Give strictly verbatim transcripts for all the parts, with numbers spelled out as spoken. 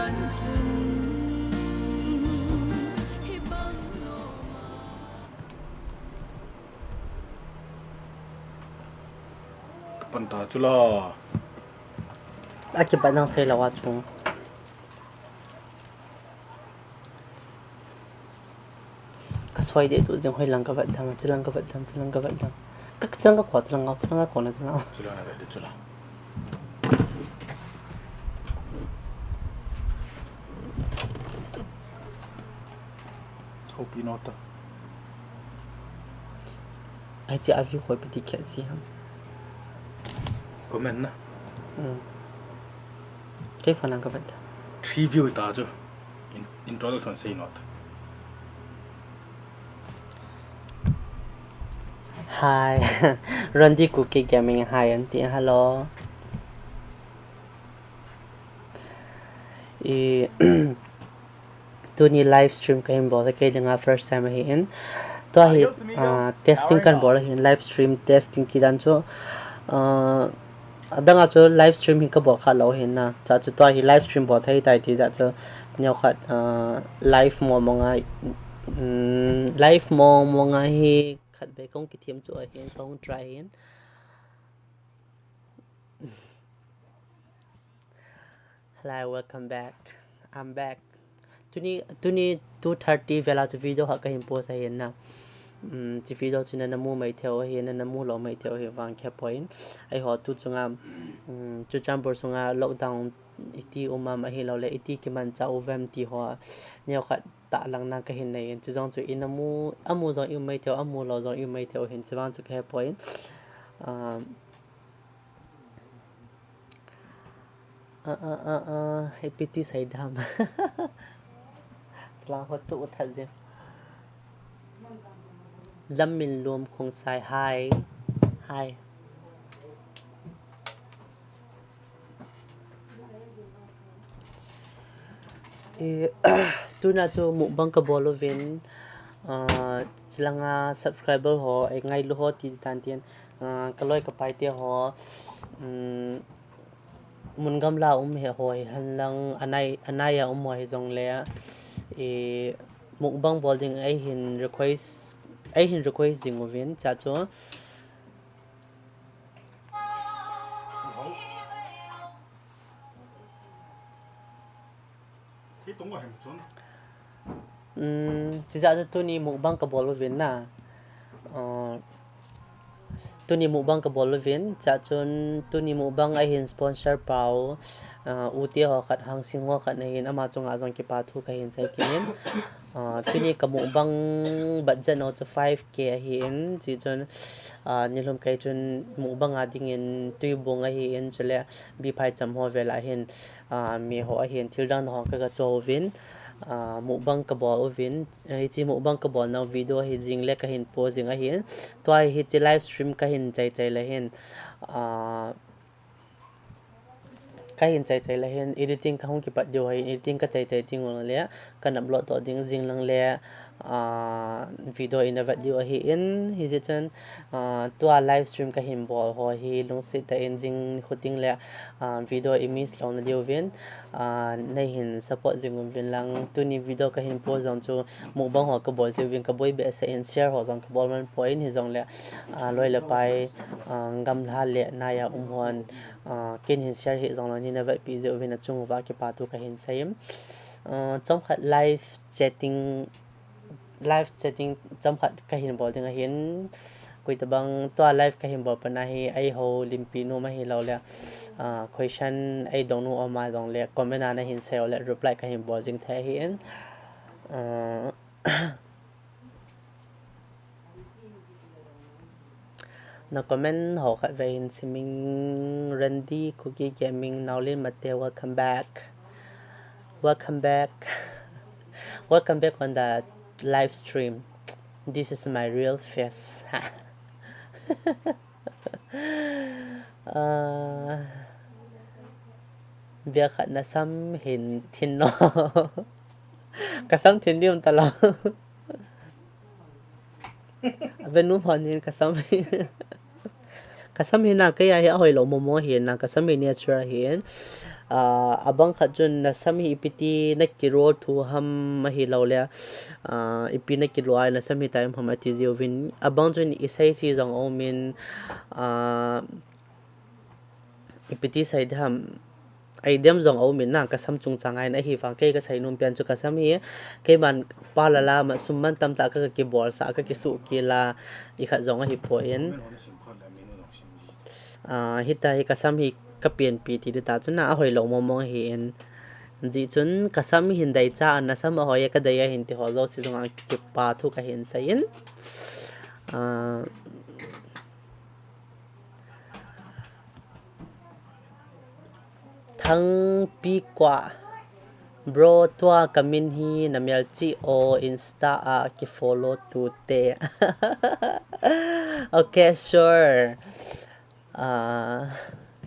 Ka pan ta chu la. A kipat nang sei lo a chung. Ka soi de tu jeng hoi lang ka vat dam, chi lang ka vat dam, chi lang ka vat dam. Ka, ka chi lang ka ko, chi lang ka, chi lang ka ko na, chi lang. Chu la na vet de chu la. Hope you know ta. Ai chi a view hoi piti khat si ham. Comment na. Hmm. Kei phone lang ka vat dam. Three view ta chu. In-, introduction sei not. Hi. Randy Kuki Gaming, hi, auntie. Hello. I, tuni live stream ka hin bol, kei dinga first time ahi in. Tua hi, ah, testing kan bol ahi in, live stream testing ti dan chu, ah, adang a chu live stream hi ka bol kha lo hin na. Cha chu tua hi live stream bol thei tai ti cha chu neo khat, ah, live mo mo nga, mm, live mo mo nga hi khat be kong ki thim chu ahi in, kong try hin. Hello, welcome back. I'm back. Tuni, tuni two thirty vela chu video ha ka hin post ahi na. Um, chi video chu na na mu mai theo hi, na na mu lo mai theo hi vang khe point. Ai ho tu chunga, um, chu chambur chunga lockdown iti umam ahi lo le, iti kiman cha uvem ti ho. Neo khat ta lang na ka hin nei. Chu jong chu in a mu, a mu jong i um mai theo, a mu lo jong i um mai theo hin chi vang chu ka he point. Um, A, a, a, a, ipiti sai dam. Chula ho chu u that jin. Lam min lum khong sai hai. Hai. E, tuna chu mukbang ka bol uvin, ah, chilanga subscriber ho, e, ngailu ho ti tan tin, ah, ka loi ka pai te ho, um, mun gamla um he ho hi hen lang anai, anai a um ho hi jong le, e, mukbang bol ding ei hin request, ei hin request jing uvin, cha chu. Hi tung ko hem chun. Um, chijeh chu tuni mukbang ka bol uvin na. Uh, tuni mukbang ka bol uvin, chachun tuni mukbang a hin sponsor pau, uh, u te ho khat, Hangsing ho khat na hin, ama chunga jong kipa thu ka hin sei kit in. Uh, tuni ka mukbang budget no chu five K ahi in, chijeh chun, ah, nilhum kei chun mukbang a dingin tuibung ahi in, chule biphai cham ho vel a hin, ah, mi ho ahi in, thil dang ho ka, ka cho uvin, ah, mukbang ka bol uvin, eh, hichi mukbang ka bol nau video hi jing le ka hin post jing ahi in, tua hi hichi live stream ka hin chai chai le hin, ah, Ka hin chai chai le hin editing ka hung kipat diu ahi, editing ka chai chai ding le, ka upload to ding jing lang le, ah, video in a vet diu ahi in, hijeh chun, ah, tua live stream ka hin bol ho hi lungset tah in jing khu ting le, ah, video i miss lou na diu vin, ah, nei hin support jing uvin lang, tuni video ka hin post jong chu mukbang ho ka bol jiu vin ka boi behseh in share ho jong ka bol man poi in hijong le, ah, loi le pai, ah, gamla le nai a um hon, Ah, ken hin share hi jong lou, nei na vetpi jeh uvin achung uva kipa thu ka hin sei. Ah, chomkhat live chatting, live chatting chomkhat ka hin bol ding ahin, koi tabang tua live ka hin bol pana hi, eiho limpi nom ahi lou le, ah, question ei dong nom a jong le, comment a na hin sei le, reply ka hin bol jing thei ahin. Ah, Na comment ho khat vei hin siming, Randy, Cookie Gaming, Naolin Mate, welcome back. Welcome back. Welcome back on the live stream. This is my real face. Ah, bia khat na sam hin thin lo. Ka sam thin diu ta lo. Venu hon hin ka sam. Kasam hi na, kei a hi ahoilou momo hi na, kasam hi natural hi in. Ah, abang khat chun nasam hi ipi ti na ki roll thu ham ahi lou le, ah, ipi na ki roll a nasam hi tai ham ati jiuvin. Abang chun isei si jong aum in, ah, ipi ti sei ding ham, idea jong aum in na, kasam chungchang a in ahivang kei kasei nom pen chu kasam hi, keiman parlour a ma sum man tamtah ka, ka kibol sah, ka kisuh kila, ikhat jong ahi poi in. Ah, hita hi kasam hi ka pianpi ti ding ta chun na ahoilou momo hi in. Hijeh chun kasam hi hin dei cha a nasam ahoi e ka dei ahin ti ho jouse jong a kipa thu kahin sei in. Ah, Thangpi Kua. Bro, tua ka min hi na melchih o, Insta a ki follow tute. Okay, sure. Ah,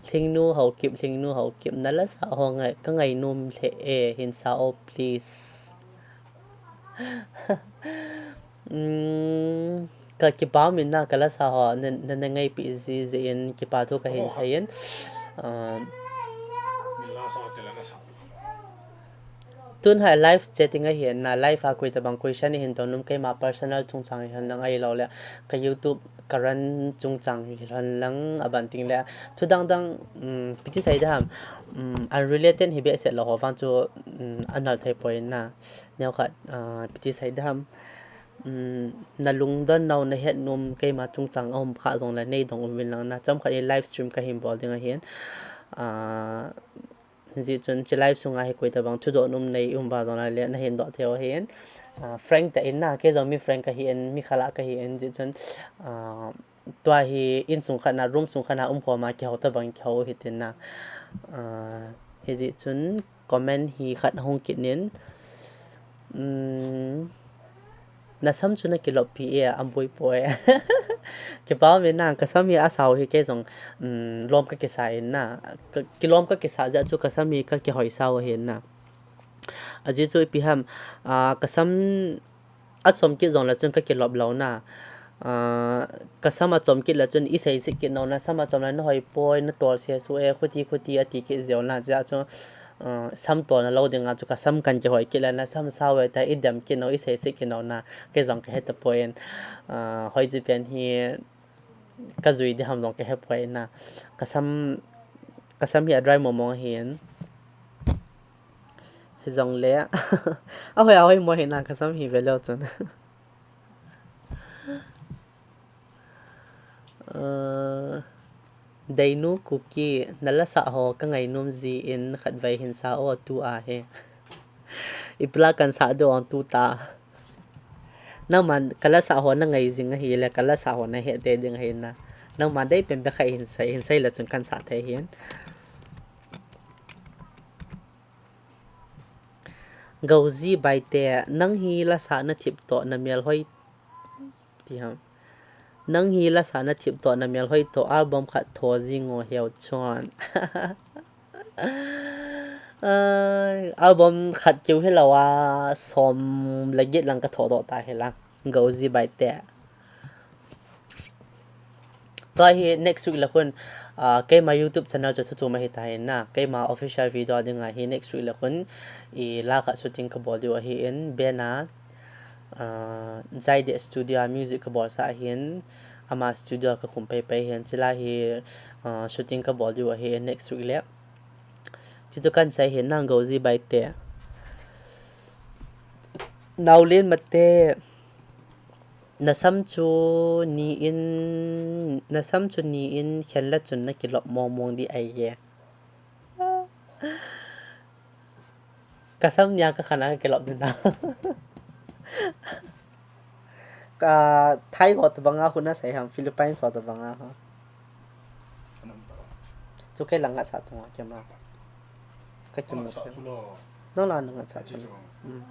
Lhingnu Haokip, Lhingnu Haokip. Na lasa ho ngai, ka ngainom lheh e, hin sa o please. Umm, ka kipa um in na, ka lasa ho, na, na, na ngaipi jiji in kipa thu kahin sei in. Ah, tun hi live chatting ahi in na, live a koi tabang question ihin dong nom, keima personal chungchang hi hen lang ahilou le, ka YouTube ka run chungchang hi hen lang, aban ting le, thu dang dang, um, ipi ti sei ding ham, um, unrelated hi behseh lou ho vang chu, um, anal thei poi in na, neokhat, ah, ipi ti sei ding ham, um, na lungdon nau na het nom keima chungchang a um kha jong le nei dong uvin lang na, chomkhat in live stream kahin bol ding ahin, ah, hijeh chun hiche live sunga hi koi tabang thudoh nom nei um ba jong le nahin doh thei u ahin. Ah, frank tah in na, kei jong mi frank kahi in, mi khalah kahi in, hijeh chun, ah, tua hi insung khat na, room sung khat na um khom a kihou tabang kihou hitin na. Ah, hijeh chun comment hi khat ahung kit in. Um, Nasam chu na kilop pi e, aboi poi. Kipa um in na, kasam hi asao hi kei jong, um, lom ka kisa in na. Ka, kilom ka kisa jeh chu kasam hi ka kihoi sao ahi in na. Ajeh chu ipi ham, ah, kasam achom kit jong le chun ka kilop lou na. Ah, kasam achom kit le chun isei sih kit nau na, sam achom le na hoi poi, na tol se su e, khuti khuti ati kit jeh u na, jeh chu, ah, sam tolna lou dinga chu kasam kan kihoi kit le na, sam sao e ta, idem kit nau, isei sih kit nau na, kei jong kahe tapoi in, ah, hoiji pen hi ka jui ding ham jong kahe poi in na, kasam, kasam hi adry momo ahi in. Hijongle, ahoi, ahoi mo hi na, kasam hi ve leu chun. Ah, Deinu Kuki, na lasa ho ka ngainom ji in khatvei hin sa o tu ahi. Ipi la kan sa diu ong tu ta. Nangman ka lasa ho na ngai jing ahile, ka lasa ho na he te ding ahi na. Nangman dei pen bep khat hin sei, hin sei le chun kan sa thei hin. Gauji Baite, nang hi lasa na thip toh na mel hoi ti ham. Nang hi lasa na thip toh na mel hoi toh album khat tho jing o heu chun. Ai, album khat keu hilou a, som le get lang ka tho doh ta hi lang. Gauji Baite. Tua hi next week le khun, ah, keima YouTube channel chu thutum ahi ta hi na, keima official video dinga hi next week le khun, i la khat shooting ka bol diu ahi in, band a, ah, Zaide Studio a music ka bol sah ahi in, ama studio ka khum pai pai ahi in, chila hi, ah, shooting ka bol diu ahi in next week le. Chuchu kan sei hin nang Gauji Baite. Naolen Mate. Nasam chu ni in, nasam chu ni in khen le chun na kilop mong mong di ai ye. Kasam nia ka khan a ka kilop din na. Ka Thai ho tabang a hu na sei ham, Philippines ho tabang a ho. Chu kei la ngat sa tung a kem a. Ka kimu thei. Nang la ngat sa chu. Hmm.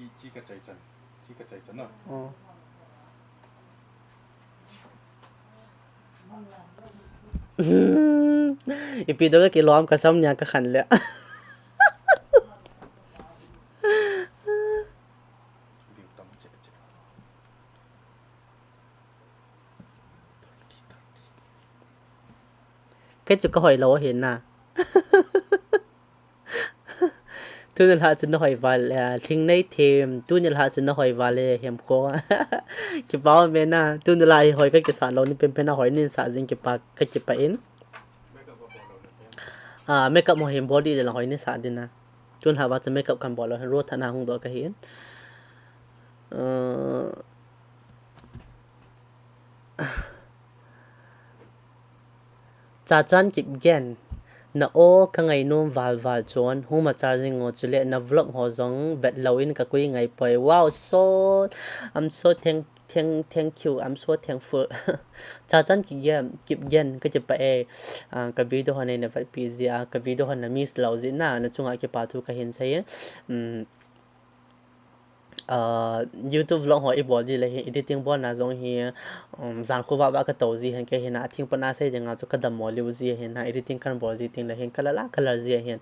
Chi, chi ka chai chan. Chi ka chai chan na. Oh. Ipi doh ka kilom kasam nia ka khan le. Kei chu kahoi lou ahi na. Tuni lha chu nahoi val, eh, Lhingnei Them, tuni lha chu nahoi val e, Hemkho. Kipa ume na, tuni lha hi hoi kakisah lou ni penpen a hoi nin sah jing kipa, kakipah in. Ah, makeup mo hin body le la hoi ni sah din na. Tun hava chu makeup kan bol lou hin ro thana hung doh kahin. Uh, Chachan Kipgen, na o ka ngainom val val chun, hung machal jing o chule na vlog ho jong vet lou in ka kui ngai poi. Wow, so, I'm so thank Thank, thank you. I'm so thankful. Chachan Kipgen, Kipgen, kakipah e. Ah, ka video ho neina vetpi jeh a, ka video ho na miss lou jeh na, na chunga kipa thu kahin sei. Um, ah, YouTube vlog ho i bol ji le hi, editing bolna jong hi, um, jan khovah vah katou ji hin kei hin a, atheng pat a sei dinga chu kadam mo liu ji hin a, editing kan bol ji teng le hin, kalal a kalal ji hin.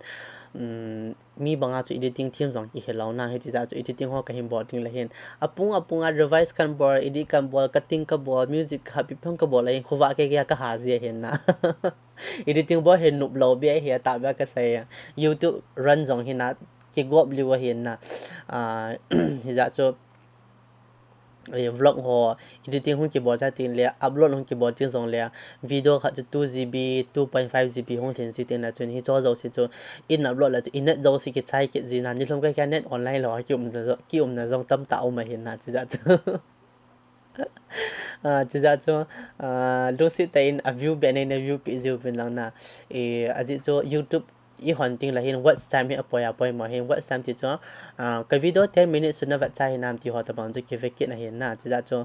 Um, mi banga chu editing them jong kihe lou na, hiti jeh chu editing ho kahin bol ding le hin. Apung, apung a revise kan bol, edit kan bol, cutting kabol, music kahapi pham kabol le hin, khovah kei kei a kaha ji hin na. Editing bol hin nop lou beh hi atah beh a kasei. YouTube run jong hin a, kigop liu ahin na. Ah, hijeh chu, eh, vlog ho, editing hung kibol cha teng le, upload hung kibol teng jong le, video khat chu two G B, two point five G B hung lhin ji teng na chun, hicho jouse chu, in upload le chu, i net jouse kichai kit ji na, nilhum kei kei a net online lou, kiumna jo-, kiumna jong tamtah um ahin na, chijeh chu. Ah, chijeh chu, ah, lungset tah in a view beh neina view pi jiu vin lang na. Eh, ajeh chu YouTube i hon teng le hin watch time hi apoi apoi mo hin watch time ti chu, ah, ka video ten minutes chu na vet chai hinam ti ho tabang chu kive kit na hin na. Chijeh chu,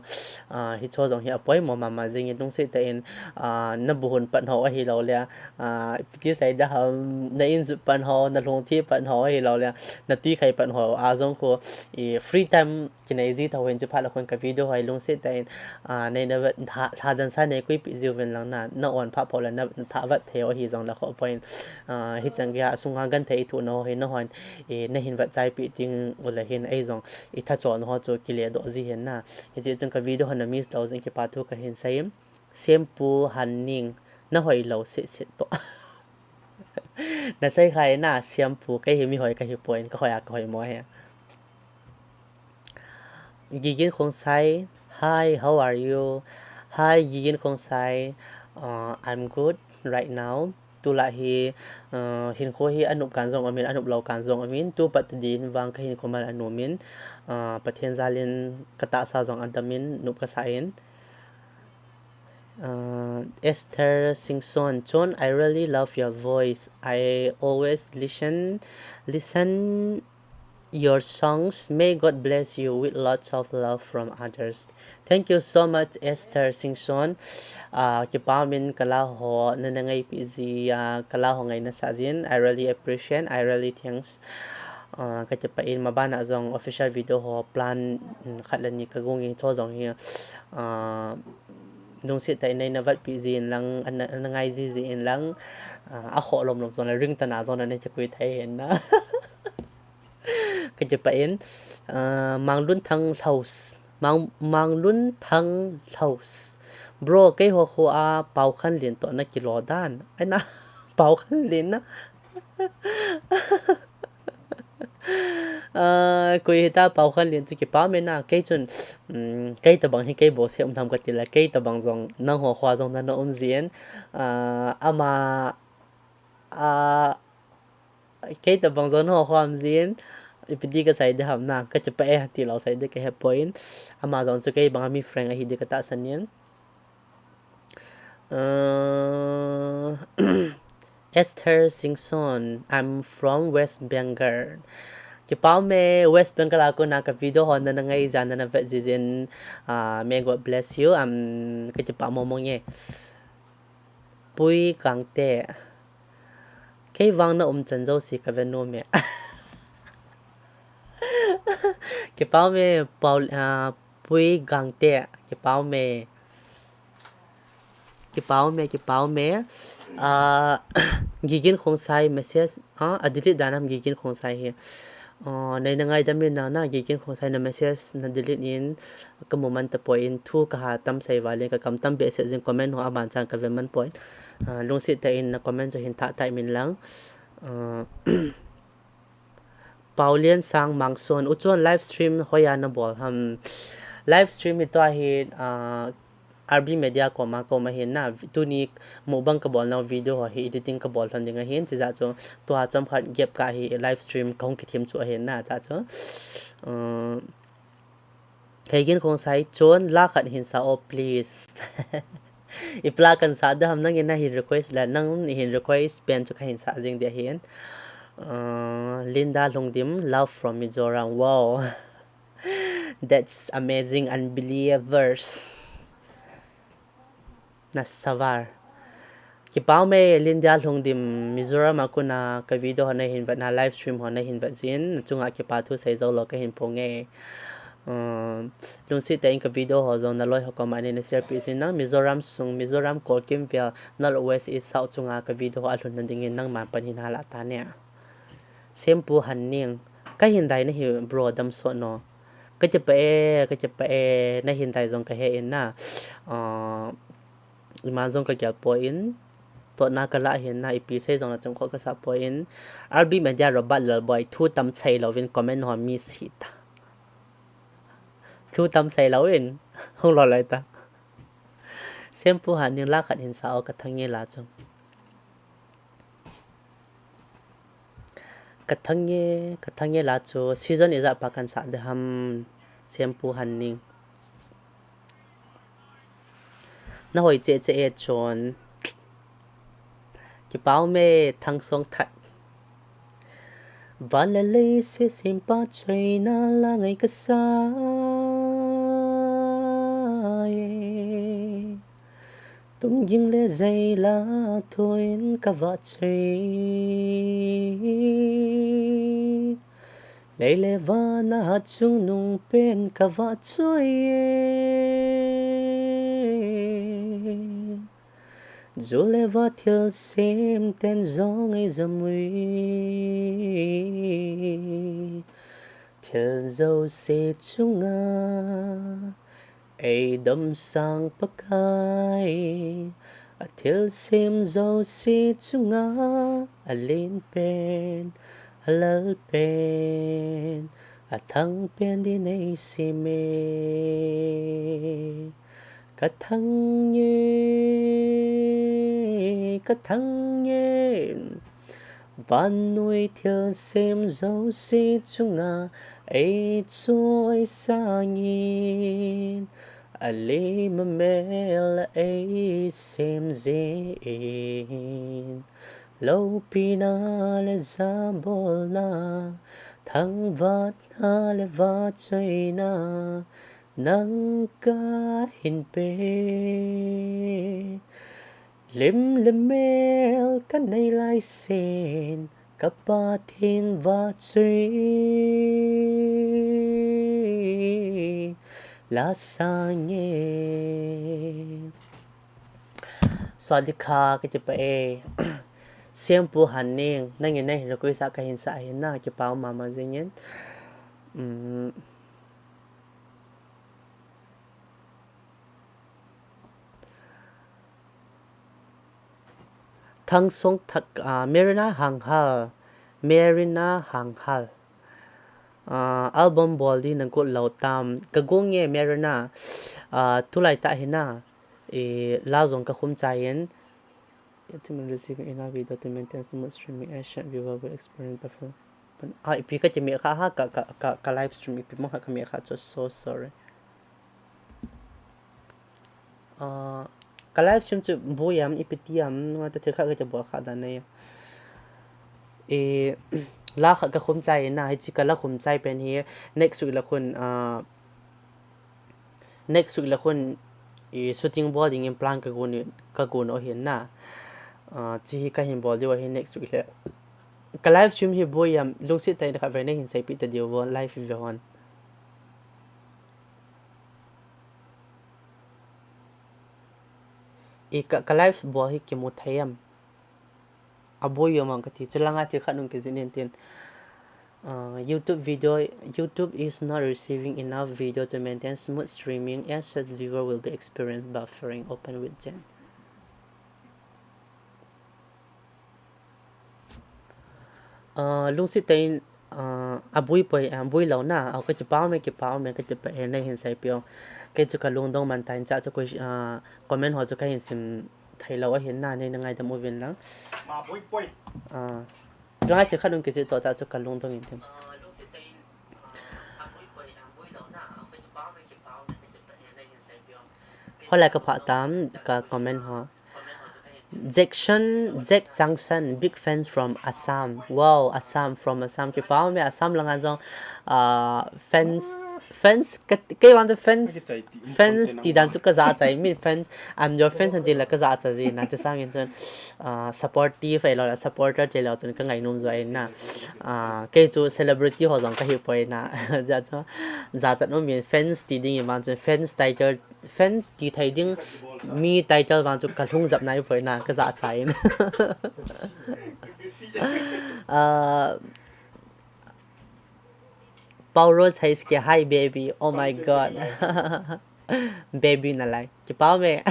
ah, hicho jong hi apoi mo mama jing in lungset tah in, ah, na bu hun pat ho ahi lou le, ah, ipi ti sei da ham, na in jut pat ho, na lhung thi pat ho ahi lou le, na tui khai pat ho a jong khu, eh, free time kinei ji tho hin chu phat le khun ka video ho hi lungset tah in, ah, neina vet tha, tha dan sa nei kui pi jiu vin lang na, na on phat pho le na, na tha vet thei u ahi jong le kho point. Ah, hichang gei a sunga genthei i thoh na ho hi na hon, eh, na hin vet chai pi teng u le hin ei jong i tha chon ho chu kile doh ji hin na. Hijeh chun ka video ho na miss lou jeh in kipa thu kahin sei. Sempu Hanning, na hoi lou set set toh. Na sei khai na, Sempu, kei hi mi hoi kahi poi, ka hoi a ka hoi mo hi. Gigin Khongsai, hi, how are you? Hi, Gigin Khongsai, uh, I'm good right now. Tulai hi, uh, hinkho hi anop kan jong amin, anop lou kan jong amin. Tu pat din vang ka hinkho mal anom in, uh, Pathen jal in ka tahsa jong adam in, nop ka sa in. Uh, Esther Singson, Chon, I really love your voice. I always listen, listen your songs. May God bless you with lots of love from others. Thank you so much, Esther Singson. Uh, kipa min ka la ho na na ngaipi ji, uh, ka la ho ngaina sa jin. I really appreciate, I really thanks. Uh, ka kipah in maban a jong official video ho plan, mm, khat le ni ka gung in cho jong hi, uh, lungset tah in nei na vetpi jin lang, ana, ana ngai ji jin lang, uh, a kho lom lom jong le ring tana jong na nei chakui thei hin na. Ka kipah in, uh, Manglun Thang Lhaus, Mang, Manglun Thang Lhaus. Bro, kei ho khu a Pau Khan Lin toh na kilo dan. Ai na, Pau Khan Lin na. Ah, koi hita Pau Khan Lin chu kipa me na, kei chun, um, kei tabang hi kei bo se um tham ka ti la, kei tabang jong nang ho khua jong na na um jin, ah, ama, ah, kei tabang jong nang ho khua um jin, ipi ti ka sai de ham na, ka chapa e ti lo sai de ka he point, ama jong chu kei bang a mi friend ahi de ka tahsan in. Uh, Esther Singson, I'm from West Bengal. Kipa me West Bengal a kona ka video ho na na ngai jin na na vet jin, uh, may God bless you. Um, ka kipa mo mo nge. Pui Kangte. Kei vang na um chan jo si ka ve nom e. Kipa me Paul, uh, Pui Kangte. Kipa me. Kipa me, kipa me. Ah, Gigin Khongsai message. Ah, a delete dan am Gigin Khongsai hi. Nei na ngaidam in nang na, Gikin Khongsai, na message na delete in, ka mu man tapoi in, thu ka ha tam sei val in, ka kam tam behseh jing, comment ho a ban chan ka ve man poi. Lungset tah in na comment chu hin thah tah in lang. Paulian Sang Mangson, u chun live stream hoiya na bol ham? Live stream hi tua hi, R B Media koma koma hin na, tuni mukbang ka bol nau video ho hi editing ka bol lhon ding ahin, chijeh chu tua chomkhat gap ka hi live stream ka hung kithem chu ahin na, chijeh chu. Hei Gikin Khongsai chun la khat hin sa o please. Ipi la kan sa ding ham, nangin na hin request le, nangin hin request pen chu ka hin sa jing ding ahin. Linda Lhungdim, love from Mizoram. Wow. That's amazing, unbelievers. Na savar. Kipa ume Linda Lhungdim, Mizoram a kona ka video ho na hin vet na, live stream ho na hin vet jin, na chunga kipa thu sei jou lou ka hin phong e. Lungset tah in ka video ho jong na loi ho koma nei na share peh jin, nang Mizoram sung, Mizoram Kolkim vel, North West East South chunga ka video ho alhun na dingin nangman pan hin hala ta ne. Sempu Hanning, ka hin dai na hi bro, dam sot no. Ka kipah e, ka kipah e, na hin dai jong ka he in na. Ima jong ka gel poi in. Totna ka la hin na, ipi sei jong na chung kho ka sa poi in. R B Media Robert Lalboi, thu tam sei lou in comment ho miss hih ta. Thu tam sei lou in hung lo lai ta. Sempu Hanning, la khat hin sa o, ka thang nge la chu. Ka thang nge, ka thang nge la chu season ijat pa kan sa ding ham, Sempu Hanning. Na hoi cheh cheh e chun. Kipa ume Thangsong That. Van le leiset sempa choina la ngai ka sa e. Tumging le jei la thu in ka vah choi. Lei le van a hat chungnung pen ka vah choi e. Ju le va thilsem ten jong ei jam ui. Thil jouse chunga ei damsang Pakai, a thilsem jouse chunga a len pen, a lal pen, a thang pen din ei sem e. Ka thang nge, ka thang nge. Vannoi thilsem jouse chunga ei choisang in, a lei mamel a ei sem jing in. Loupina le jabolna, thangvatna le vahchoina, nang ka hin pe. Lim le mel ka nei lai sin, ka Pathen vahchoi la sang e. Sawasdee kha, ka kipah e. Sempu Hanning, nangin na hin request a ka hin sa ahin na, kipa um mama jing in. Um, Thangsong That, ah, Merina Hanghal, Merina Hanghal. Ah, album bol ding na got lou tam. Ka got nge Merina, ah, tulai tah hi na, eh, la jong ka khum chai in. Ultimate receiving enough video to maintain smooth streaming, action, viewer will experience perform. Ah, ipi ka ti mi kha ha, ka, ka, ka, ka live stream ipi mo ha ka mi kha, so, so sorry. Ah, ka live stream chu bu yam, ipi ti yam, nga ta thil kha ka ti bu kha da nei. E, la kha ka khum chai na, hi chi ka la khum chai pen hi, next week la khun, ah, Next week la khun, i, shooting bol ding in plan ka gon, ka gon o hin na. Ah, chi hi ka hin bol diu ahi next week le. Ka live stream hi bu yam, lungset tah in kha ve nei hin seipi ta diu vo live ve hon. I ka, ka live bol hi kimu thei am. A bu yam ang ka ti, chi langa ti kha nung ki jin in tin. Uh, YouTube video, YouTube is not receiving enough video to maintain smooth streaming. As such, viewer will be experienced buffering. Open with Zen. Uh, lungset tah in, uh, abui poi, uh, abui lou na, uh, ka kipah ume, kipah ume, ka kipah e, nei hin seipeh o. Kei chu ka lungdong man tan, chua chu koi, uh, comment ho chu ka hin sim thei lou ahin na, nei na ngaidam uvin lang. Ma bui poi. Uh, Chulai thil khat hung kijih toh tah chu ka lungdong in tin. Hoilai ka phah tam ka comment ho. Jackson, Jack Junction, big fans from Assam. Wow, Assam, from Assam. Kipah ume, Assam langa jong, ah, fans, fans, ka, kei vang chu fans, fans ti dan chu ka jachat, I mean fans, I'm your fans anti la ka jachat jin na, chu sangin chun, ah, supportive ahilou le, supporter ti lou chun ka ngainom jo ahi na. Ah, kei chu celebrity ho jong ka hi poi na. Jeh chu, jachat um in fans ti ding in vang chun fans title, fans ti thei ding mi title vang chu ka lhung jep nai poi na, ka jachat in. Ah, Paulo Saiske, hi baby. Oh my God. Baby nalai. Kipah ume.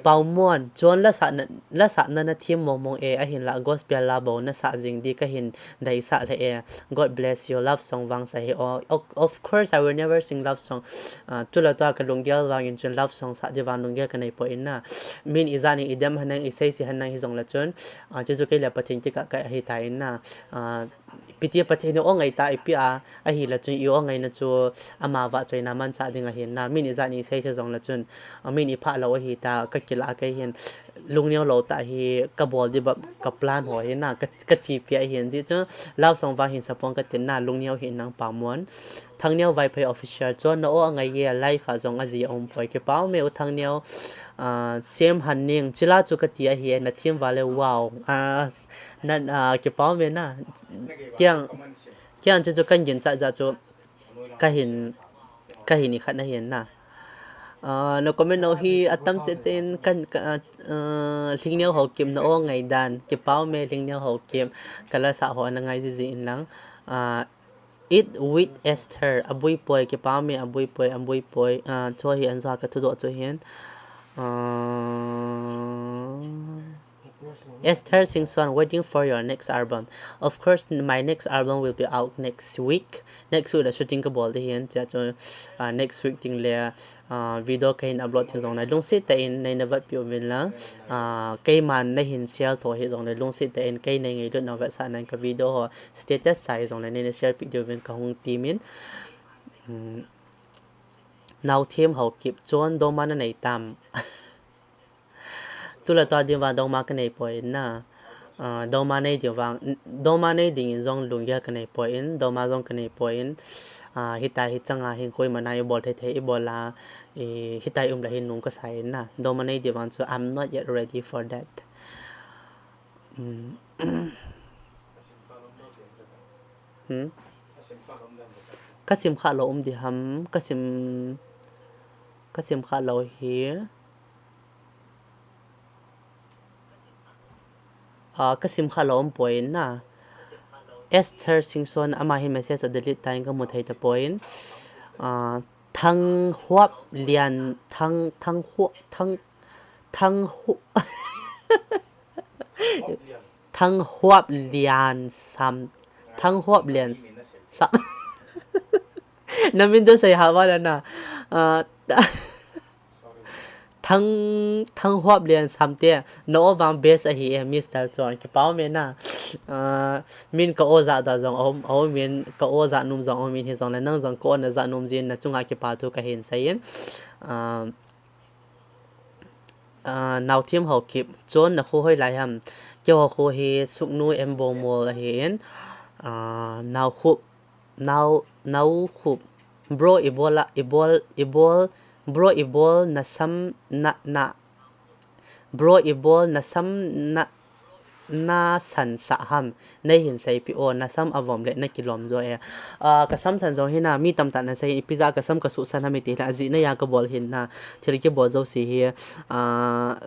Paumuan, chuan la sahna, la sahna na them mong mong e, ahinlah gospel la bou na sah jing di ka hin deisah lheh e. God bless you. Love song vang sa hi o. Of, of course, I will never sing love song. Ah, tu le tua ka lunggel vangin chun love song sah di vang lunggel ka nei poi na. Min ijat in idem henlang, isei se henlang hijong le chun, ah, chu chu kei le Pathen kikah kai ahi tai na. Ah, Ipi ti Pathen in o ngai ta ipi a, ahile chun i o ngaina chu ama vahchoina manchah ding ahi na, min ijat in isei se jong le chun, a, min iphah lou ahi ta, ka kilah a kei hin, lungneo lou tah hi ka bol di bep ka plan ho hi na, ka, ka chepi ahin jeh chun, love song vang hin sa pong ka tin na, lungneo hih in lang Paumuan. Thangneo Vaiphei Official, chuan na o angai e, live a jong aji aum poi, kipah ume u Thangneo, a, Sem Hanning, chila chu ka ti ahi e, na them val e, wow, a, Nan, ah, kipah ume na. Kiang, kiang chu chu kan ginchat jeh chu ka hin, ka hin ikhat na hin na. Ah, na comment ho hi atam cheh cheh in kan, ka, ah, ah, Lhingneo Haokip na o ngai dan. Kipah ume Lhingneo Haokip. Ka la sah ho ana ngai jiji in lang. Ah, Eat with Esther, abui poi, kipah ume, abui poi, abui poi. Ah, chu hi an jua ka thudoh chu hin. Ah, Esther Singson, waiting for your next album. Of course, my next album will be out next week. Next week la shooting ka bol di hin, chua chu, ah, next week ding le, ah, video ka hin upload ding jong le lungset tah in nei na vetpi uvin lang. Ah, keiman na hin share tho hi jong le lungset tah in kei nei ngailut na vetsah nan ka video ho status sa hi jong le nei na share pi diuvin ka hung temin. Um, Nauthem Haokip, chuan doma na nei tam. Tu le tua ding vang doma ka nei poi in na. Ah, doma nei ding vang, doma nei ding in jong lunggel ka nei poi in, doma jong ka nei poi in. Ah, hitia hi changa hin koima na i bol thei thei i bol a, i, hitia i um le hin nung ka sa in na. Doma nei ding vang chu, I'm not yet ready for that. Um, Hmm? Ka sim kha lou um di ham, ka sim, ka sim kha lou hi. Ah, ka sim kha lou um poi in na. Esther Singson, ama hi message a delete ta in ka mu thei ta poi in. Ah, Thanghuap Lian, Thang, Thanghuap, Thang, Thanghu-, Thanghuap Lian Sam, Thanghuap Lian Sam. Na min chu sei ha va la na. Ah, Thang, Thanghuap Lian Samte, na o vang best ahi e, Mister Chon, kipah ume na. Ah, min ka o ja da jong, o, o min ka o ja num jong, o min hi jong le, nang jong ka o na ja num jin na chunga kipah thu ka hin sei in. Ah, Ah, Nauthem Haokip, chuan na kho hoilai ham. Keiho kho hi Sugnu Embomol ahi in. Ah, Naukhup, Nau, Naukhup. Bro, i bol a, i bol, i bol, bro, i bol na sam na, na. Bro, i bol na sam na, na san sah ham, nei hin seipeh o, na sam avom le na kilom jo e. Ah, ka sam san jong hi na, mi tamtah na sei in, ipi jeh a ka sam ka suhsan ham i ti le, ajeh na a ka bol hin na, thil kibol jouse hi, ah,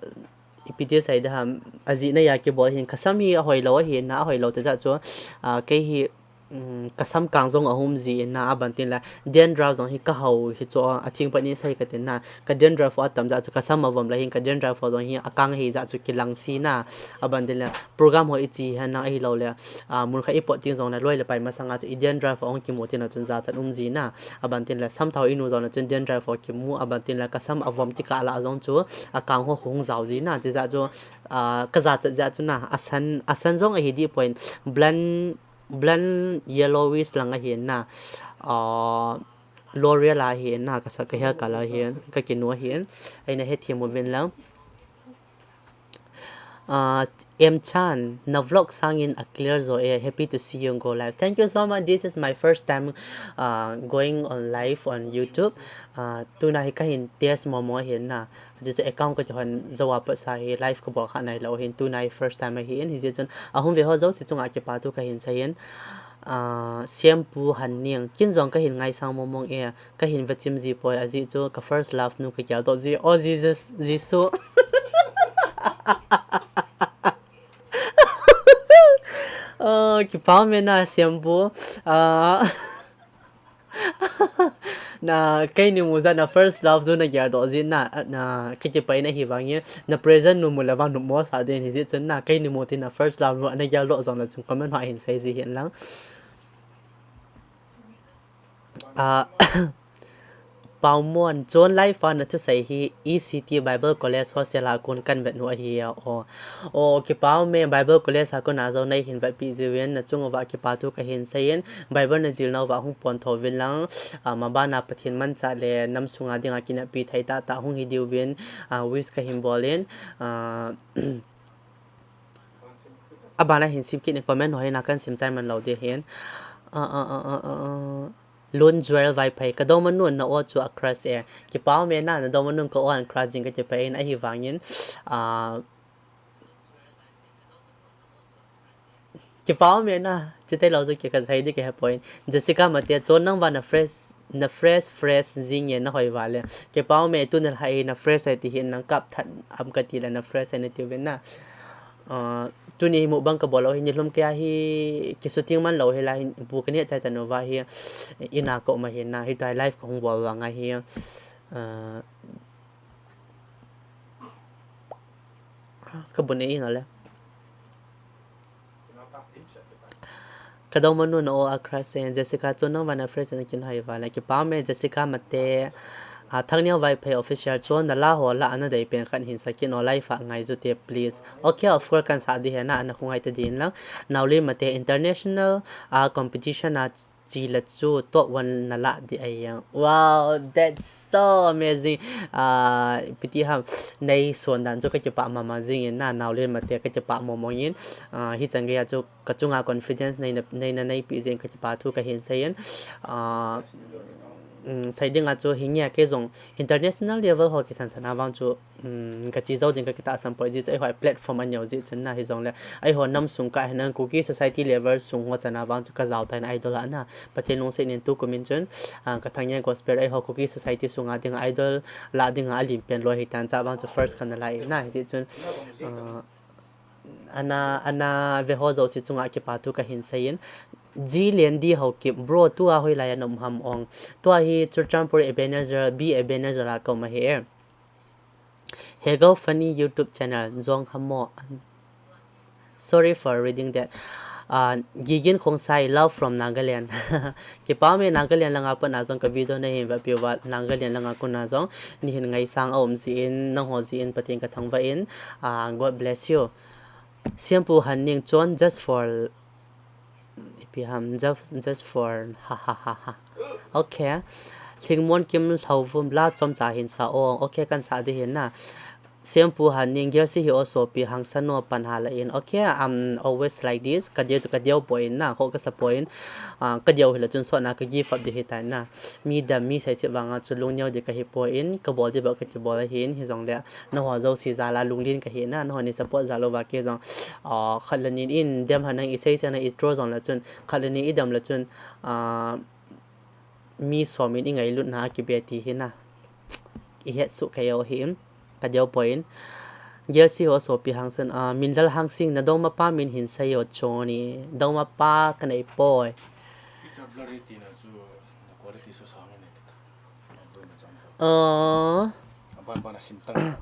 Ipi ti sei ding ham, ajeh na a kibol hin, kasam hi ahoilou ahi na, ahoilou tijeh chu, ah, kei hi, um, kasam kang jong ahum ji in na, aban tin la, dandruff jong hi kahao hi chu, atheng pat in sei kati na, ka dandruff ho atam jeh chu, kasam avom le hin, ka dandruff ho jong hi akang ahi jeh chu kilang ji na, aban tin la, program ho iche hen na ahilou le, ah, mun khat ipot teng jong le loi le pai masang a chu i dandruff ho hung kimu tin a chun jachat um ji na, aban tin la, sam thao inu jong le chun dandruff ho kimu, aban tin la, kasam avom kikah lah jong chu, akang ho hung jao ji na, tijeh chu, ah, kajachat jeh chu na, asan, asan jong ahi dih poi, blonde, blonde yellowish lang ahi na, ah, L'Oreal ahi na, kasa ka hair color hi, kakinu ahi, eina hethem uvin lang. Ah, M Chan, na vlog sang in aclear jo e, happy to see you go live. Thank you so much. This is my first time, ah, going on live on YouTube. Ah, tuna hi kahin test momo ahi na. Ajeh chu account kakihon jou a pat sa hi live kabol kha nailou hin, tuna hi first time ahi in, hijeh chun ahung ve ho jouse chunga kipathu kahin sei in. Ah, Siampu Hanning, ken jong kahin ngaisang mong mong e, kahin vachim ji poi, ajeh chu ka first love nu kageldoh ji. Oh, Jesus, Jesu. Oh, kipa um e na, Siampu. Ah. Na, keini mu jeh a na first love chu nageldoh ji na, na, kakipah in ahivangin, na present nu mu le vang nopmo sa ding hijeh chun na, keini mu tin na first love nu nageldoh jong le chun comment ho a hin sei ji hen lang. Ah, Paomon, chon live a na thusei hi E C T Bible College hostel a kon kahin vet u ahi a, o. O, kipa um e, Bible College a kon a jong neihin vetpi jiuvin, na chung uva kipathu kahin sei in, Bible na jil nauva hung pon thou vin lang, ah, maban a Pathen manchah le nam sunga dinga kineppi thei tahtah hung hi diuvin, ah, wish kahin bol in, ah, aban a hin sim kit in comment ho hi na kahin sim chai man lou ding hin. Ah, ah, ah, ah, ah, ah. Lun Joel Vaiphei, ka dongmanu na o chu a crush e. Kipa um e na, na dongmanu ka o a crush jing kati pha in ahivangin. Ah, kipa um e na, chutei lou chu kei kasei ding kahe poi. Jessica Mate, chon nang va na fresh, na fresh, fresh jing e na hoi va le. Kipa um e, tuni lha hi na fresh ahi ti hi nang kap that am kati le na fresh ahi na ti uvin na. Ah, tuni hi mukbang kabol u hi, nilhum kei a hi kishooting man lou hi la hi, bu kaneh chai chan uva hi, in a ka um ahi na, hitia hi live kahung bol vang ahi, ah, kabun e in le. Ka dongmanu na o a crush e, Jessica chon nang va na fresh na kin hoi va le, kipa um e, Jessica Mate, ah, Thangneo Vaiphei official chon na la ho la ana dei pen khat hin sa kit in o live a ngai ju te please. Okay, of course kahin sa ding hi na, ana khung hai ta ding lang. Naolin Mate international, ah, competition a che le chu top one na la ding ahi ang. Wow, that's so amazing. Ah, ipi ti ham, nei son dan chu kakipah mama jing in na, Naolin Mate kakipah momo in. Ah, hichan gei a chu ka chunga confidence neina, neina neipi jeh in kakipathu kahin sei in. Ah, um, sei ding a chu hinge kei jong international level ho kisan san a vang chu, um, kache jou ding kakitahsan poi jeh chu eiho platform aneo jeh chun na hijong le. Eiho nam sung kah hin Kuki society level sung ho chan a vang chu kajao tai na idol a na. Pathen lungset in tukum in chun, ah, ka Thangneo gospel eiho Kuki society sunga dinga idol la dinga alim pen loi hitan cha vang chu first kana la in na hijeh chun, ah, Ana, ana ve ho jouse chunga kipathu kahin sei in. Ji Lendi Haokip, bro, tua hoilai a na um ham ong. Tua hi Churachandpur Ebenezer, B Ebenezer a ka um ahi e. Hegao Funny YouTube channel, jong ham mo. Sorry for reading that. Ah, Gigin Khongsai, love from Nagaland. Kipa um e Nagaland langa pat na jong ka video nahin vetpi uva, Nagaland langa kon a jong neihin ngaisang a um jeh in, nangho jeh in Pathen ka thangvah in. Ah, God bless you. Siampu Hanning chon just for, ipi ham, just, just for, ha, ha, ha, ha. Okay. Lhingmon Kim Lhouvum la chomcha hin sa o. Okay, kahin sa ding hin na. Siampu Hanning girls hi o sopi hangsan no pan hala in. Okay, I'm always like this. Ka deu chu ka deu poi in na, ho ka sa poi in. Ah, ka deu hi la chun sot na ka give up ding hi tai na. Mi dam mi sei cheh vang a chu lungneo ding ka hi poi in, ka bol ding bou ka kibol ahin, hijong le. Nangho jouse jal a lunglen kahi na, nangho nei support jal uva kei jong, ah, khat le ni in dem hanang i sei sei na i troll jong le chun, khat le ni i dem le chun, ah, mi som in i ngailut na a kibe ti hi na. I het suh kei u hi in, ka deu poi in. Gelsi ho sopi Hangsan, ah, Minlal Hangsing, na dongmapa min hin seiyo Johnny. Dongmapa kanei poi. Picture blurry tina chu na quality so sang ne. Uh, Aban ban a sim tang.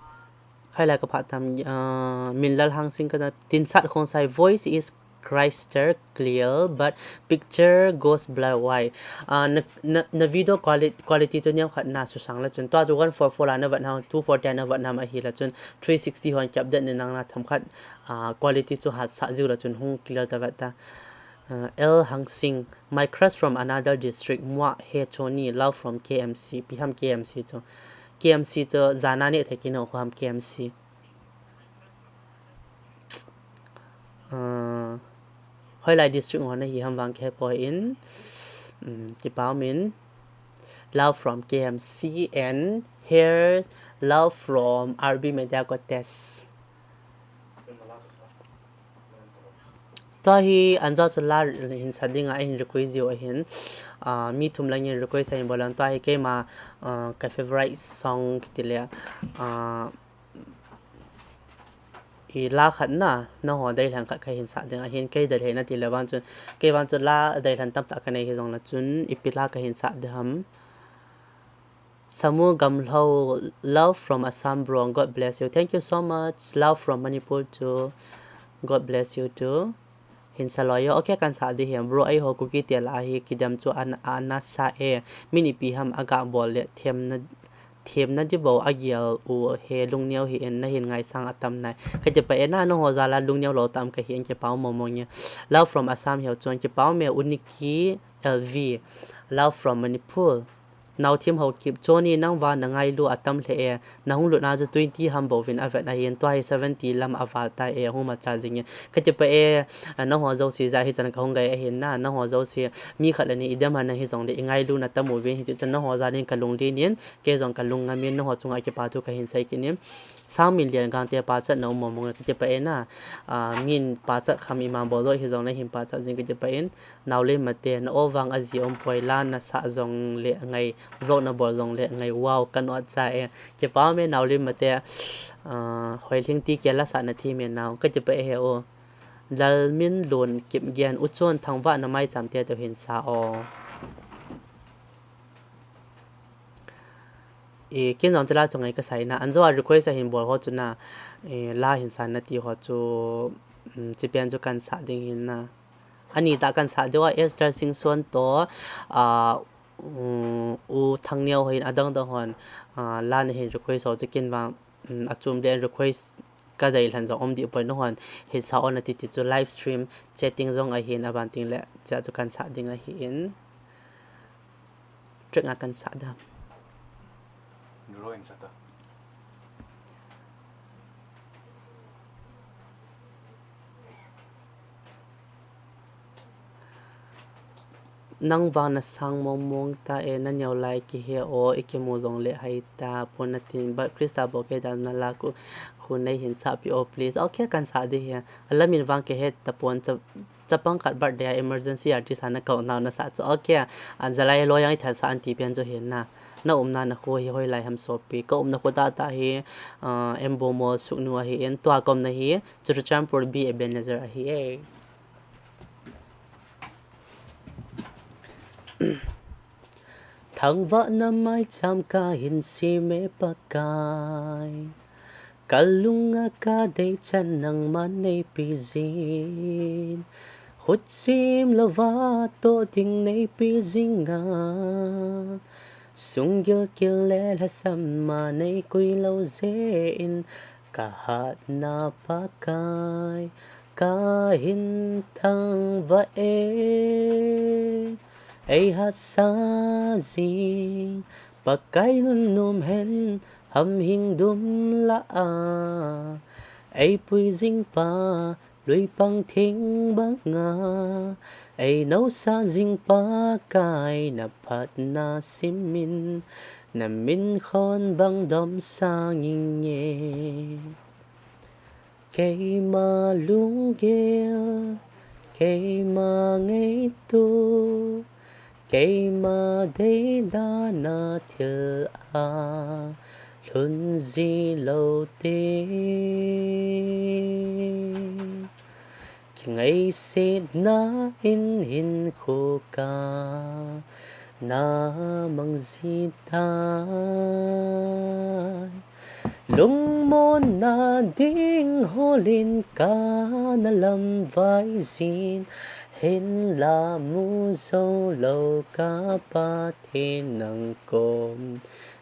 Hai lai ka phat tam, ah, Minlal Hangsing ka na tinsat khong sai voice is crystal clear but picture goes blur. Why? Ah, na, na, na video quality, quality tu niam khat na susang la chun. Tua tu one four four la na vat ham, two forty na vat ham ahi la chun, three sixty hon kiap den ni nang na tham khat, ah, quality tu hat sa jiu la chun hung clear ta vat ta. Uh, L Hangsing, my crush from another district, Mua He Choni, love from K M C, pi ham K M C chu. K M C chu, jana ne thekino ham K M C. Uh, hoilai district ngona hi ham vang ke po in, um, kipau min, love from K M C and here, love from R B Media Contest. Tua hi anjo chu la hin sa dinga ahin request jiu ahin. Ah, mi thum lang in request ahin bolang tua hi keima, ah, ka favorite song kiti le. Ah, i la khat na, na ho dei lang khat ka hin sa ding ahin kei dei na ti le van chun. Kei van chun la dei lang tam ta ka nei hi jong la chun ipi la ka hin sa de ham. Samu Gamlho, love from Assam, bro. God bless you. Thank you so much. Love from Manipur too. God bless you too. Hin sa lo yo. Okay, kan sa di hiam, bro. Ei ho Kuki te la hi kidam chu an, ana sa e. Min ipi ham aga bol le them na, them na di bo a gial u he lungneo hi in na hin ngai sang atam nai. Ka ti pa e na, na ho za la lungneo lo tam ka hi in ke pau mo mo nge. Love from Assam hiau chuan ke pau me Uniki L V. Love from Manipur. Nau thim ho kip, Johnny nang va na ngailu atam hle e, na hung lut na chu twenty ham bo vin a vet na hin, tua hi seventy lam a val ta e, hung ma cha jing e. Ka ti pa e, na ho zo si za hi chan ka hung gai a hin na, na ho zo si mi khat le ni i dem han na hi jong le i ngailu na tam u vin hi chan na ho za nin ka lung li nin, ke jong ka lung ngam in, na ho chunga ki pa thu ka hin sai ki nin. Sang min lian gang te pa chat na um mo mo ka ti pa e na, a, min pa chat kham i ma bo lo hi jong le hin pa chat jing ka ti pa in. Naulin Mate, na o vang a ji om poi la na sa jong le ngai, vlog na bol jong le ngai, wow, kan ot cha e. Kipau me Naulin Mate, ah, hoi hling ti ke la sa na thi me nau, ka ti pa e he o. Lalminlun Kipgen, u chun thangva na mai cham te to hin sa o. E, kin jong chila chu ngai ka sai na, an jo a request a hin bol ho chu na, e, la hin sa na ti ho chu, um, chi pian chu kan sa ding hin na. Ani ta kan sa deu a Esther Singson to, ah, um, U Thangneo hin adang dang hon, ah, la na hin request ho chu kin vang, um, a chum le request ka dei lhan jong om di poi na hon hin sa on a ti ti chu live stream chatting jong a hin a ban ting le cha chu kan sa ding a hi in. Track nga kan sa da. Drawing sa ta. Nang vang na sang mong mong ta e, na neo lai ki he o, i ki mu jong le hai ta, pon na tin, but Krista bo ke dan na la ku, khu nei hin sa pi o, please. Okay, kan sa di he. Alamin vang ke he ta pon cha, chapang khat birthday a emergency artist ana kau nau na sa chu. Okay, an zalai lo yang i than sa an ti pian chu hin na. Na umna na khu hi hoi lai ham sopi. Ka umna khu ta ta hi, ah, Embo Mall suknu a hi in tua kom na hi Churachandpur B Ebenezer a hi e. Thangvahna maicham ka hin sim e Pakai. Ka lunga ka deichan nangman neipi jin. Khutsim lova toh ding neipi jinga. Sunggil kil le lhasam ma neikui lo jeh in. Ka hatna Pakai, ka hin thangvah e. Ei hatsa jing, Pakai nunnom hen, hamhing dum lah a. Ei pui jing pa, luipang thing banga. Ei nosa jing Pakai, na phatna simin. Na min khon bang dom sang inge. Keima lunggel, keima ngaito, keima deidana thil a thun ji lou te. Kingaisetna in hinkho ka na mang ji tai. Lungmonna ding holin ka na lam vai jin, hinla mu jou lou ka Pathen nang kom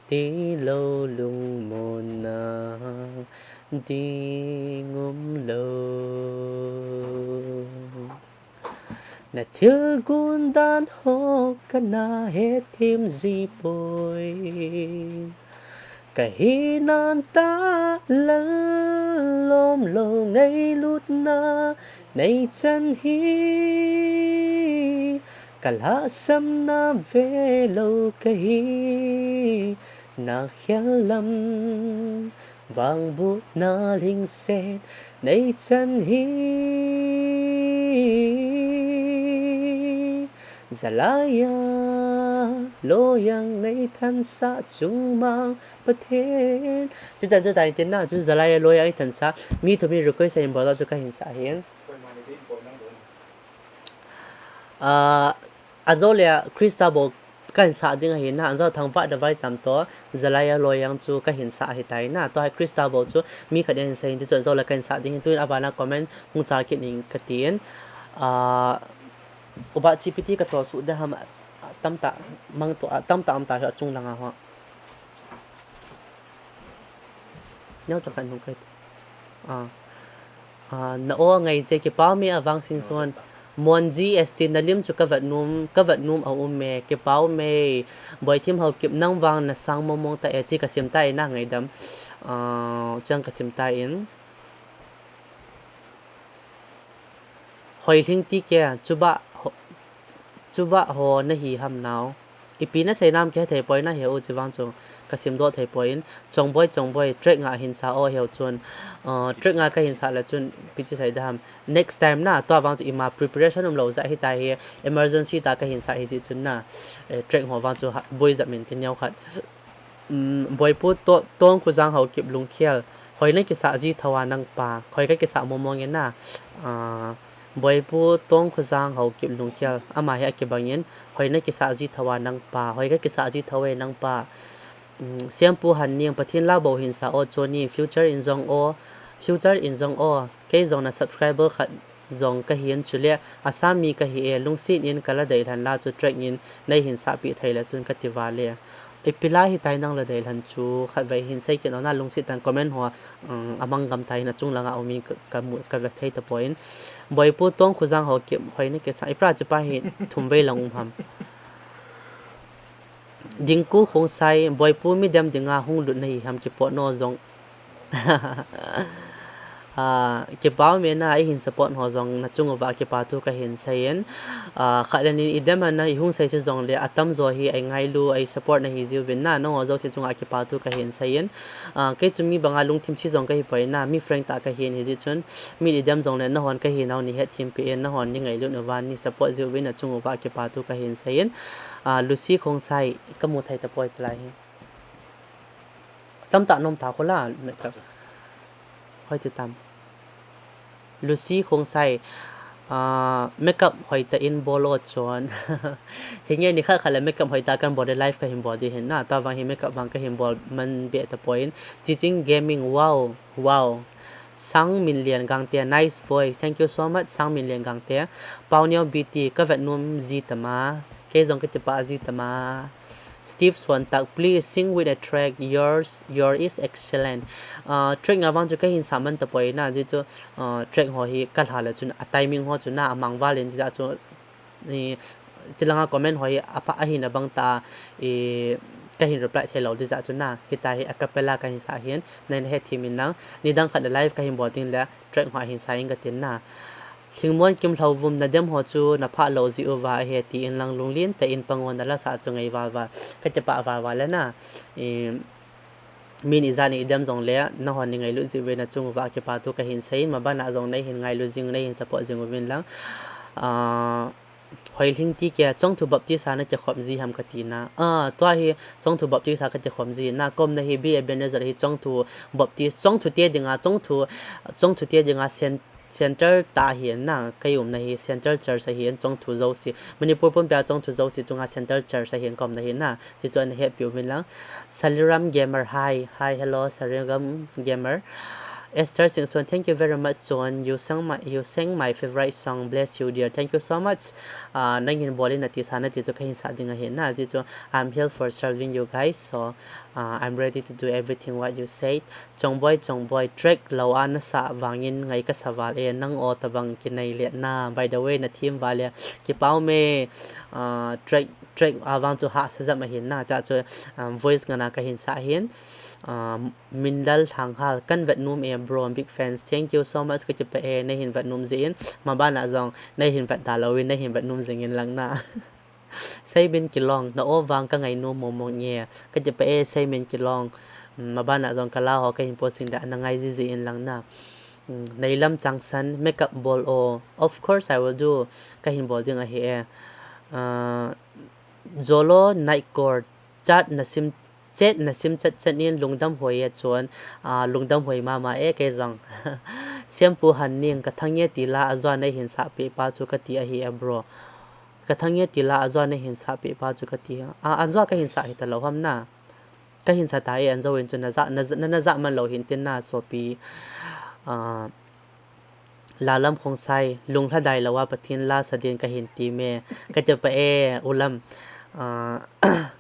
ti lou lungmonna ding um lou. Na thilgon dan ho ka na hethem ji poi. Ka hinan tah lallom lou ngailutna nei chan hi. Ka lhahsamna ve lou ka hi na khel lam. Vangbohna lhingset nei chan hi. Jalai a loiang nei thansah chungmang Pathen. Chuchan chu tain tin na, chu Jalai a loiang ei thansah. Mi thum in request a hin bol a chu ka hin sah hin. Ah, anjo le Christa bou ka hin sah ding ahi na, anjo Thangvah Davai Cham toh, Jalai a loiang chu ka hin sah ahi tai na, tua hi Christa bou chu mi khat in ahin sei in, ti chu anjo le ka hin sah ding hin, tuin abana comment hung chal kit ning ka tin. Ah, uba chi piti ka tol suh de ham, tamtah mang to, tamtah um ta hi achung langa ho. Neo chakhat nung kai. Ah. Ah, na o ngai je kipau me a Vang Sing Suan. Monji S T na lim chu ka vet nom, ka vet nom a um e, kipau me. Boithim Haokip nang vang na sang mong mong ta e, chi ka sim ta in na ngaidam. Ah, chang ka sim ta in. Hoilhing ti ke, chuba ho, chuba ho na hi ham nau. Ipi na sei nam kihethei poi na, hi u chi vang chu ka simdoh thei poi in. Chongboi, Chongboi, track nga hin sa o hi u chun. Uh, track nga ka hin sa le chun ipi chi sei dam. Next time na, tua vang chu ima preparation um lou jeh hi ta hi, emergency ta ka hin sa hi ji chun na. Eh, track ho vang chu ha, boi jat min tin neo khat. Um, Boipu to, Tongkhojang Haokip Lungkhel. Hoi na kisah ji tho a nang pa. Hoi ka kisah mong mong in na. Ah, Boipu Tongkhojang Haokip Lungkhel. Ama hi a kibang in. Hoi na kisah ji tho a nang pa. Hoi ka kisah ji tho e nang pa. Um, Siampu Hanning, Pathen la bou hin sa o Johnny. Future in jong o. Future in jong o. Kei jong na subscriber khat jong ka hin, chule Assam mi ka hi e, lungset in ka la deilhen la chu track in nei hin sahpeh thei le chun ka ti val e. Ipi la hi tai nang la deilhen chu khatvei hin sei kit o na, lungset tah in comment ho, um, amang gam ta hin achung langa um in ka, ka mu, ka ve thei ta poi in. Boipu Tongkhojang Haokip, hoi na kisah, ipi la chi pa hi thum vei lang um ham. Dingku Khongsai, Boipu midem dinga hung lut na hi ham kipot no jong. Ah, kipau me na, ei hin support ho jong na chung uva kipa thu ka hin sei in. Ah, khat le ni in idem a na i hung sei chu jong le atam jo hi ei ngailu, ei support na hi jiu vin na, nangho jouse chunga kipa thu ka hin sei in. Ah, kei chu mi banga lungthim chi jong ka hi poi na, mi frank tah ka hin hi ji chun. Mi in idem jong le nahon ka hi nau ni hethem peh in, nahon ni ngailut uva ni support jiu vin na chung uva kipa thu ka hin sei in. Ah, Lucy Khongsai, ka mu thei ta poi chulai hi. Tamtah nom ta kho la, makeup. Hoi ti tam. Lucy Khongsai, ah, makeup hoi tah in bol o chun. Hinge ni khat khat le makeup hoi tah kan bol de live ka hin bol di hin na. Tua vang hi makeup vang ka hin bol man be ta poi in. Chiching Gaming, wow, wow. Sangminlian Gangte, nice voice. Thank you so much, Sangminlian Gangte. Pauneo B T, ka vet nom ji tama. Kei jong ka ti pah ji tama. Steve Suantak, please sing with a track. Yours, your is excellent. Uh, track nga vang chu ka hin sa man ta poi na, ji chu, uh, track ho hi ka lha le chun a timing ho chu na amang val in ji ja chu, i, chilanga comment ho hi apa ahin abang ta, i, ka hin reply thei lou di ja chu na, hita hi a cappella ka hin sa hin, nei na hethem in lang, nidang khat a live ka hin bol ding le, track ho a hin sa in ka tin na. Lhingmon Kimlhouvum, na dem ho chu na phah lou ji uva ahi ti in lang lunglen tah in pang o na la sa chu ngai val val. Ka ti pah val val le na. I, min ijat in idem jong le, nahon ni ngailut ji uve na chung uva kipa thu ka hin sei in, ma bana jong nei hin ngailu jing, nei hin support jing uvin lang. Ah, Hoilhing T K, Chongthu Baptist a na kikhom ji ham kati na. Ah, tua hi Chongthu Baptist a ka kikhom ji na. Ka umna hi B Ebenezer hi Chongthu Baptist, Chongthu te dinga, Chongthu, Chongthu te dinga cen-, center tah ahi na. Ka umna hi Center Church ahi, Chongthu jouse. Manipur pumpia Chongthu jouse chunga Center Church ahi ka umna hi na. Ti chu ana hepeh uvin lang. Saliram Gamer, hi. Hi, hello, Saliram Gamer. Esther Singson, thank you very much, Chon. You sang my, you sang my favorite song. Bless you, dear. Thank you so much. Ah, nangin bol in nati sa nati chu kahin sah ding ahi na. Ajeh chu, I'm here for serving you guys. So, ah, I'm ready to do everything what you said. Chongboi, Chongboi, track lou a na sah vangin ngai ka sa val e, nang o tabang kinai le na. By the way, na theme val e, kipa um e, ah, track, track a vang chu hahsa jep ahi na. Chua chu, um, voice ngana kahin sah ahin. Um, Minlal Thanghal, kan vet nom e bro, big fans. Thank you so much, ka kipah e, neihin vet nom jeh in. Maban a jong, neihin vet da lou in, neihin vet nom jing in lang na. Seimin Kilong, na o vang ka ngai nom mong mong e. Ka kipah e, Seimin Kilong. Mm, maban a jong ka la ho kahin posting da, na ngai ji jeh in lang na. Mm, Neilam Changsan, makeup bol o. Of course I will do. Kahin bol ding ahi e. Ah, Jolo Night Court, chat na sim Chet na sim chet chet in lungdam hoi e Chon, ah, lungdam hoi mama e kei jong. Siampu Hanning, ka thang e ti la, ajua neihin sah peh pa chu kati ahi e bro. Ka thang e ti la, ajua neihin sah peh pa chu kati. Ah, ajua kahin sah hita lou ham na. Kahin sah ta e, anjo in chu na ja, na, na, na ja man lou hin tin na sopi. Ah, Lalam Khongsai, lung lhadai lou a Pathen la sa din kahin ti me. Ka kipah e, u Lam. Ah,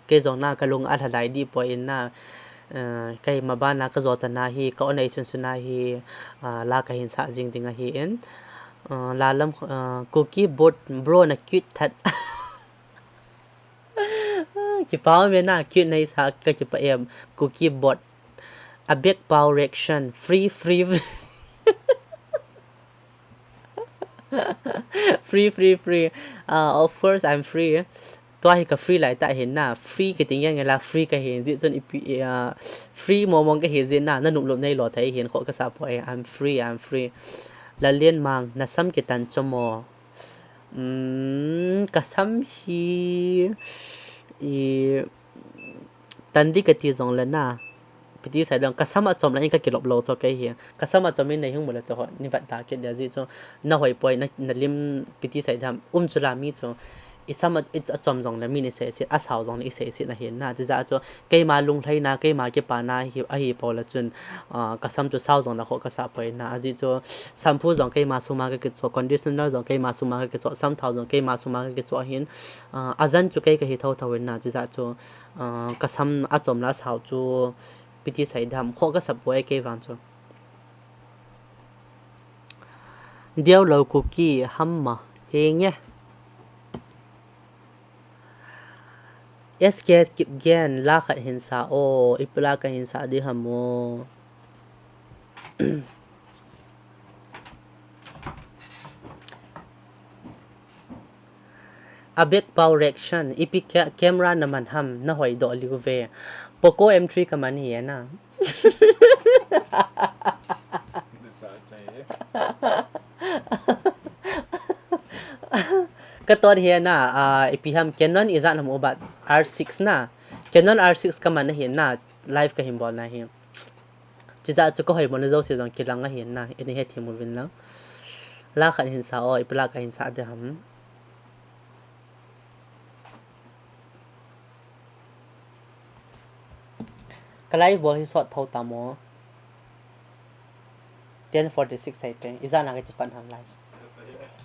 kei jong na ka lung alhadai dih poi in na. Ah, kei maban a ka jo chan a hi, ka o nei sun sun a hi, ah, la kahin sah jing ding ahi in. Ah, Lalam, ah, Kuki Boat, bro na cute that. Kipa um e na, cute nei sa ka kipah e, Kuki Boat. Abek Pau reaction. Free, free. Free, free, free. Ah, of course, I'm free. Tua hi ka free lai ta hin na. Free kiti nge nge la free kahi. Jeh chun ipi, ah, free mong mong kahi jeh na. Na nop lop nei lo thei hin kho ka sa poi. I'm free, I'm free. Lalien Mang, na sam kitan cho mo. Um, ka sam hi, i, tan di kati jong le na. Piti sai dong, ka sam achom la in ka kilop lou cho kei hi. Ka sam achom in nei hung mu le cho ho, nei vet ta kit dia jeh chu. Na hoi poi, na, na lim piti sai dam, um chu la mi chu. I sam a, i achom jong le mi nei sei sit, asao jong le i sei sit na hin na. Jeh a chu, keima lunglhaina, keima kipana hi, ahi poi le chun, ah, ka sam chu sao jong la kho ka sa poi na. Ajeh chu, shampoo jong keima sum a ka kicho, conditioner jong keima sum a ka kicho, sam thao jong keima sum a ka kicho ahin, ah, ajan chu kei kahi tho tho in na. Jeh a chu, ah, ka sam achom la asao chu, piti sai dam, kho ka sa poi kei vang chu. Diau lou Kuki, hamma, henge. S K Kipgen, la khat hin sa o, ipi la kahin sa di ham o. Abek Pau reaction, ipi ca-, camera na man ham, na hoi doh liu ve. Poco M three ka man hi e na. Ka ton hi na, ah, ipi ham Canon ijat ham u bat R six na. Canon R six ka man ahi na, live ka hin bol na hi. Chijat chu ka hoi mo na jouse jong kilang ahi na, ini he thim uvin lang. La khat hin sa o, ipi la kahin sa di ham. Ka live bol hi sot tho ta mo. Ten forty six ai te. Ijat na ka chi pan ham live.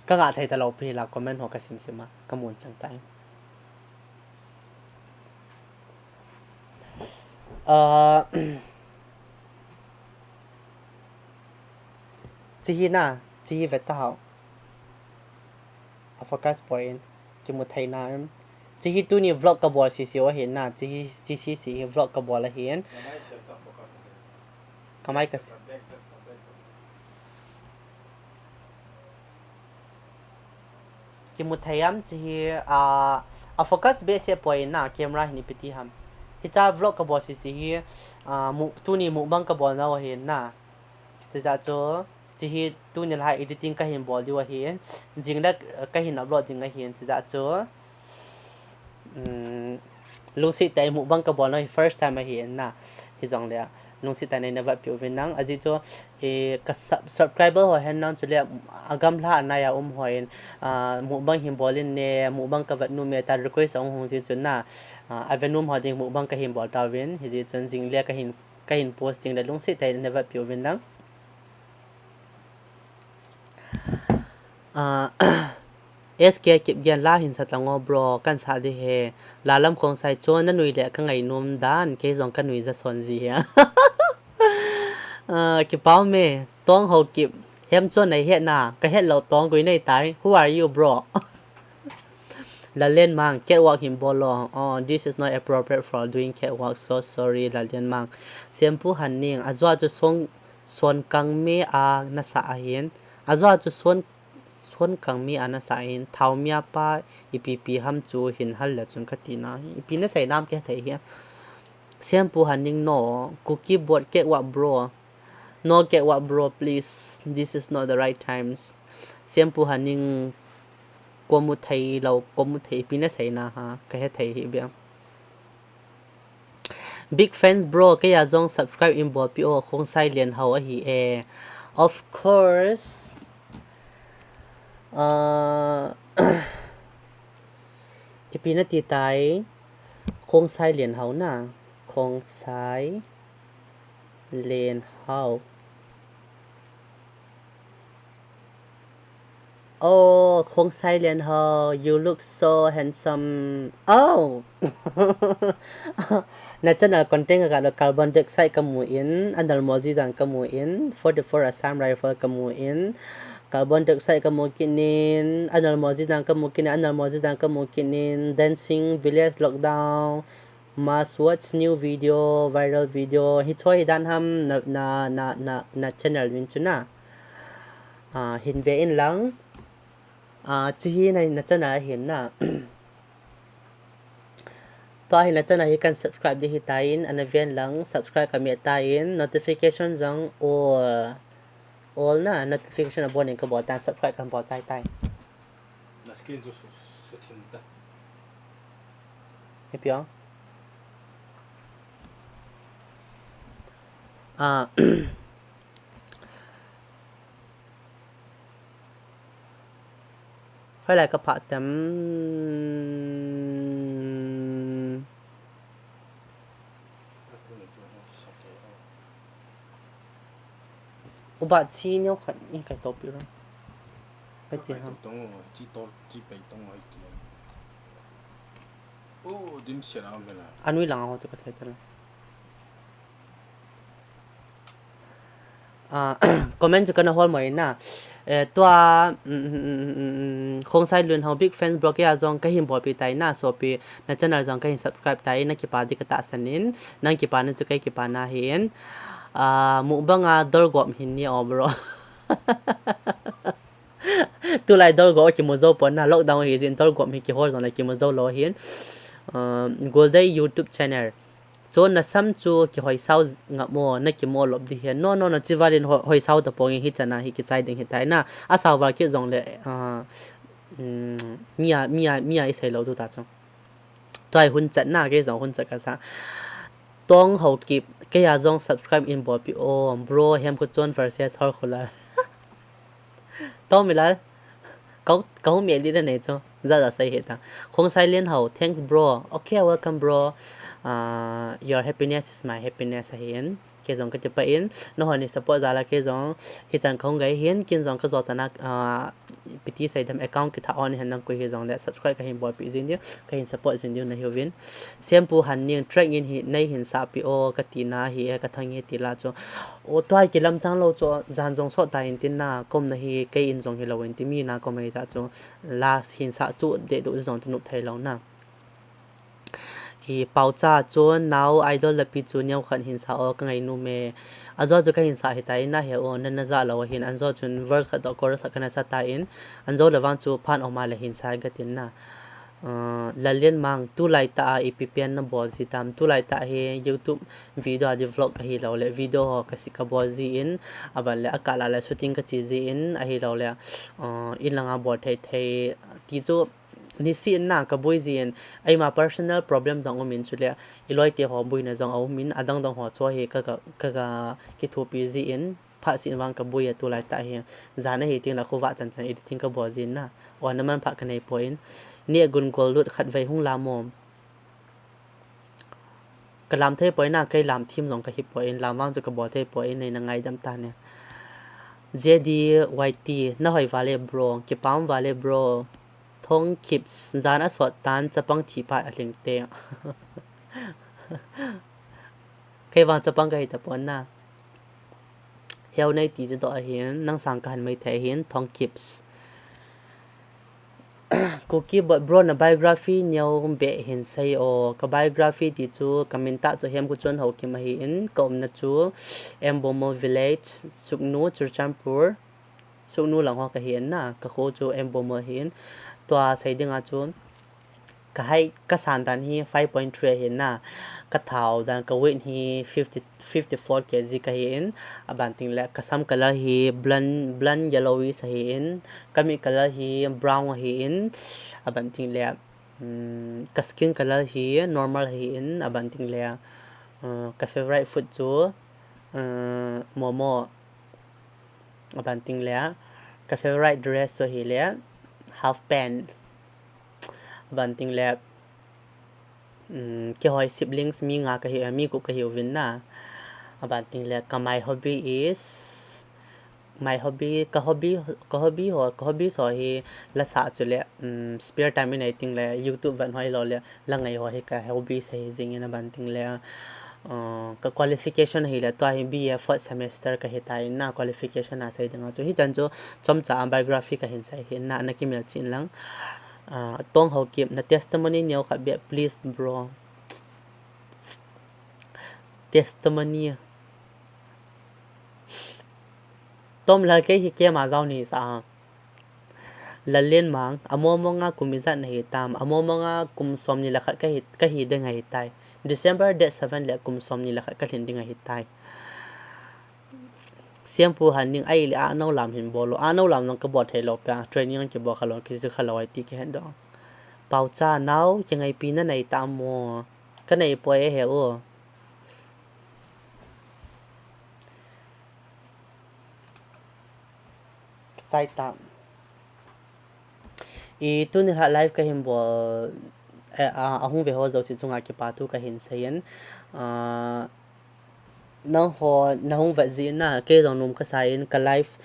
Ka ngah thei ta lou pi la comment ho ka sim sim a. Ka mun chang tai. Ah, chi hi na, chi hi vet ta hao. A focus point, kimu thei na em. Chi hi tuni vlog ka bol sisi u ahi na, chi hi, chi sisi hi vlog ka bol ahi en. Ka mai ka si. Kimu thei am chi hi, a, a focus behseh poi na, camera hin ipi ti ham. Hicha vlog ka bol sisi hi, a, mu-, tuni mukbang ka bol nau ahi na. Chijat chu, Chihi tuni lai editing kahin bol diu ahin, jingle kahin upload ding ahin, chijeh chu, um, lungset tah in mukbang kabol nau hi first time ahin na, hijongle lungset tah in neina vetpi uvin lang, ajeh chu, eh, ka sub-, subscriber ho hen lang chule agamla anaiya um hon, ah, mukbang hin bol in ne, mukbang kavet nom e tia request ahung hung jeh chun na, ah, avet nom ho ding mukbang kahin bol tauvin, hijeh chun jingle kahin, kahin post ding le lungset tah in neina vetpi uvin lang. Ah, S K Kipgen la hin sa tang o bro, kahin sa ding ahi. Lalam Khongsai chu nanui le kangai nom dan, kei jong kanui ja son ji ahi. Ah, kipa um e, Tong Haokip, hem chu neihet na, kahet lou Tong gui nei tai. Who are you, bro? Lalen Mang, catwalk hin bol o. Oh, this is not appropriate for doing catwalk. So sorry, Lalen Mang. Sempu Hanning, ajua chu son, son kang me a nasa ahin. Ajua chu son, son kang me a nasa ahin. Thao mia pa ipi pi ham chu hin hal le chun kati na. Ipi nasei nam kihethei hi. Sempu Hanning no, Kuki board catwalk bro. No catwalk bro, please. This is not the right times. Sempu Hanning, ko mu thei lou, ko mu thei, ipi nasei na ha, kahethei hi bia. Big fans bro, keiya jong subscribe in bolpi o, Khongsai Lianhao ahi e. Of course. Uh, ipi nati tai, Khongsai Lianhao na, Khongsai Lianhao. Oh, Khongsai Lianhao, you look so handsome. Oh! Na channel content ka ga carbon dioxide kamu in, anal moji dan kamu in, forty-four Assam Rifle kamu in, carbon dioxide kamu kit in, anal moji dan kamu kit in, anal moji dan kamu kit in, dancing, village lockdown, must watch new video, viral video. Hiche hi dan ham na, na, na, na, na channel vin chu na. Ah, hin ve in lang. Ah, chihi na, na channel ahin na. Tua hi na channel hi kan subscribe ding hitan, ana ven lang, subscribe kame tan, notification jong all, all na, notification abon in kabol tan, subscribe kan bol chai tai. Na screen chu su, su thin ta. Ipi o. Ah. Hoilai ka pha tem. Uba chi neo khat in kai topi ra. Kai chi ha. Chi to, chi pai tong ai ti. Oh, dim sia na me la. Anui lang ho chu ka sai chala. Ah, comment chu kana hol mo in na. Eh, tua, mm, mm, mm, mm, mm, Khongsai Lianhao big fans bro, keiya jong kahin bolpi tai na, sopi na channel jong kahin subscribe tai, na kipa ding ka tahsan in, nang kipa na chu kei kipa na ahin. Ah, mukbang a dolgop hin ne o bro. Tulai dolgop kimu jou pon na, lockdown hi jeh in dolgop hi kihol jong le kimu jou lou ahin. Ah, Goldei YouTube channel. Chun na sam chu kihoi sao ngap mo, na kimo lop ding hi. No, no, no, chival in ho-, hoi sao ta pong in hichan a hi kichai ding hitai na. A sao val kit jong le, ah, mm, mi a, mi a, mi a i sei lou tu ta chu. Tua hi hun chat na, kei jong hun chat ka sa. Tong Haokip, keiya jong subscribe in bolpi o, bro, Hemkhochon versus Horkhola. Tong Milal, kau, kau mi li da nei chu. Za za sei he ta. Khongsai Lianhao, thanks bro. Okay, welcome bro. Uh, your happiness is my happiness ahin. Kei jong kati pah in. Nahon nei support jal a kei jong. Hichan kahung gai hin. Kin jong ka jo chana, uh, piti sei dem account kitha on hen nang koi hi jong le subscribe kahin bolpi jing diu. Kahin support jing diu nahiuvin. Sempu Hanning track in hi nei hin sahpi o kati na hi e ka thang hi ti la chu. O tua hi kilam chang lou chu jan jong sot ta in tin na kom na hi kei in jong hi lou in ti mi na kom hi ja chu la hin sah chu de du jong ti nup thei lou na. I Paocha chu nao idol lapi chu neo khat hin sa o ka ngai nom e. Ajo chu kahin sa hi ta in na he o na na ja lou hin an jo chun verse khat to chorus khat kana sa ta in an jo la vang chu phan o ma le hin sa ka tin na. Lalin Mang, tulai tah a ipi pen nabol ji tam, tulai tah hi YouTube video a di vlog ahi lou le, video ho kasi kabol ji in, aban le akah la le shooting kache ji in, ahi lou le, in langa bol thei thei, ti chu, nisi in na kaboi ji in, eima personal problem jong um in chule, iloi te ho boina jong aum in, adang dang ho chu hi ka, ka, ka, ka kithopi ji in, phat sin vang kaboi a tulai tah hi, jan ahi ting la khovah chan chan editing kabol ji in na, o naman phat kanei poi in, ni gun gol lut khat vei hung lam o. Kalam thei poi na, kei lam thim jong kahi poi in, lam vang chu kabol thei poi in, nei na ngaidam ta ne. J D Y T, nahoi vale bro, kipah vale bro. Thong Kips, jan asot tan, chapang thi phat alhing te. Kei vang chapang kahi tapon na. Heu nei ti chu doh ahin, nang sang kahin mai thei ahin, Thong Kips. Kuki Bot bro na biography neo beh hin sei o, ka biography ti chu ka min tah chu Hemkuchon Haokip ahi in, ka umna chu M Bomol Village, Sugnu, Churachandpur, Sugnu lang ho kahi in na, ka kho chu M Bomol ahi in, tua sei dinga chu, ka height, ka san dan hi five point three ahi na, ka thao dan, ka weight hi fifty, fifty-four K G kahi in, aban ting le, ka sam color hi blonde, blonde yellowish ahi in, ka mit color hi brown ahi in, aban ting le, um, ka skin color hi normal ahi in, aban ting le, uh, ka favorite food chu, uh, momo. Aban ting le, ka favorite dress chu ahile, half pant. Aban ting le, um, keiho siblings mi nga kahi, mi gup kahiuvin na. Aban ting le, ka my hobby is, my hobby, ka hobby, ka hobby ho, ka hobby ho hi la sa chule, um, spare time in ahi ting le, YouTube vet hoi lou le, la ngai ho hi ka hobby ahi jing in aban ting le, uh, ka qualification ahile, tua hi B A fourth semester kahi tai na, qualification a sei dinga chu. Hichan chu, chomcha a biography kahin sei hi na, na kimel chin lang. Uh, Tong Haokip, na testimony neo khat beh, please bro. Testimony. Tom Lal kei hi kema jao ni sa. Lallen Mang, amomong a kum ijat nahi tam, amomong a kum somni le khat kahi, kahi ding ahitai. December date seven le kum somni le khat kalhin ding ahitai. Siampu Hanning, ahile a nau lam hin bol o, a nau lam jong kabol thei lou pia, training kibol khalou, kijil khalou ahi ti kihen doh. Paocha, nao, kingaipi nanei tam mo, kanei poi e he o. Chai ta. I tuni lha live kahin bol, eh, a, ahung ve ho jouse chunga kipa thu kahin seiyin. Ah, nangho, nahung vet jeh in na, kei jong nom kasa in ka live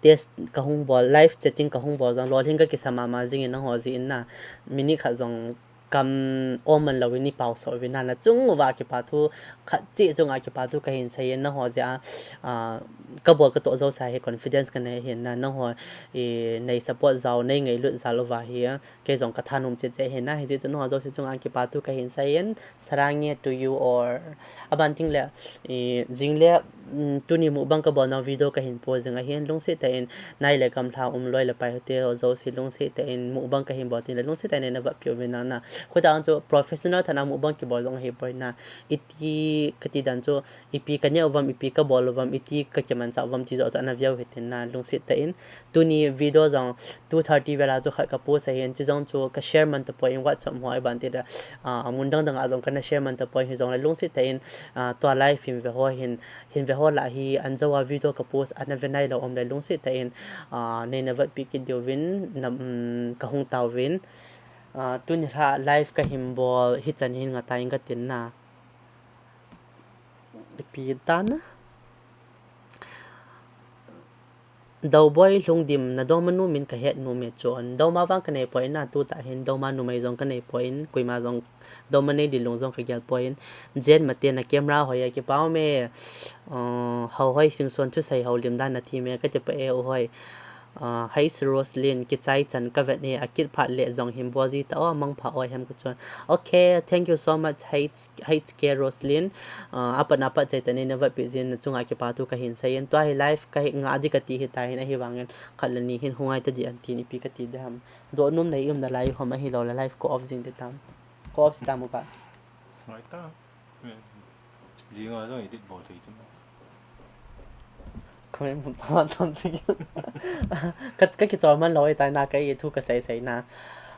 test kahung bol, live chatting kahung bol jong, lolhing kakisa mama jing in nangho jeh in na, minute khat jong kam om man louvin nei paosah uvin na, nachung uva kipa thu khat cheh chunga kipa thu kahin seiyin, nangho jeh a, ah, kabol katoh jouse hi confidence kanei ahin na, nangho, i, nei support jal, nei ngailut jal uva hi, kei jong kathanom chet chet ahin na, hijeh chun nangho jouse chunga kipa thu kahin seiyin, sarang ye to you all. Aban ting le, i, jing le, um, tuni mukbang kabol nau video kahin post jing ahin, lungset tah in, nai le gamlha um loi le pai hote, jouse lungset tah in, mukbang kahin bol teng le, lungset tah in nei na vetpi uvin lang na. Khuta ang chu professional tah a mukbang kibol jong ahi poi na. Iti kati dan chu, ipi kaneh uvam, ipi kabol uvam, iti kakimanchah uvam ti joh chu ana veu hitin na, lungset tah in. Tuni video jong two thirty vel a chu khat ka post ahin, chi jong chu ka share man tapoi in WhatsApp ho aban tile, ah, amun dang dang a jong kana share man tapoi, hijongle lungset tah in, ah, tua live hin ve ho hin, hin ve ho lah hi, anjou a video ka post ana ve nailou um le lungset tah in, ah, nei na vetpi kit diuvin, na, um, kahung taovin, ah, tuni lha live kahin bol, hichan hin ngah tan katin na. Ipi tan na. Dauboi Lhungdim, na dongma nu min kahet nom e chun. Dongma vang kanei poi na, tutah hin dongma numei jong kanei poi, koima jong dongma nei ding lung jong kagel poi. Jen Mate, na camera hoi a kipa um e. Uh, Hauhoi Singson, thusei houlim dan na thim e, kati poi e, u hoi. Uh, H Roslyn, kichai chan kavet e, akit phat le jong hin bol ji ta o, mangpha o hem ka chun. Okay, thank you so much, H, H K Roslyn. Uh, apat apat chai ta nei na vet pi jin na chunga kipa thu kahin sei in. Tua hi live ka hi nga di kati hi ta hin ahi vangin khat le ni hin hung ngai ta di an tin ipi kati de ham. Doh nom nei um na lai hom ahi lo le live ko off jing di tam. Ko off tam u pa. Ngai ta. Jing a jong edit bol thei chu. Comment mun pa tam si. Ka, ka kichol man lo e tai na ka i thu ka sei sei na.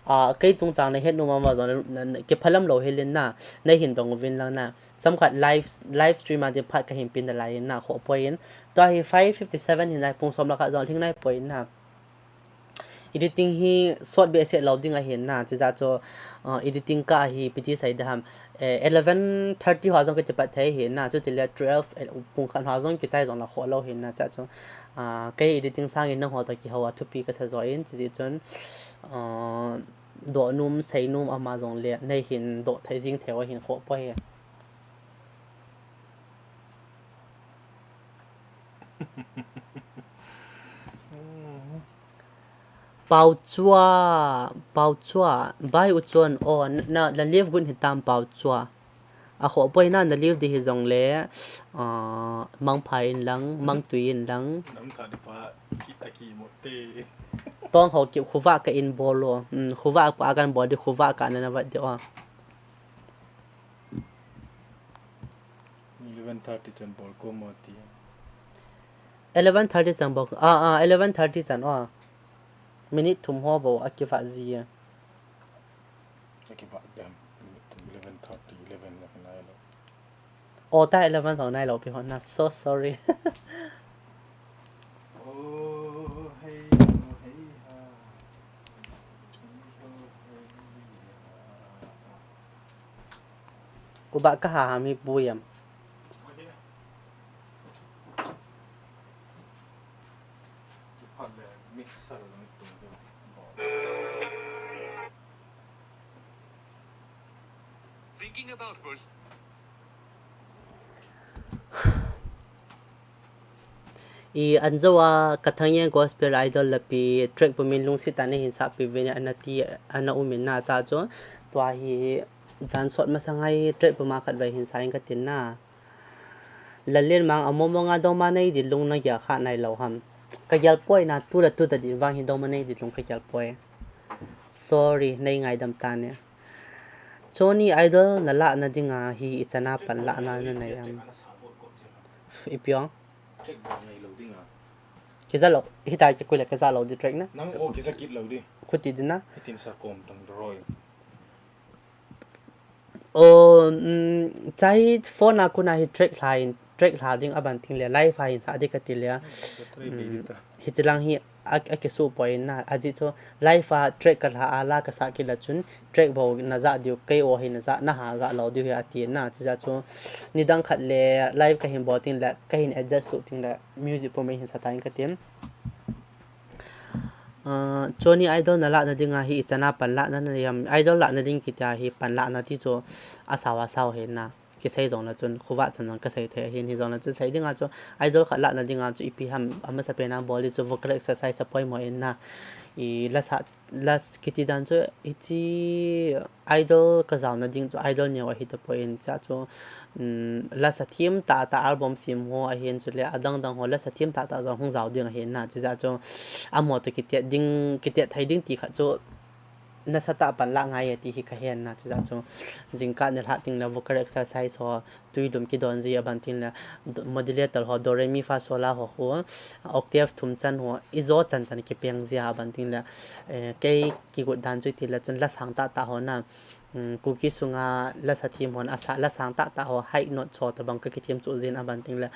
Ah, kei chungchang na het nom ama jong na, na, na, kiphalam lo hilin na. Na hin dong uvin lang na. Chomkhat live, live stream a din phat kahin pin na lai in na kho poi in. Tua hi five fifty-seven hin nai pung som la khat jong lhing nai poi in na. Editing hi sot behseh lo ding ahin na, chijeh chu, uh, editing ka hi piti sei ding ham, eh, eleven thirty ho jong ka chipat thei ahin na, chuti le twelve, eh, pung khat ho jong kichai jong la kho lo ahin na, chijeh chu, uh, kei editing sangin nangho toh kihou a thupi ka sa jo in, chijeh chun, uh, doh nom, sei nom ama jong le, nei hin doh thei jing thei u ahin kho poi. Pau chua, pau chua, bai u chuan, o, na, na live gun hitam pau chua. A kho poi na, na live di hi jong le, ah, mangpha in lang, mangtui in lang. Nam kha di pa, ki, a ki mo te. Tong ho ki khuva ka in bol lo. Hmm, khuva pa kan bol di khuva ka na na vat di o. Eleven thirty chan bol ko mo ti. Eleven thirty chan bol. Ah, ah, eleven thirty chan, oh. Minute thum ho bou a kivat ji. A kivat dem. Minute thum, eleven thirty, eleven na nai lo. Oh, ta eleven jong nai lo pi ho na. So sorry. Oh, hey, oh, hey, ha. Hey, oh, hey, ha. Uba ka ha ha mi bu yam. Thinking about first. I an jo a ka thang yang gospel idol lapi track pumin lungsit tah na hin sah pi ve ni ana ti ana um in na ta chu tua hi jan sot masang a hi track puma khat vai hin sa in ka tin na. Lallen mang a momo nga dong ma nei di lung na gel kha nai lo ham. Ka gel poi na tu la tu ta di vang hi dong ma nei di lung ka gel poi. Sorry, nei ngaidam ta ne. Choni idol na la na dinga hi i chana pan la na na nei am. I piong. Kija lo, hita ki kuila kija lo di track na. Nang o kija kit lo di. Khuti di na. Hitin sa kom tang roi. O, mm, chai phone a kuna hi track hla in, track hla ding aban ting le, live a hin sa di ka ti le. Battery bei di ta. Hichilang hi a, a kisu poi na, a ji chu live a track ka hla a la ka sa ki la chun, track bo na ja diu, kei o hi na ja, na ha ja lo diu hi a ti na, chija chu nidang khat le live ka hin bol ting le, ka hin adjust tu ting le, music po mai hin sa ta in ka tin. Ah, Choni idol na la na dinga hi i chana pan la na na yam, idol la na ding ki ta hi pan la na ti chu a sao a sao he na. Kisei jong la chun khuva chan jong ka sei thei ahin hi jong la chun sei dinga chu idol khat la na dinga chu ipi ham amasa pen a bol di chu vocal exercise a poimo in na i la sa la kiti dan chu i chi idol ka jao na ding chu idol neo ahi ta poi in cha chu, um, la sa thim ta ta album sim ho ahin chu le adang dang ho la sa thim ta ta jong hung jao ding ahin na chi ja chu amo to kitet ding kitet thei ding ti khat chu nasa tah pan la ngai e ti hi ka hen na, chija chu jingkah nilhah ting le vocal exercise ho, tui lum kidon ji aban ting le, do, modulator ho, do, re, mi, fa, sol, la ho, ho, octave thum chan ho, i jo chan chan kipeng ji aban ting le, eh, kei kigot dan chu ti le chun la sang tah tah ho na, um, Kuki sunga la sa thim hon asa la sang tah tah ho, high note cho tabang ka kithim chu jin aban ting le,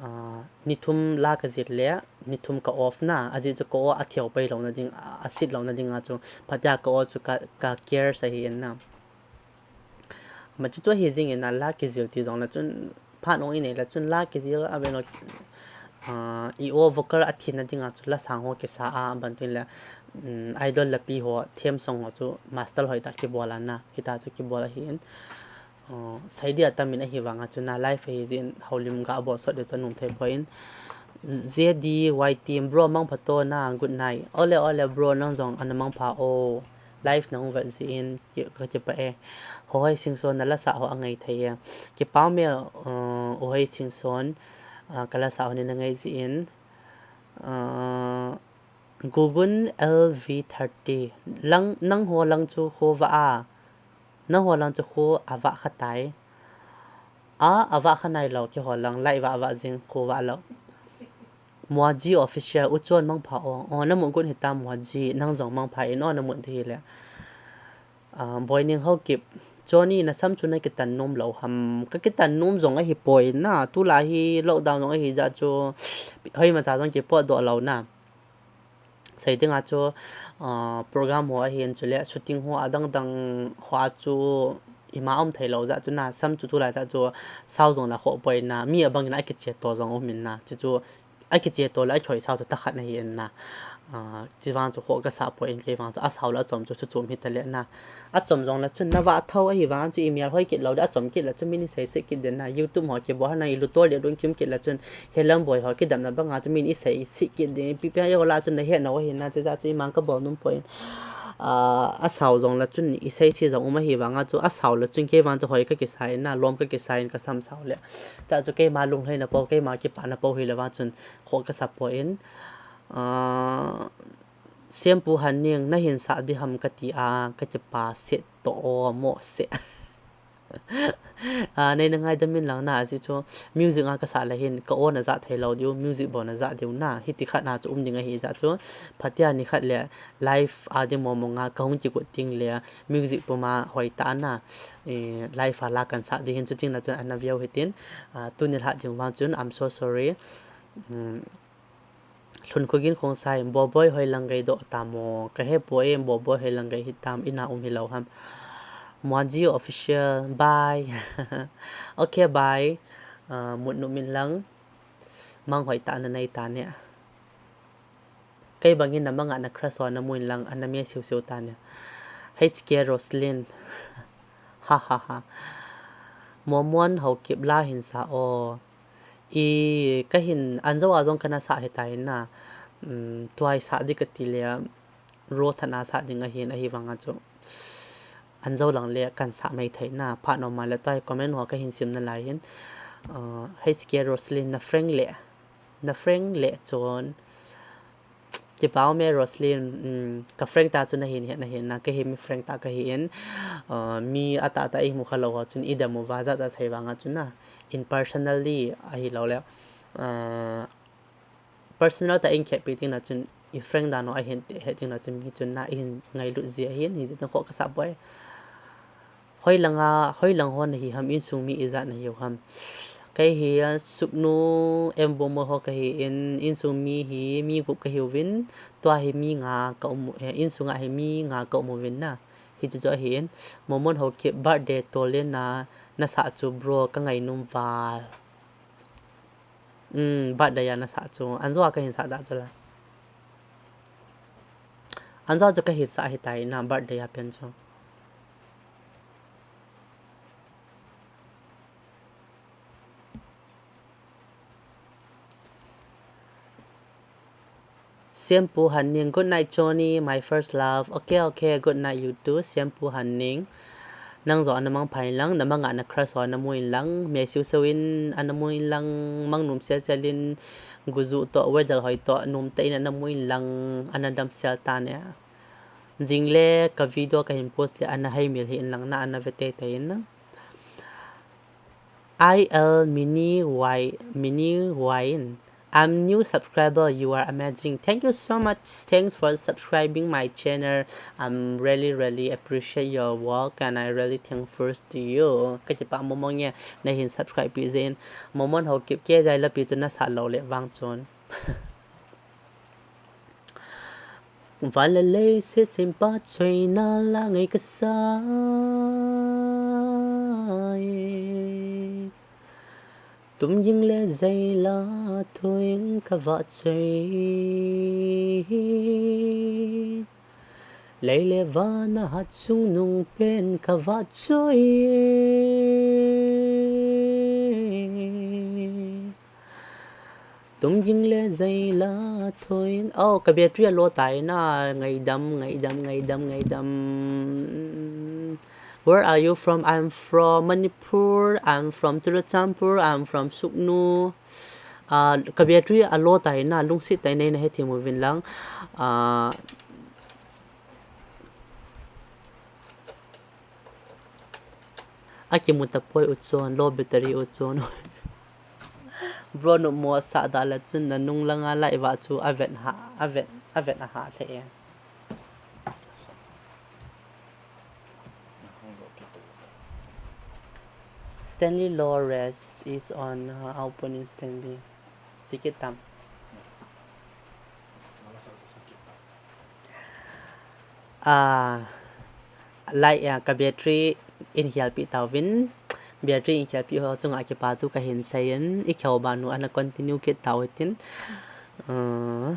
ah, ni thum la ka jit le, ni thum ka off na, ajeh chu ka aw a theo pai lo na ding, a, a sit lo na ding a chu, phatea ka aw chu ka, ka care sa hi en na. Ma chu chu hi jing en na la kijil ti jong la chun, phan ong i nei la chun la kijil a ve lo, ah, i aw vocal a thin na ding a chu la sang ho kisa a, ban tin le, um, idol lapi ho, theme song ho chu master hoi ta kibol a na, hita chu kibol a hi en. Uh, sei dia tamin ahi vanga chu na live ahi jin houlim ga bol sot de chu num thei poi in. J D Y Team, bro, mangpha to na, good night. Ole, ole, bro, nang jong ana mangpha o. Live nang vet jin, ki, ka kipah e. Hohoi Singson na lasa ho angai thei e. Kipah me, uh, Hohoi Singson, uh, ka lasa ho ni na ngai jin. Uh, Gugun L V thirty. Lang, nang ho lang chu kho va a. Nang ho lang chu kho a va kha tai. A, a va kha nai lo, keiho lang lai va, va jing kho va lo. Muaji Official, u chon mangpha o. O, na mun kun hita Muaji, nang jong mangpha in o, na mun ti hi le. Ah, Boining Haokip, Johnny, na sam chu na kitan nom lo ham. Ka kitan nom jong ahi poi na, tulai hi lockdown jong ahi ja chu, hoi ma cha jong kipot doh lo na. Sei dinga chu, ah, program ho ahin chule shooting ho adang dang ho a chu ima um thei lo ja chu na, sam chu tulai ta chu sao jong la kho poi na, mi abang in a kiche to jong um in na, chu chu a kiche to le a choi sao chu ta khat na hi in na. Ah, chi vang chu kho ka sa poi in kei vang chu a sao le a chom chu chu chom hi ta le na. A chom jong la chun na va thau ahi vang chu i mial hoi kit lo de a chom kit la chu min i sei sih kit den na. YouTube ho kibol na i lu to le dun kim kit la chun Helam Boi ho kidam na banga chu min i sei sih kit den. Pi pi a yo la chun na he na wa hi na chu ja chu i mang ka bol num poi in. Ah, a sao jong la chun i sei si jong um ahi vanga chu a sao la chun kei vang chu hoi ka kisai na lom ka kisai in ka sam sao le. Ta chu keima lunglhai na po keima kipa na po hi le vang chun kho ka sa poi in. Ah, Siampu Hanning, na hin sa di ham ka ti a, ka kipa set to o mo se. Ah, nei na ngaidam in lang na, a chi chu music a ka sa la hin, ka on a ja thei lo diu, music bon a ja diu na, hiti khat na chu um ding ahi ja chu, phatia ni khat le live a di mo mo nga, ka hung kikut ting le, music puma hoi ta na, eh, live a la kan sa di hin chu ting na chun ana viau hitin, ah, tuni lha ding vang chun, I'm so sorry. Um, Lhun Khogin Khongsai, Boboi hoi lang gai doh tam o. Ka he poi em, Boboi hoi lang gai hi tam, ina um hi lo ham. Muaji Official, bye. Okay, bye. Ah, mut num in lang. Mang hoi ta na nei ta ne. Kei bang in na manga na crush ho na mu in lang, ana me siu siu ta ne. H K Roslyn. Ha ha ha. Momon Haokip la hin sa o. I, ka hin, an jo a jong kana sa hi tai na. Um, tuai sa di ka ti le, ro thana sa ding ahin, ahi vanga chu. An jo lang le kan sa mai thei na. Pha no ma le tuai comment ho ka hin sim na lai hin. Uh, H K Roslyn na friend le. Na friend le chon. Kipah me Roslyn, um, ka friend ta chu na hin, na hin, na ka hi mi friend ta ka hi in, uh, mi a ta ta i mu kha lo ho chun i dam u va ja ja thei vanga chu na, in personally ahi lo le, uh, personal ta in khe pi ting na chun i friend da no a hin te he ting na chun mi chun na i hin ngailut ji a hin, hi ji tang kho ka sa poi. Hoi langa, hoi lang ho na hi ham, insung mi ijat na hiu ham. Kei hi a Suknu M Bomo ho ka hi in, insung mi hi, mi gup ka hiu vin, tua hi mi nga ka um, eh, insung a hi mi nga ka um vin na. Hi chu chu a hi in, Momon Haokip birthday to le na, na sa chu bro, ka ngai num val. Um, birthday a na sa chu, an jo a ka hin sa da chu la. An jo chu ka hin sa hi tai na, birthday a pen chu. Siampu Hanning, good night, Johnny, my first love. Okay, okay, good night, you too, Siampu Hanning. Nang jo ana mang phai lang, na manga na crush ho ana mu in lang, me siu siu in ana mu in lang, mang num sel sel in, guju to, weather hoi to, num te in ana mu in lang, ana dam sel ta ne. Jing le ka video ka hin post le ana hai mil hi in lang na ana ve te te in. I L Mini Y, Mini Wine. I'm new subscriber. You are amazing. Thank you so much. Thanks for subscribing my channel. I'm really, really appreciate your work and I really thankful to you. Ka kipah mo mo nge na hin subscribe pi jin. Momon Haokip ke jai la pi tu na sa lo le vang chun. Van le leiset sempa choina la ngai ka sa e. Tum jing le jai la thuin ka va choi. Lei le van a hat chungnung pen ka va choi. Tum jing le jai la thoin. Oh, ka battery a low tai na. Ngaidam, ngaidam, ngaidam, ngaidam. Where are you from? I'm from Manipur. I'm from Churachandpur. I'm from Sugnu. Ah, ka battery a low tai na. Lungset tai na, na hethem uvin lang. Ah, akimu tapoi u chun, low battery u chun. Bro, nopmo asah da le chun na nung langa lai va chu avet ha, avet, avet a ha le e. Stanley Lores is on, uh, our opponent Stanley. Sikit tam. Ah, lai, ah, ka battery in hialpi tauvin. Battery in hialpi ho chunga kipa thu kahin seiyin. I kheu banu ana continue kit tau hitin. Ah,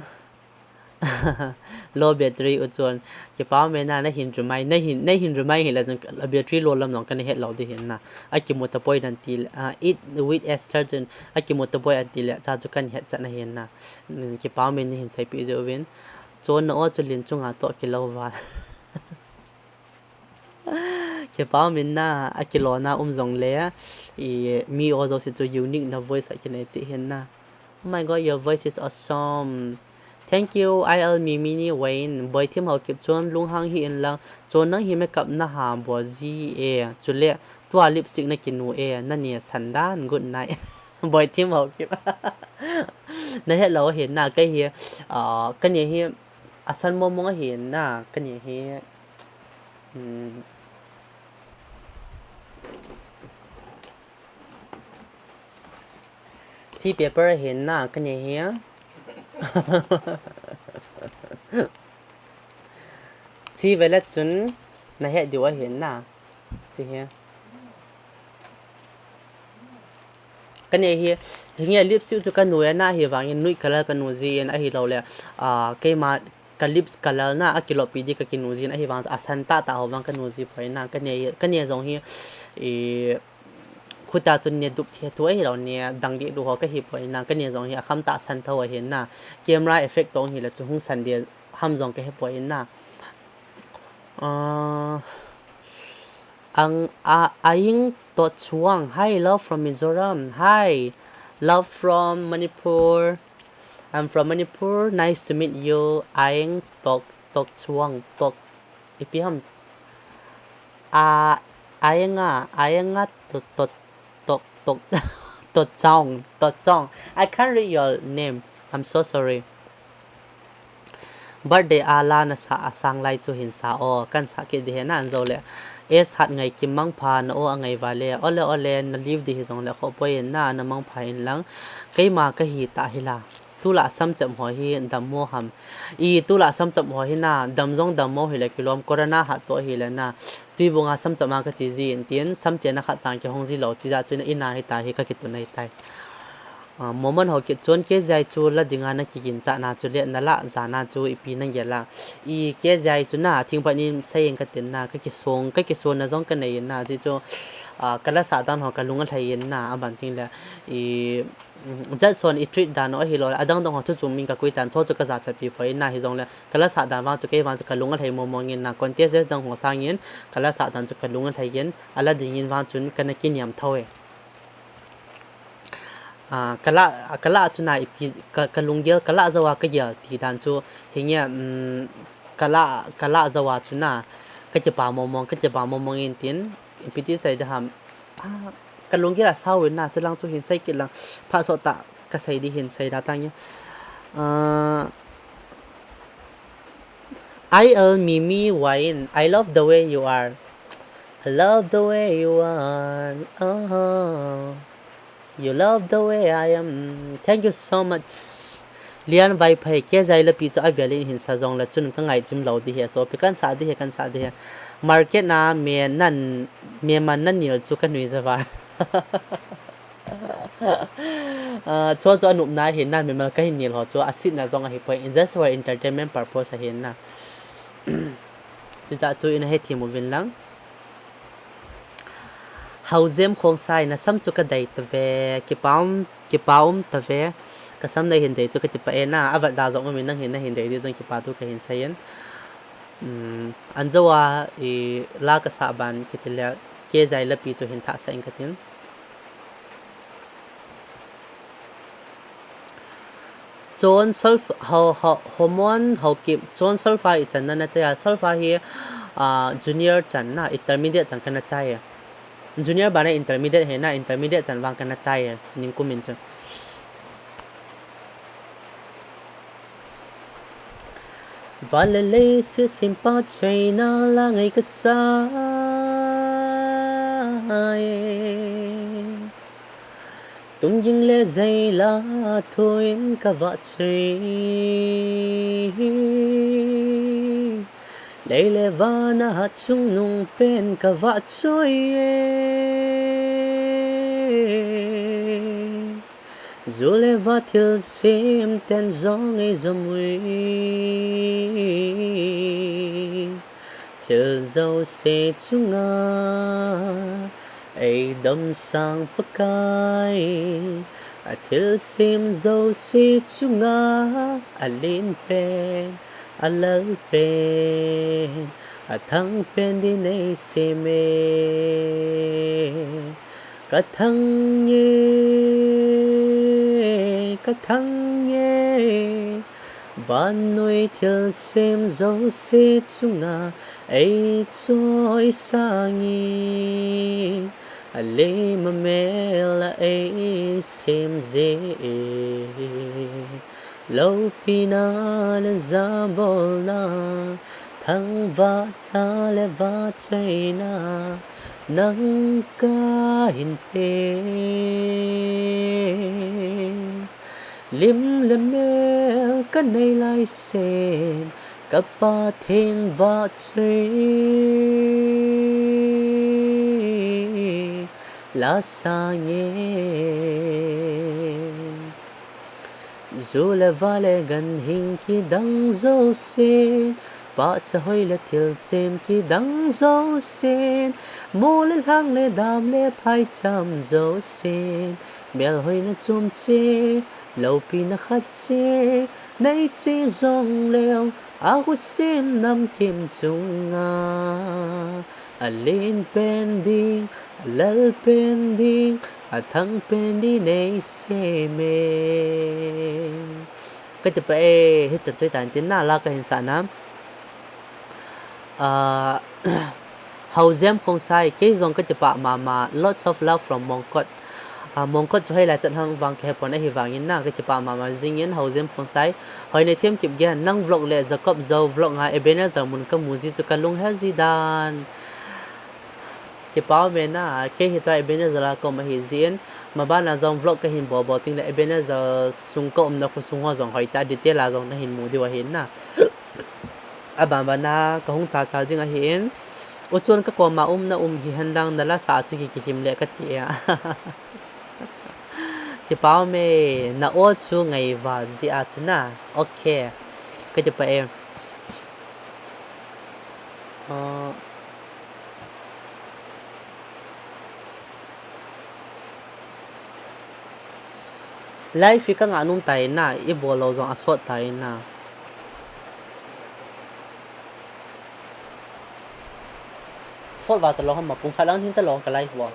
low battery u chun. Kipa mena na hin remind, na hin, na hin remind hile chun a battery low lam jong kana het lou di hin na. Akimu tapoi nan ti, ah, eat with Esther chun. Akimu tapoi an ti le, cha chu kana het chan ahin na. Kipa men na hin seipi jeh uvin. Chon na o chu lin chunga toh kilou va. Kipa min na, akilona um jong le, i, mi o jouse chu unique na voice a kinei cheh hin na. Oh my God, your voice is awesome. Thank you, I L Mimini Wayne. Boithim Haokip chun lunghang hih in lang. Chon nang hi makeup na ha bo ji e. Chule, tua lipstick na kinu e. Na ne san dan, good night. Boithim Haokip. Na het lou hin na, kei hi, ah, ka ne hi, asan mong mong ahin na, ka ne hi, um, chi paper ahin na, ka ne hi. Chi vele chun, na het diu ahin na. Chi hi. Ka ne hi, hinge lipstick chu ka nu e na, ahivangin nude color ka nu jin ahilou le, ah, keima ka lips color na, akiloppi di ka kinu jin ahivang, asan tah tah ho vang ka nu ji poi na, ka ne, ka ne jong hi, i, khuta chun ne dup the thu ahilou ne, dang di du ho ka hi poi na, ka ne jong hi akham tah san tho ahin na, camera effect toh hile chu hung san di ham jong ka he poi na. Ah, Ang, a, Aing Tochuang. Hi, love from Mizoram. Hi, love from Manipur. I'm from Manipur. Nice to meet you. Aing Tok, Tochuang. Tok, ipi ham. A, Aing a, Aing a, Tok, Tok, Tok, Tok, Tochuang, Tochuang. I can't read your name. I'm so sorry. Birthday a la na sa a sang lai chu hin sa o, kan sa kit di he na an jo le. Es hat ngai kim mangpha na o a ngai va le, ole ole na leave di hi jong le kho poi in na, na mangpha in lang. Keima ka hi ta hi la. Tula samcham ho hi dammo ham. I tula samcham ho hi na, dam jong dammo hi le kilom, corona hat to hi le na. Tuibung a samcham a ka chi ji in tin, samchena khat chang kihong ji lou, chi ja chu na in a hi ta hi ka kitun a hi tai. Ah, Mormon ho kit chun K J I chu la dinga na kiginchah na chu le na la ja na chu ipi na gel a. I K J I chu na thingphat in sei in ka tin na ka kisong, ka kisong na jong ka nei in na ji chu, ah, ka la sah dan ho ka lung a lhai in na a ban ting le i, mm, jat son i treat dan o ahilou le adang dang ho thu chu min ka kui tan chu chu ka jachat pi poi in na hi jong le ka la sah dan vang chu kei vang chu ka lung a lhai mong mong in na contest dang ho sang in ka la sah dan chu ka lung a lhai in a la ding in vang chun ka na kiniam tho e. Ah, ka la, ka la chu na ipi, ka, ka lunggel, ka la jou a ka gel ti dan chu, hinge, um, ka la, ka la jou a chu na, ka kipa mong mong, ka kipa mong mong in tin, ipi ti sei da ham. Ah, ka lunggel a sao in na, chulang chu hin sei kit lang, pha so ta, ka sei di hin sei da tang ya. Ah, I L Mimi Wine, I love the way you are. I love the way you are. Oh, you love the way I am. Thank you so much. Lian Vaiphei, K J I lapi chu avel in hin sa jong le chun ka ngai chim lou di he. So, pi kan sa di he, kan sa di he. Market na me nan, me man nan nil chu ka nui java. Ah, chu chu anupna ahin na, mimal ka hin nil ho chu, asitna jong ahi poi, in just for entertainment purpose ahin na. Chuti chu in a hethem uvin lang. Haojem Khongsai, na sam chu ka dei ta ve, kipah um Kipa um tave, kasam nahin dei chu kati pah e na, avat da jong umin nang hin nahin dei ding jong kipa thu kahin seiyin. Um, anjo a, i, la kasah ban kiti le, kei jai lapi chu hin thah sah ing katin. Chon solfa, ho, ho, Homon, Haokip, chon solfa ichan na nachai a, solfa hi, ah, junior chan na, intermediate chan kana chai e. Junior bana intermediate hi na, intermediate chan vang kana chai e, ningkum in chu. Van le leiset sempa cheina la ngai kasa e. Tumging le jei la thuin kavah choi. Lei le van a hatchungnung pen kavah choi e. Ju le va thilsem ten jong eijom ui. Thil jouse chunga eidomsang Pakai. Athilsem jouse chunga alen pen, alal pen, athang pen din eisem e. Kathang e, kathang e. Vannoi thilsem jouse chunga eichoisang in, alei mamel a eisem je e. Loupina le jabolna, thangvahna le vahchoina nang kahin pe. Lim le mel kanei laisen, ka Pathen vahchoi la sang e. Ju le va le ganhing kidang jousen, pahcha hoi le thilsem kidang jousen, mo le lhang le dam le phaicham jousen, melhoina chom cheh, loupina khat cheh nei cheh jongleu, akhutsem namkim chunga alen pen ding, alal pen ding, athang pen ding nei sem e. Kati pah e, hichan chu hitan tin na la kahin sah na. Ah, Haojem Khongsai, kei jong kati pah mama, lots of love from Mongkot. Ah, Mongkot chu hoilai chan ham vang kahepon ahivangin na, kati pah mama jingin, Haojem Khongsai. Hoinathem Kipgen, nang vlog le Jacob Zou vlog nga Ebenezer mun kamu ji chu kalunghel ji dan. Kipa ume na, kei hitia Ebenezer a kaum ahi jin, mabana jong vlog kahin bol bol tengle Ebenezer sung kaumna khosung ho jong hoitah detail a jong nahin mu diu ahin na. Abanbana kahung chalchal ding ahin, uchon kakoma umna um hihen lang nala sah chu kikilhem le kati a. Kipa ume, na-o chu ngaiva jeh a chu na. Okay. Kati pah e. Ah, live hi kangah nom tai na, ibol lou jong asot tai na. Sot va talou ham, pung khat lang hin talou ka live vo.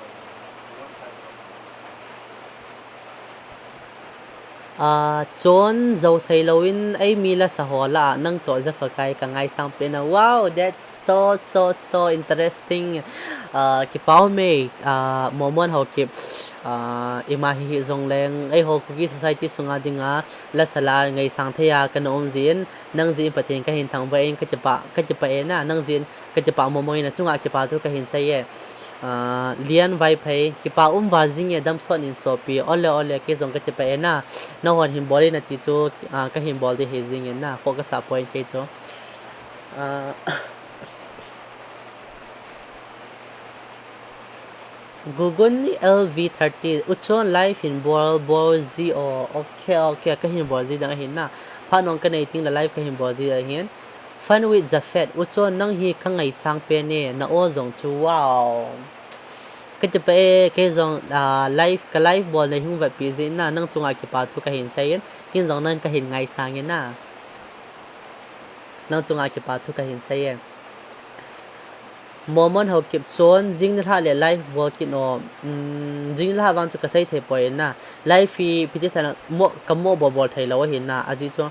Ah, chon jou seilou in eimi lasa ho lah a nang toh japhakai kangaisang pen a. Wow, that's so, so, so interesting. Ah, kipa ume, ah, Momon Haokip, ah, ima hihi jongleng, eiho Kuki society sunga dinga lasa lah a ngaisang thei a kana um jin, nang jeh in Pathen kahin thangvah in, kati pah, kati pah e na, nang jeh in kati pah Momon in, achunga kipa thu kahin sei e. Ah, Lian Vaiphei, kipa um val jing e, damsot in sopi, ole, ole, kei jong kati pah e na, nahon hin bol in ati chu, ah, kahin bol ding ahi jing e na, khoh kasah poi kei chu. Ah, Gugun L V thirty, uchon live hin bol, bol ji o, okay, okay, kahin bol ji ding ahin na, phat nung kanei tengle live kahin bol ji ding ahin. Fun with Japhet, uchon nang hi kangaisang pen e, na-o jong chu, wow. Ka ti pa e, kei zong, ah, live, ka live bol na hung vet pi zi na, nang chunga kipa thu ka hin sei in, kin zong nang ka hin ngai sang in na. Nang chunga kipa thu ka hin sei e. Momon Haokip chun, jing ni hla le live bol kin o, um, jing ni hla vang chu ka sei thei poi in na. Live hi, piti sa na, mo, ka mo bol bol thei lo hi na, a zi chu,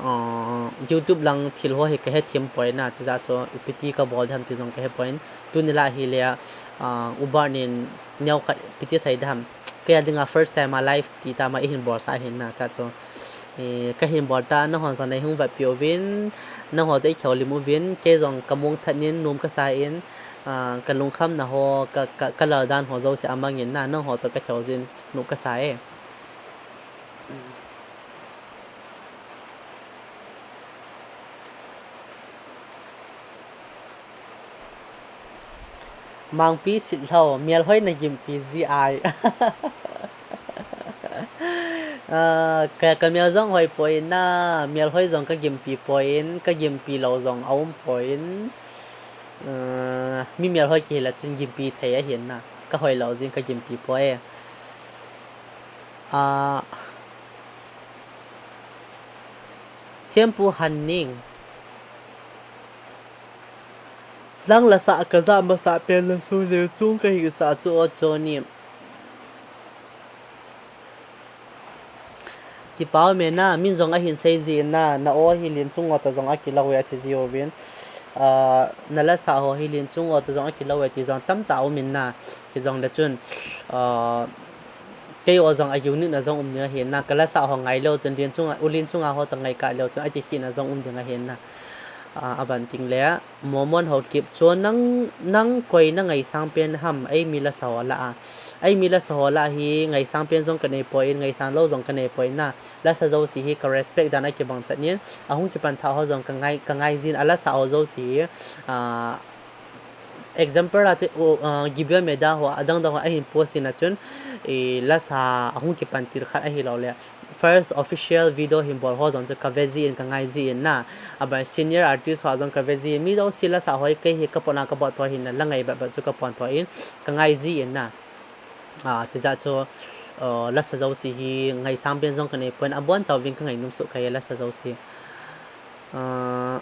uh, YouTube lang thil ho hi ka he thim poi na, chi za chu, piti ka bol tham ti zong ka he poi in. Tuni lah hi le, ah, ubar nin neo khat piti sai dam. Kei a dinga first time a live ti ta ma i hin bol sa hin na ta chu. Eh, ka hin bol ta na hon sa nei hung vat pi uvin, na ho te i kheu lim uvin, kei zong ka mung that nin num ka sa in, ah, ka lungkham na ho, ka, ka, ka lal dan ho zo se a mangin na, na ho to ka kheu zin nu ka sa e. Mangpi Sitlhou, mial hoi na gimpi zi ai. Ah, ka, ka mial zong hoi poi na, mial hoi zong ka gimpi poi in, ka gimpi lo zong a um poi in. Ah, mi mial hoi kihila chun gimpi thei a hin na, ka hoi lo zin ka gimpi poi. Ah, Siampu Han Ning. Lang la sa ka za ma sa pen la su le chung ka hi sa chu o cho ni. Kipau me na, min zong a hin sei zi na, na o hi lin chung o ta zong a ki lau ya ti zi o vin. Ah, na la sa ho hi lin chung o ta zong a ki lau ya ti zong tam ta o min na, hi zong da chun. Ah, kei o zong a unique na zong um ni a hin na, ka la sa ho ngai leo chun, lin chung a, u lin chung a ho ta ngai ka leo chun, a ki khi na zong um ding a hin na. Ah, a ban ting le. Momon Haokip chun nang, nang koi na ngaisang pen ham, ei mi la sa ho la a. Ei mi la sa ho la hi ngaisang pen zong ka nei poi in, ngaisang lo zong ka nei poi na. La sa zo si hi ka respect dan a kibang chat nin. A hung kipan tha ho zong ka ngai, ka ngai zin, a la sa ho zo si hi. Ah, example a chu, uh, Gibeon Meda ho, a dang dang ho, a hin post in a chun, eh, la sa a hung kipan til khat a hi lo le. First official video hin bol ho zong chu ka ve zi in, ka ngai zi in na. A bai senior artist ho zong ka ve zi in. Mi do si la sa hoi kei hi ka pon a ka bot tho hin na, la ngai bat bat chu ka pon tho in, ka ngai zi in na. Ah, chi za chu, uh, la sa zo si hi ngaisang pen zong ka nei poi in, a bon chau vin ka ngai num su ka hi la sa zo si. Ah,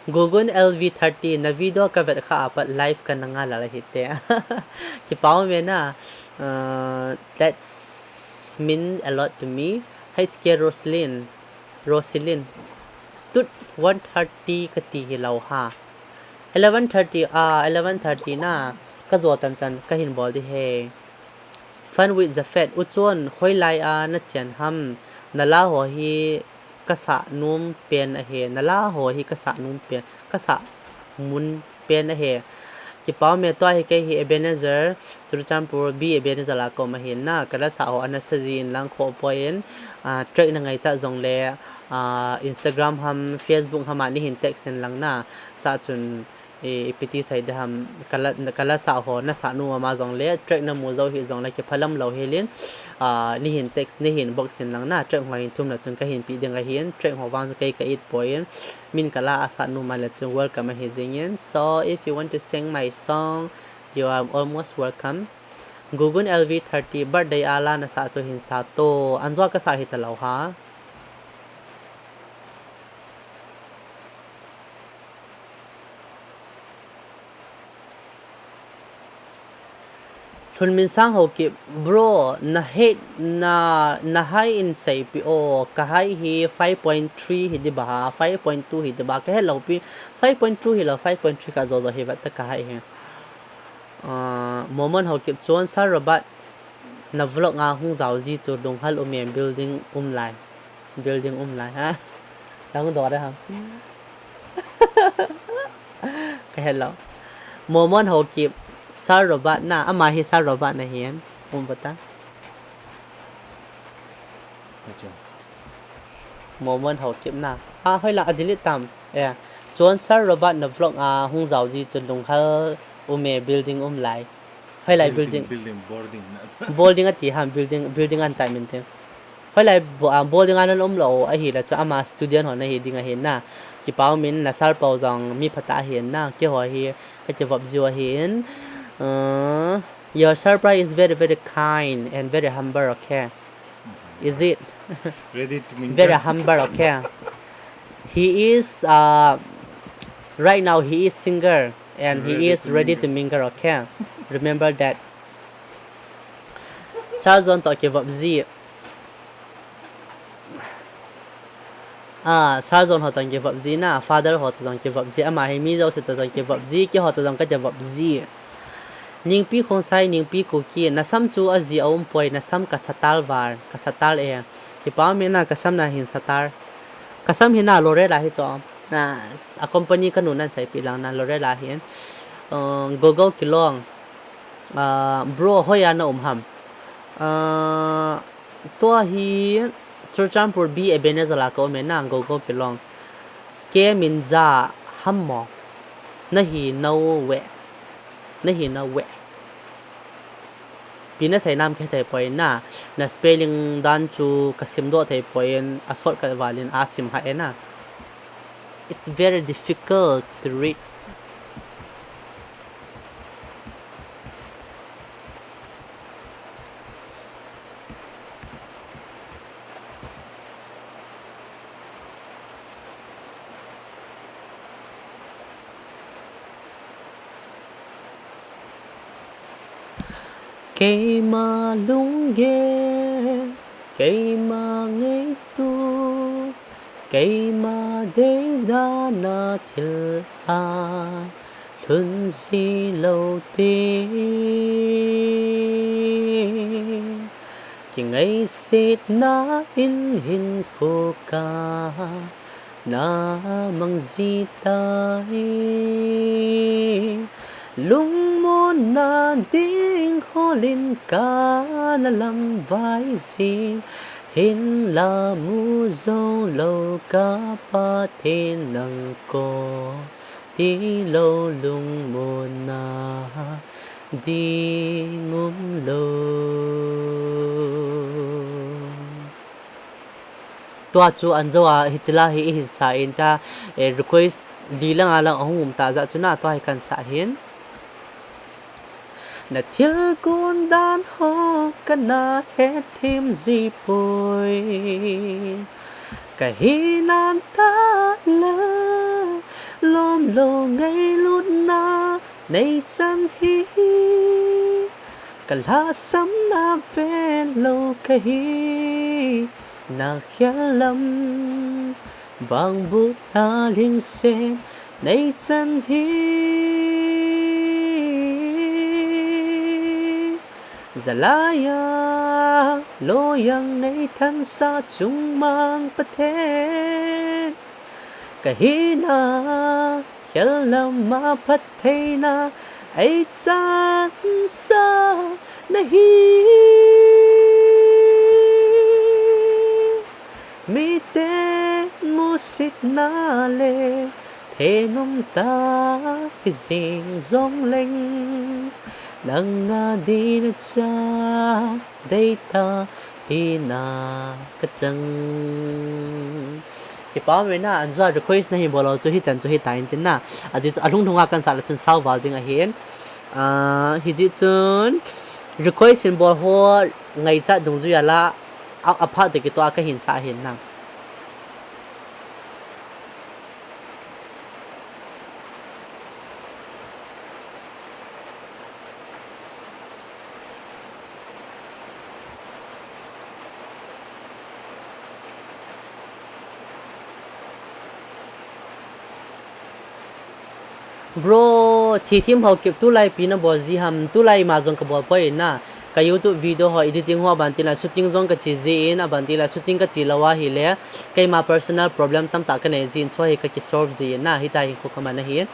Gugun L V thirty, na video ka vet kha apat live ka na nga la la hi te. Kipau me na, uh, that's mean a lot to me. H K Roslyn, Rosilin. Tut one thirty ka ti hi lo ha. Eleven thirty, ah, eleven thirty na, ka zo tan chan, ka hin bol di he. Fun with the Fat, u chun, khoi lai a na chian ham, na la ho hi, ka sa num pen a he, na la ho hi ka sa num pen, ka sa mun pen a he. Kipau me tua hi kei hi Ebenezer, Churachandpur B Ebenezer la kom a hin na, ka la sa ho a na sa zi in lang kho poi in, ah, track na ngai cha zong le, ah, Instagram ham, Facebook ham a ni hin text in lang na, cha chun, i, i piti sai de ham, ka la, ka la sa ho, na sa nu ma zong le, track na mu zo hi zong le, kiphalam lo hi lin, ah, ni hin text, ni hin box in lang na, track ho hin thum na chun ka hin pi ding a hin, track ho vang kei ka it poi in, min ka la a sa nu ma le chun welcome a hi zing in. So, if you want to sing my song, you are almost welcome. Gugun L V thirty, birthday a la na sa chu hin sa to, an zua ka sa hi ta lo ha. Thun Min Sang Haokip, bro, na hate, na, na high in sei pi o, ka high hi five point three hi di ba, five point two hi di ba, ka he lo pi, five point two hi lo, five point three ka zo zo hi vat ta ka high hi. Ah, Momon Haokip chun, Sir Robert, na vlog a hung zau zi chu lunghal um em building um lai. Building um lai, ha? Lang do re ham. Ka hello. Momon Haokip, Sir Robert na, ama hi Sir Robert na hian. Um bata. Acha. Momon Haokip na. Ah, hoi la, a delete tam. Yeah. Chuan Sir Robert na vlog a hung zau zi chu lunghal um e building um lai. Hoi lai building. Building, building, boarding na. Building a ti ham, building, building an tai min te. Hoilai bo-, ah, boarding a naum lou ahile chu ama student ho nahi ding ahi na. Kipa umin, na sir pa jong mi phatah ahi na. Keiho hi kakivop jiu ahin. Uh, your sir pa is very, very kind and very humble, okay? Is it? Ready to mingle. Very humble, okay? He is, uh, right now he is single and he is ready to mingle, okay? Remember that. Sir John toh kivop ji. Ah, Sir John ho toh kivop ji na, Father ho toh jong kivop ji, ama hi mi jouse toh jong kivop ji, keiho toh jong kakivop ji. Ningpi Khongsai, Ningpi Kuki, nasam chu aji aum poi, nasam kasa tal val, kasa tal e. Kipa umin na, kasam na hin sa tal. Kasam hi na Lorela hi chu. Na, a company kanu nan seipeh lang na Lorela hin. Uh, Gogo Kilong. Uh, bro, hoiya naum ham? Uh, tua hi Churachandpur B Ebenezer a ka um e na, Gogo Kilong. Ke min ja ham mo? Nahi nau ve. Nahi nau ve. Ipi nasei nam kahe thei poi na, na spelling dan chu kasim doh thei poi, a shortcut val in asim kha e na. It's very difficult to read. Keima lunggel, keima ngaito, keima deidana thil a lhun ji lou te. Kingaisetna in hinkho ka na mang ji tai. Lungmonna ding holin ka na lamvai ji. Hinla mu jou lou ka Pathen nang ko tilou lungmonna ding umlou. Tua chu anjo a hiche la hi ihin sa in ta, eh, request li lang a lang ahung um ta jeh chun na tua hi kan sa hin. Na thil gon dan ho kana hethem ji poi. Ka hinan ta la lom lou ngailutna nei chan hi. Ka lhahsamna vel lou kahi na khel lam. Vangbohna lhingset nei chan hi. Jalai a loijang nei thansah chungmang Pathen. Ka hina khel lam a phattheina ei chansah na hi. Mite musitna le thenum ta hi jing jong leng, nang a ding a cha dei ta hina ka chang. Kipa um e na, anjo a request nahin bol u chu hichan chu hita in tin na. Ajeh chu alhung lhung a kan sah le chun sao val ding ahin. Ah, hijeh chun request hin bol ho ngaichat dungjui a la, a, aphat toh kitoh a kahin sa ahin na. Bro, Thithim Haokip, tulai ipi nabol ji ham, tulai ima jong kabol poi na. Ka YouTube video ho editing ho, aban tin la shooting jong kache ji in, aban tin la shooting kache lou ahile, keima personal problem tamtah kanei ji in, chu hi kaki solve ji in na, hita hi khu kaman ahi.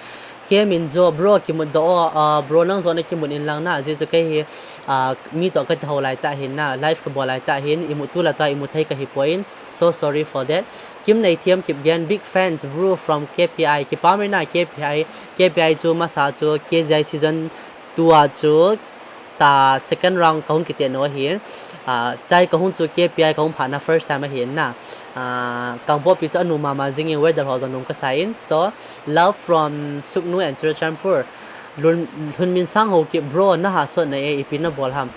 Ke min jo, bro, kimut doh o, ah, bro, nang jo nakimut in lang na, ajeh chu kei hi, ah, mi toh kati ho lai tah hin na, live kabol lai tah hin, imut tu la ta, imut thei kahi poi in, so sorry for that. Kim Neithiam Kipgen, big fans, bro, from K P I, kipa um e na, K P I, K P I chu masa chu, K G I season two a chu, ta second round kahung kite no ahin. Ah, chai kahung chu K P I kahung phana first time ahin na. Ah, Kangpokpi chu anu mama jingin weather ho jong nom kasa in. So, love from Sugnu and Churachandpur. Lhun, Lhunminsang Haokip bro, na hahsat na e, ipi na bol ham.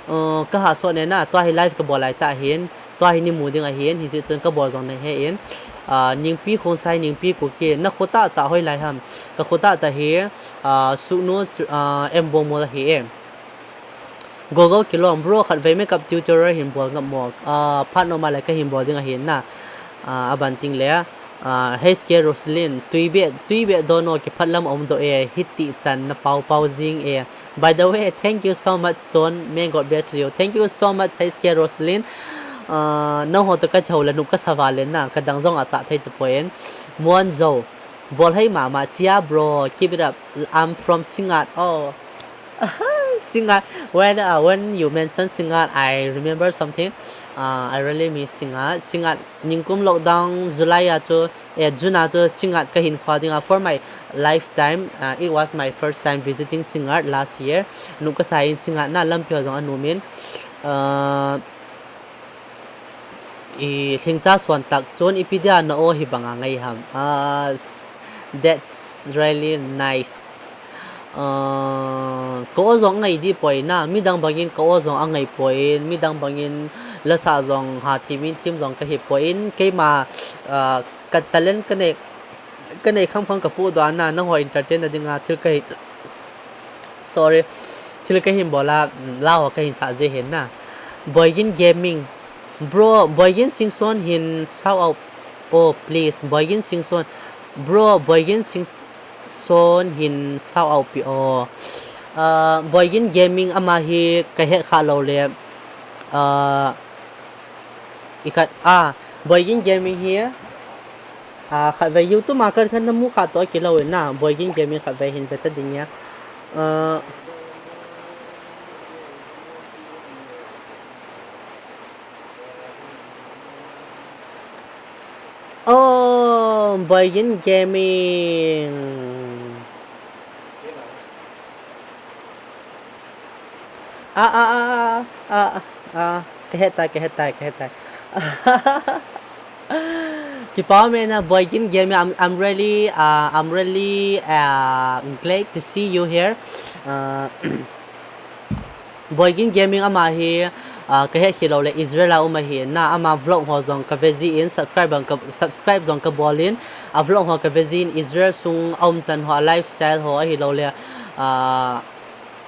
Uh, ka hahsat ne na, tua hi live ka bol lai ta ahin. Tua hi ni mu ding ahin, hijeh chun ka bol jong na he in. Ah, Ningpi Khongsai, Ningpi Kuki, na kho tah tah hoi lai ham. Ka kho tah tah hi, ah, Sugnu, ah, M Bongmol ahi e. Gogo Kilom, bro, khatvei makeup tutorial hin bol ngam mo. Ah, phat nom a le ka hin bol ding ahin na. Ah, aban ting le. Ah, H K Roslyn, tui be, tui be dono kiphat lam om doh e, hiti chan na pau pau jing e. By the way, thank you so much, Son. May God bless you. Thank you so much, H K Roslyn. Ah, nangho toh ka thou le nup ka sa valen na, ka dang jong a cha thei tapoi in. Muan Zo. Bol hei mama, chia bro, keep it up. I'm from Singngat. Oh. Singngat. When, uh, when you mention Singngat, I remember something. Uh, I really miss Singngat. Singngat, ningkum lockdown, July a chu, eh, June a chu Singngat ka hin kho ding a. For my lifetime, uh, it was my first time visiting Singngat last year. Nup ka sa in Singngat na lampi ho jong anom in. Uh, I lhingcha suan tak chun ipi dia na aw hi banga ngai ham. Ah, that's really nice. Ah, ka aw jong ngai di poi na, midang bangin ka aw jong angai poi, midang bangin lasa jong ha thim in thim jong ka hi poi, keima, ah, ka talent ka nei, ka nei kham kham ka pu doh na, nangho entertain na dinga thil ka hi Sorry. Thil ka hin bol a, mm, la ho ka hin sa je hin na. Boigin Gaming. Bro, Boigin Singson hin shout out. Oh, please. Boigin Singson. Bro, Boigin Singson hin shout out pi o. Uh, Boigin Gaming ama hi ka het kha lo le. Uh, i khat, ah, Boigin Gaming hi. Ah, khatvei YouTube a kan khan na mu kha toh kilou in na, Boigin Gaming khatvei hin ve ta ding e. Ah, oh, Boigin Gaming. Ah, ah, ah, ah, ah, ah. Ka het tai, ka het tai, ka het tai. Kipa um e na, Boigin Gaming, I'm, I'm really, uh, I'm really, uh, glad to see you here. Uh, Boigin Gaming ama hi, uh, ka het khel lou le Israel a um ahi na, ama vlog ho jong ka ve ji in, subscribe jong ka, subscribe jong ka bol in, a vlog ho ka ve ji in, Israel sung a um chan ho, a lifestyle ho ahi lou le, uh,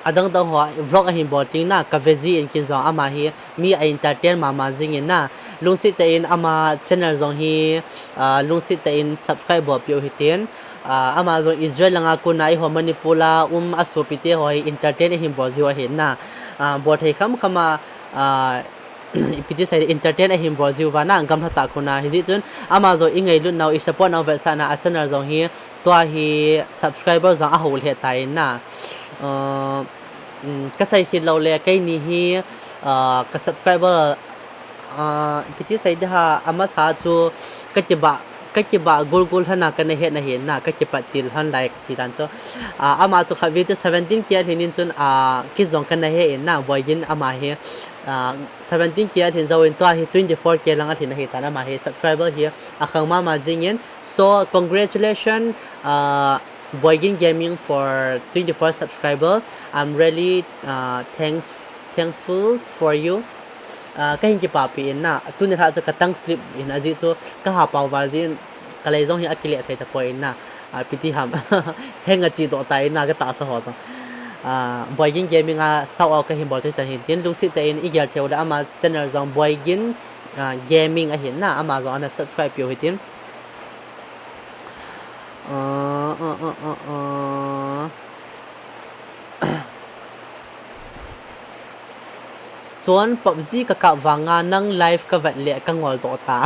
adang dang ho vlog ahin bol ting na ka ve ji in kin jong ama hi mi a entertain mama jing in na lungset tah in ama channel jong hi, ah, lungset tah in subscribe bol piu hitin, ah, ama jong Israel langa kon a eiho Manipur a um a sopi te ho hi entertain ahin bol jiu ahin na, ah, bol thei kham kham a, ah, ipi ti sei entertain ahin bol jiu va na gamla tah kon a hijeh chun ama jong i ngailut nau i support nau vetsahna a channel jong hi tua hi subscriber jong a hou lheh ta in na. Uh, um, ka sei khel lou le keini hi, uh, ka subscriber, uh, ipi ti sei di ham a masa chu ka kiba, ka kiba gul gul lhon a ka na het na hin na ka kipat til lhon lai ti dan chu. Ah, ama chu khatvei chu seventeen K a lhin in chun, ah, kei jong ka na he in na Boigin ama hi, ah, seventeen K a lhin jou in tua hi twenty four K lang a lhin ahi tan ama hi subscriber hi a khang mama jing in. So congratulations, ah, Boigin Gaming for twenty four subscriber. I'm really, ah, thanks, thankful for you. Ah, ka hin kipapi in na, tuni lha chu ka tongue slip in ajeh chu ka ha pau val jeh in ka lei jong hi a kile thei tapoi in na, ah, ipi ti ham. Heng a chi doh ta in na ka tahsa ho jong. Ah, Boigin Gaming a shout out ka hin bol thei chan hin tin lungset tah in i gel thei u le ama channel jong Boigin, ah, Gaming ahin na ama jong ana subscribe piu hitin. Ah, ah, ah, ah, ah. Chuan PUBG ka kap vanga nang live ka vet leh ka ngol doh ta.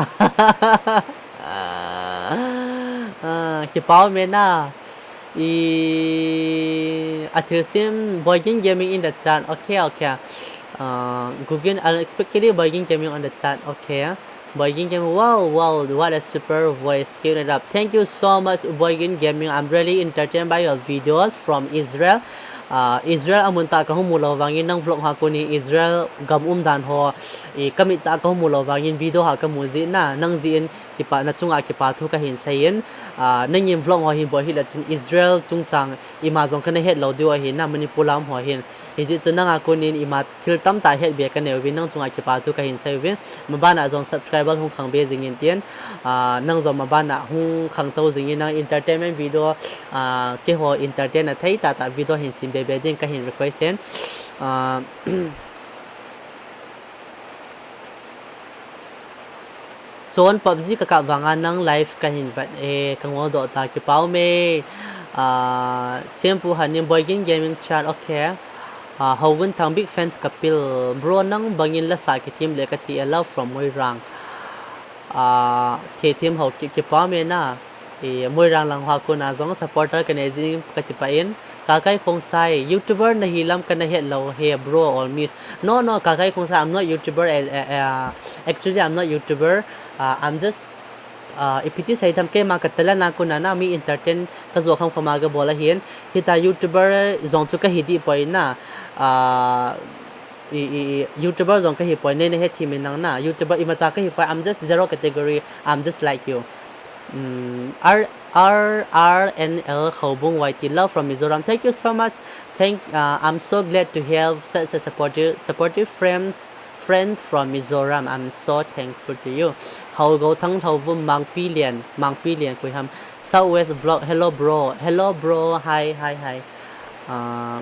Ah, kipa um e na. I, a thilsem, Boigin Gaming in the chat. Okay, okay. Uh, Google unexpectedly Boigin Gaming on the chat. Okay. Boigin Gaming, wow, wow, what a super voice. Keep it up. Thank you so much, Boigin Gaming. I'm really entertained by your videos from Israel. Ah, Israel amun tah kahung mu lou vangin nang vlog ha konin Israel gam umdan ho, i, kamit tah kahung mu lou vangin video ha kamu jeh in na, nang jeh in kipa, nachunga kipa thu kahin seiyin, ah, nangin vlog ho hin bol hih le chun Israel chungchang ima jong kana het lou diu ahin na, Manipur lam ho hin. Hijeh chun nanga konin ima thil tamtah het be kanei uvin nang chunga kipa thu kahin sei uvin. Mabana jong subscriber hung khang be jingin tin, ah, nang jong mabana hung khangtou jingin nang entertainment video, ah, keiho entertain athei tahtah video hin sem be be ding kahin request in. Ah, Chon PUBG kakap vanga nang live kahin vet e, kangol doh ta, kipa ume. Ah, Siampu Hanin, Boigin Gaming Chat, okay. Ah, Hougunthang, big fans kapil. Bro, nang bangin lasa kithem le kati e, love from Moirang. Ah, Thethim Haokip, kipa ume na. I, Moirang lang hoa kona jong supporter kanei jing kati pah in. Kakai Khongsai, YouTuber nahi lam kana het lou he, bro, all miss. No, no, Kakai Khongsai, I'm not YouTuber. Eh, eh, eh, actually, I'm not YouTuber. Uh, I'm just, uh, ipi ti sei dam, keima ka talent a kona na mi entertain kajo kham kham a kabol ahin. Hita YouTuber jong chu kahi dih poi na. Uh, i, i, i, YouTuber jong kahi poi, nei nahet thim in nang na. YouTuber imacha kahi poi, I'm just zero category, I'm just like you. Mm, R, R R N L Houbung Y T, love from Mizoram. Thank you so much. Thank, uh, I'm so glad to have such a supportive, supportive friends, friends from Mizoram. I'm so thankful to you. Hougothang Houvum, Mangpilian, Mangpilian, Kuiham. Southwest Vlog, hello bro, hello bro, hi, hi, hi. Uh,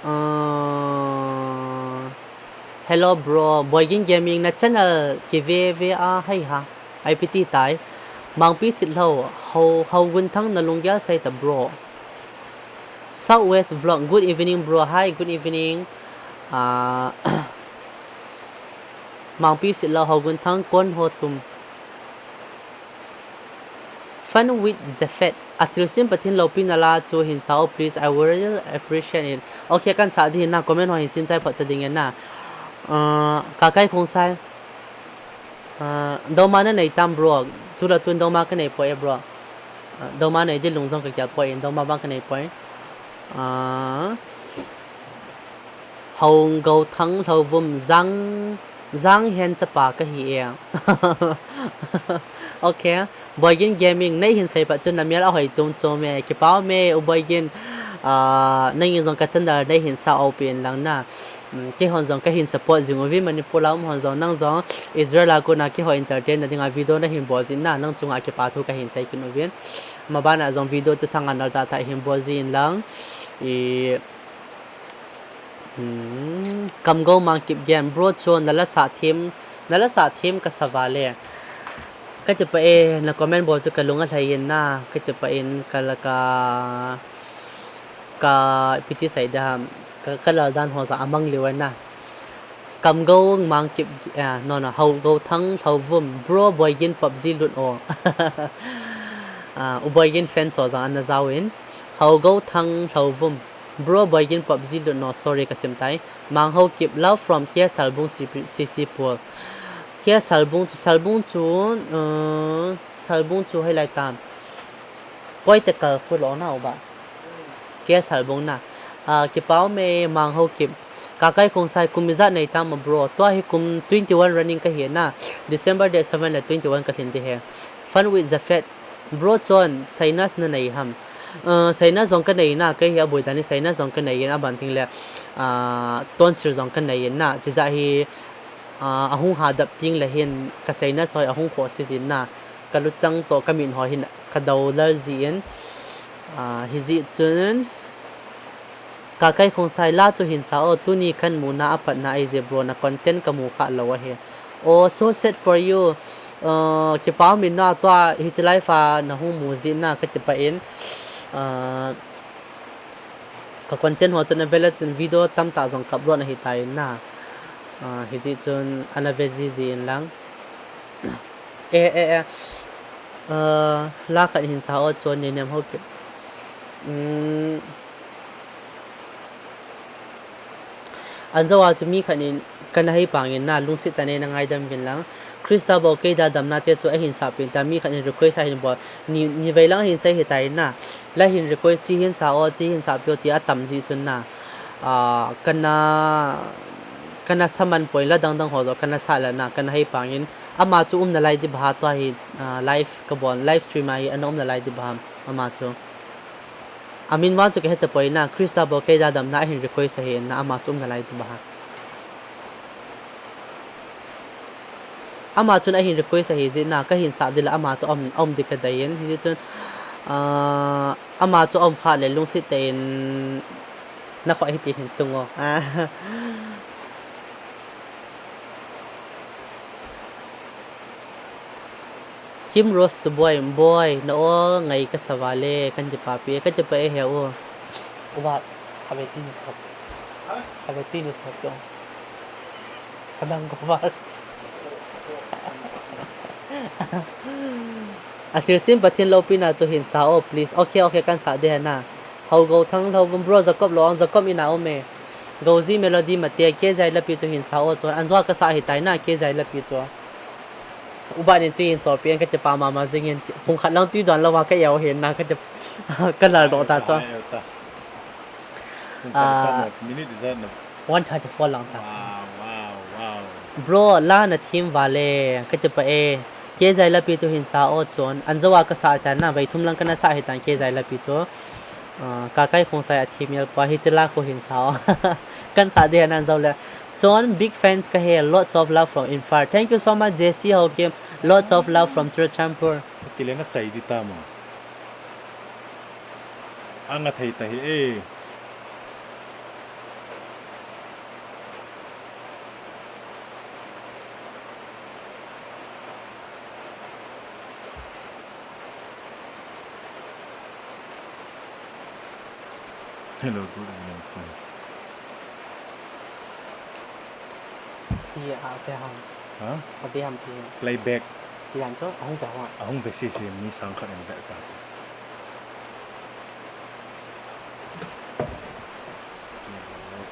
Uh, hello bro, Boigin Gaming na channel kive ve a hai ha. Ipi ti tai. Mangpi Sitlhou, Hou, Hougunthang na lunggel sei ta bro. Southwest Vlog, good evening bro. Hi, good evening. Uh, Mangpi Sitlhou, Hougunthang, Kon Hotum. Fun with Zephet. A thilsem Pathen loupina la chu hin sao, please. I will really appreciate it. Okay, kan sa ding na, comment ho hin sem chai phot ta ding na. Uh, Kakai Khongsai. Uh, doma na nei tam bro. Tula tun doma ka nei poi e bro. Uh, doma nei di lung jong ka gel poi, doma bang ka nei poi. Uh, Hougothang Houvum, Jang, Jang Hen chapa kahi e. Okay. Boigin Gaming, nei hin sei phat chun na mial ahoi chom chom e. Kipa ume, u Boigin, ah, nangin jong ka channel nei hin sao peh in lang na. Um, keihon jong kahin support jing uvin, Manipur a um hon jong, nang jong Israel a kona keiho entertain na dinga video na hin bol jin na, nang chunga kipa thu kahin sei kit uvin. Mabana jong video chu sang anal tah tah hin bol jin lang. I, Hmm, Kamgou Mangkip Gen, bro Chon, na lasa them, na lasa them ka sa vale. Ka ti pah e, na comment bol chu ka lung alhai in na, ka ti pah in ka la ka, ka ipi ti sei ding ham, ka, ka lal dan ho jong amang lheh e na. Kamgou Mangkip, ah, no, no, Hougothang Houvum, bro Boigin PUBG lut o. Ah, u Boigin fan ho jong ana jao in. Hougothang Houvum. Bro Boigin PUBG lut no, sorry ka sim tai. Mang Haokip, love from K Salbung C C Pol. K Salbung chu, Salbung chu, uh, Salbung chu hoilai tam. Poitekal khu lo na u ba. K Salbung na. Uh, kipa ume Mang Haokip. Kakai Khongsai, kum ijat nei tam a bro. Tua hi kum twenty one running kahi na. December date seven le twenty one ka lhin ding ahi. Fun with Zephet. Bro Chon, sinus na nei ham. Uh, sinus jong ka nei na, kei hi aboi dan hi sinus jong ka nei in, aban teng le, uh, tonsil jong ka nei in na. Chijeh hi, uh, ahung hadap teng le hin, ka sinus ho hi ahung khoh si jin na. Ka luchang toh ka min ho hin ka dou lal jin. Uh, hijeh chun, Kakai Khongsai, la chu hin sa o, tuni kan muna apatna ahi je bro, na content ka mu kha lou ahi. Oh, so sad for you. Uh, kipa um in na, tua hiche live a na hung mu jeh in na ka ti pah in. Uh, ka content ho chu na ve le chun video tamtah jong ka upload ahi tai na. Uh, hijeh chun ana ve ji ji in lang. Eh, eh, eh. Uh, la khat hin sa o, Chon, nei nem ho ki. Um, Anjo a chu mi khat in kana hei pang in na, lungset tah in nei na ngaidam uvin lang. Krista bou kei dadamna te chu ahin sah peh in tia mi khat in request ahin bol. Ni, ni vei lang ahin sei ahitai na. La hin request chi hin sa o, chi hin sa peh o ti atam jeh chun na. Ah, kana, kana saman poi la dang dang ho joh kana sa le na, kana hei pang in. Ama chu um nalai di ba ha tua hi, ah, live ka bol, live stream a hi ana um nalai di ba ha, ama chu. Amin vang chu ka he tapoi na, Krista bou kei dadamna ahin request ahi na, ama chu um nalai di ba ha. Ama chun ahin request ahi jeh na, ka hin sa di la ama chu um, um di ka dei in, hijeh chun, ah, ama chu um kha le lungset tah in na khoi hiti hin tung o. Ah. Kim Rose to boy, boy, na o ngai ka sa vale, kan ti pa pi, ka ti pa e he o. Ubat, kave ti ni sap. Kave ti ni sap yo. Ka dang ko val. A thil sim Pathen loupina chu hin sa o, please. Okay, okay, kan sa di hena. Hau go thang lo vum bro, Jacob lo ang, Jacob ina o me. Go ji melody mate, ke jai lapi chu hin sa o chu. An jua ka sa ahitai na, ke jai lapi chu. Ubat nin tui in sopi in ka ti pa mama jing in pung khat lang tui don lo va ka eo hin na ka ti ka lal do ta cho. Ai, ai, ta. Pung khat Ah. Minute ijat na. One thirty-four lang ta. Wow, wow, wow. Bro, la na thim vale, ka ti pa e. Ke jai lapi chu hin sa o chun. An jawa ka sa ta na, vai thum lang ka na sa hi tan ke jai lapi chu. Ah, ka kai khong sai a thim yal pa hi chila ko hin sa o. Kan sa de nan jaw le. Chun, big fans ka he, lots of love from Imphal. Thank you so much, J C Haokip. Lots of love from Churachandpur. Kile na chai di ta mo. Anga thei ta hi e. Hello, good evening, friends. Chi a ve ham. Ha? A ve ham chi. Playback. Chi dan chu, ahung ve ho. Ahung ve sese, mi sang khat in ve ta chu. Chi,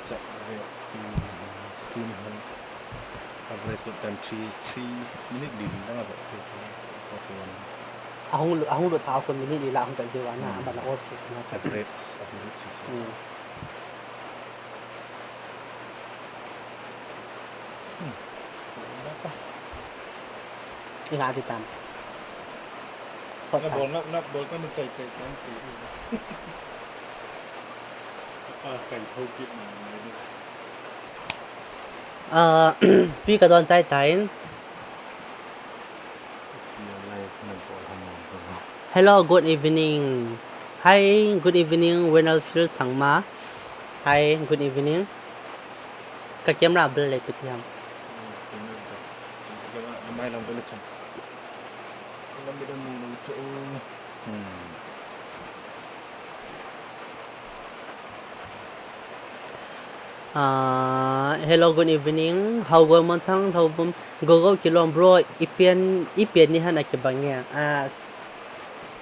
chat ve, mm, stream han. Average load time three, three minute li li lang a ve chu. Okay. Ahung lu, ahung lut tha kon minute li la ahung vet jeh uva na, hmm, abana off set na. Average, average si si. Hmm. Hmm. Inga di tam. Sot na tam. Bol, na, na bol ka na chai chai tam chi. Ah, kai tho kit na, na ni. Ah, pi ka don chai tain. Hello, good evening. Hi, good evening, Wenelfield Sangma. Hi, good evening. Ka camera blur le piti ham. Ah, hello, good evening. Hau gol mon thang, hau bum. Go go kilom bro, ipen, ipen ni han a kibang e. Ah, s-,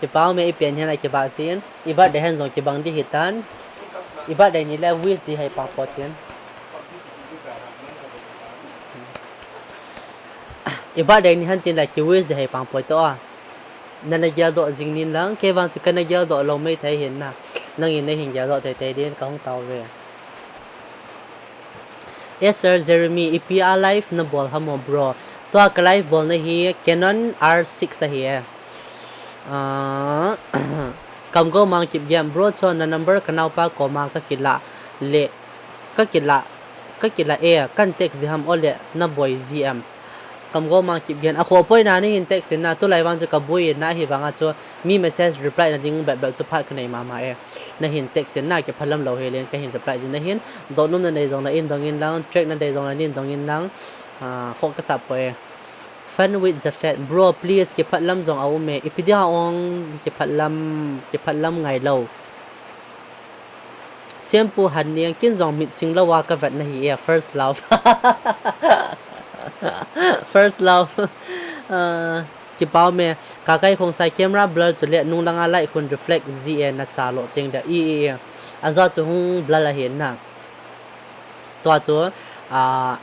kipau me ipen ni han a kibang sin. I birthday han jong kibang di hitan. I birthday ni le wish di hai pa potin. I birthday ni han tin la ki wish di hai pa potin. Nana geldoh jing nin lang, kei vang chu kana geldoh lou mai thei hin na. Nangin nahin geldoh thei thei din kahung tao ve. Yes, sir, Jeremy, ipi a live na bol ham o, bro? Tua ka live bol na hi Canon R six ahi e. Ah, kam go mang kip game, bro, cho na number ka naupa koma ka kila le, ka kila, ka kila e, kan text ji ham o le na boi ji em. Kam go mang kip gen. A kho poi na ni hin text in na, tulai vang chu ka bui in na hi vang a chu mi message reply na ding bep bep chu phat ka nei mama e. Na hin text in na kiphalam lou hi len ka hin reply din na hin. Dot num na nei jong na in dong in lang, track na nei jong na nin dong in lang. Ah, kho ka sa poi e. Fun with the fat. Bro, please, kiphalam jong a um e. Ipi dia ong kiphalam, kiphalam ngai lou. Siampu han niang kin jong mit sing lou a ka vet na hi e, first love. First love. Ah, kipau me, ka kai khong sai camera blur chu le nung langa light khun reflect ji e na cha lo teng da. I, i, i. An za chu hung blur la hi na. Tua chu, ah,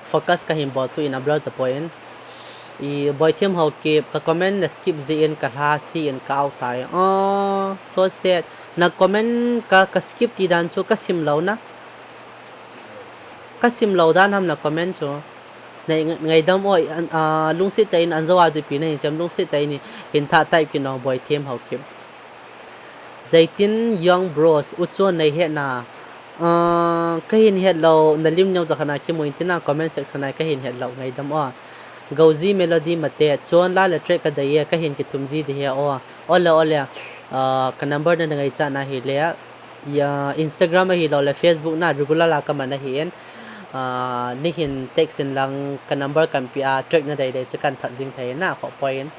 focus ka hin bol tu in a blur ta poi in. I Boithem Haokip, ka comment na skip jeh in ka lha si in ka out tai. Oh, so sad. Na comment ka, ka skip ti dan chu ka sim lou na. Ka sim lou dan ham na comment chu. Na ngai, ngaidam o, an, ah, lungset tah in Anjo a chu ipi na hin sem, lungset tah in hin tha type kin o Boithem Haokip. Zaitin Young Bros, u chun nei het na. Ah, ka hin het lou, na lim neo cha khana kimu in tina comment section a ka hin het lou ngaidam o. Gauji Melody Mate, chun la le track ka dei e, ka hin kithum ji di he o. Ole, ole, ah, ka number na na ngaicha na hi le. Ya, Instagram a hi lou le Facebook na regular la ka man a hi in. Ah, ni hin text in lang ka number kan pi a track na dei dei cha kan that jing thei na kho point.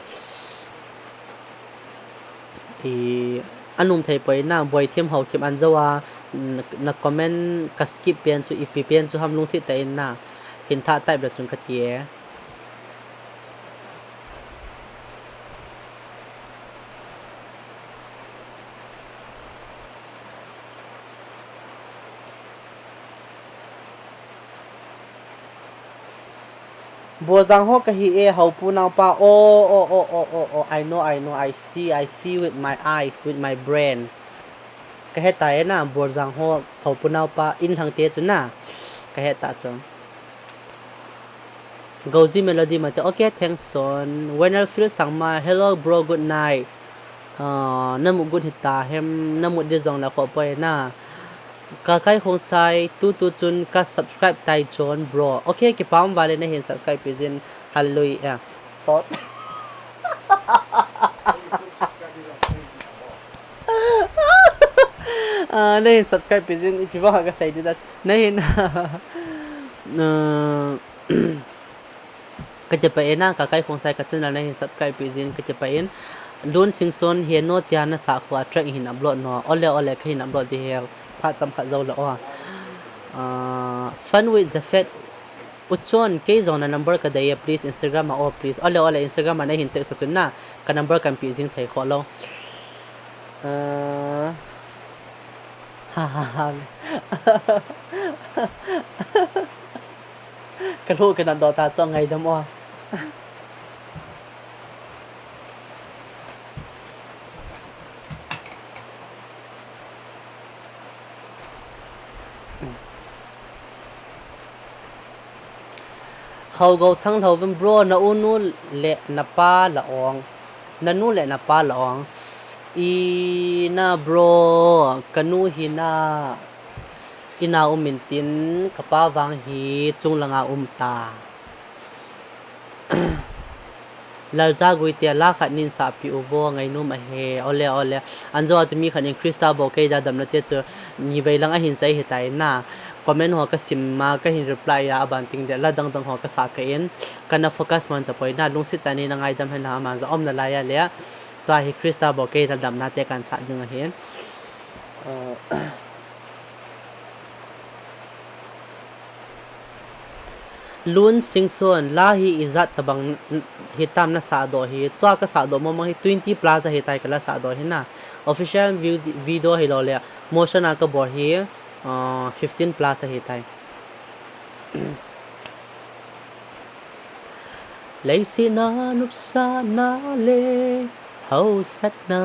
I, anum thei poi na, Boithem Haokip Anjo a, n-, na comment ka skip pen chu, ipi pen chu ham lungset tah in na, hin tha type le chun ka ti e. Borjang ho ka hi e, Haopu naopa. Oh, oh, oh, oh, oh, oh. I know, I know. I see, I see with my eyes, with my brain. Ka het ta e na, Borjang ho, Haopu naopa, in hang te chu na. Ka het ta chu. Gauji Melody Mate. Okay, thanks, son. Wenelfield Sangma. Hello, bro. Good night. Ah, na mut gun hita hem, na mut di jong la kho poi na. Kakai Khongsai, tu tu chun ka subscribe tai chon, bro. Okay, kipah um vale na hin subscribe pi jin. Hallelujah. Sot. Ah, na hin subscribe pi jin, ipi ba ka sai di dat. Na hin, ah, Ka ti pah in a, Kakai Khongsai ka channel na hin subscribe pi jin ka ti pah in. Lun Singson hi no tia na sa khua track hin upload no. Ole, ole, ka hin upload di he. Phat cham khat jou la o. Ah, Fun with Jafet. U chun, kei jong na number ka dei e, please, Instagram a o, please. Ole, ole, Instagram a na hin text a chun na. Ka number kan pi jing thei kho lou. Ah. Ha, ha, ha. Ka lhu ka nat doh ta chu ngaidam o. Hau go thang hlo vin bro, na u nu le na pa la ong. Na nu le na pa la ong. I na bro, ka nu hi na. Ina um in tin, ka pa vang hi chung langa um ta. Lalcha Guite, la khat nin sahpi uvo, ngainom ahi, ole, ole. Anjo a chu mi khat nin Krista bou kei dia damna te chu, ni vei lang ahin sei hitai na. Comment ho ka sim ma, ka hin reply a, aban ting dia, la dang dang ho ka sa ka in, ka na focus man ta poi na, lungset tah in na ngaidam hen la, ama ja um na lai a le, tua hi Krista bou kei dia damna te kan sa ding ahin. Uh, Lun Singson, la hi ijat tabang n-, hitam na sahdoh hi, tua ka sahdoh mong mong hi twenty plus ahitai ka la sahdoh hi na. Official view, video hi lou le, motion a ka bol hi, uh, fifteen plus ahitai. Leiset a nopsahna le hausatna,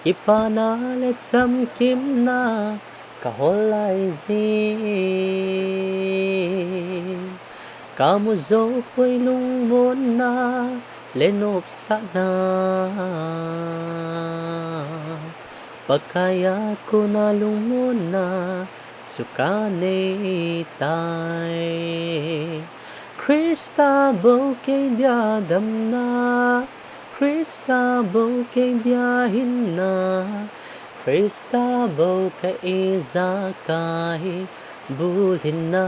kipana le chamkimna ka hol lai jin. Ka mu jou poi lungmonna le nopsahna, Pakai a kona lungmonna chu ka nei tai. Krista bou kei dia damna, Krista bou kei dia hinna, Krista bou ka ijakai bulhinna.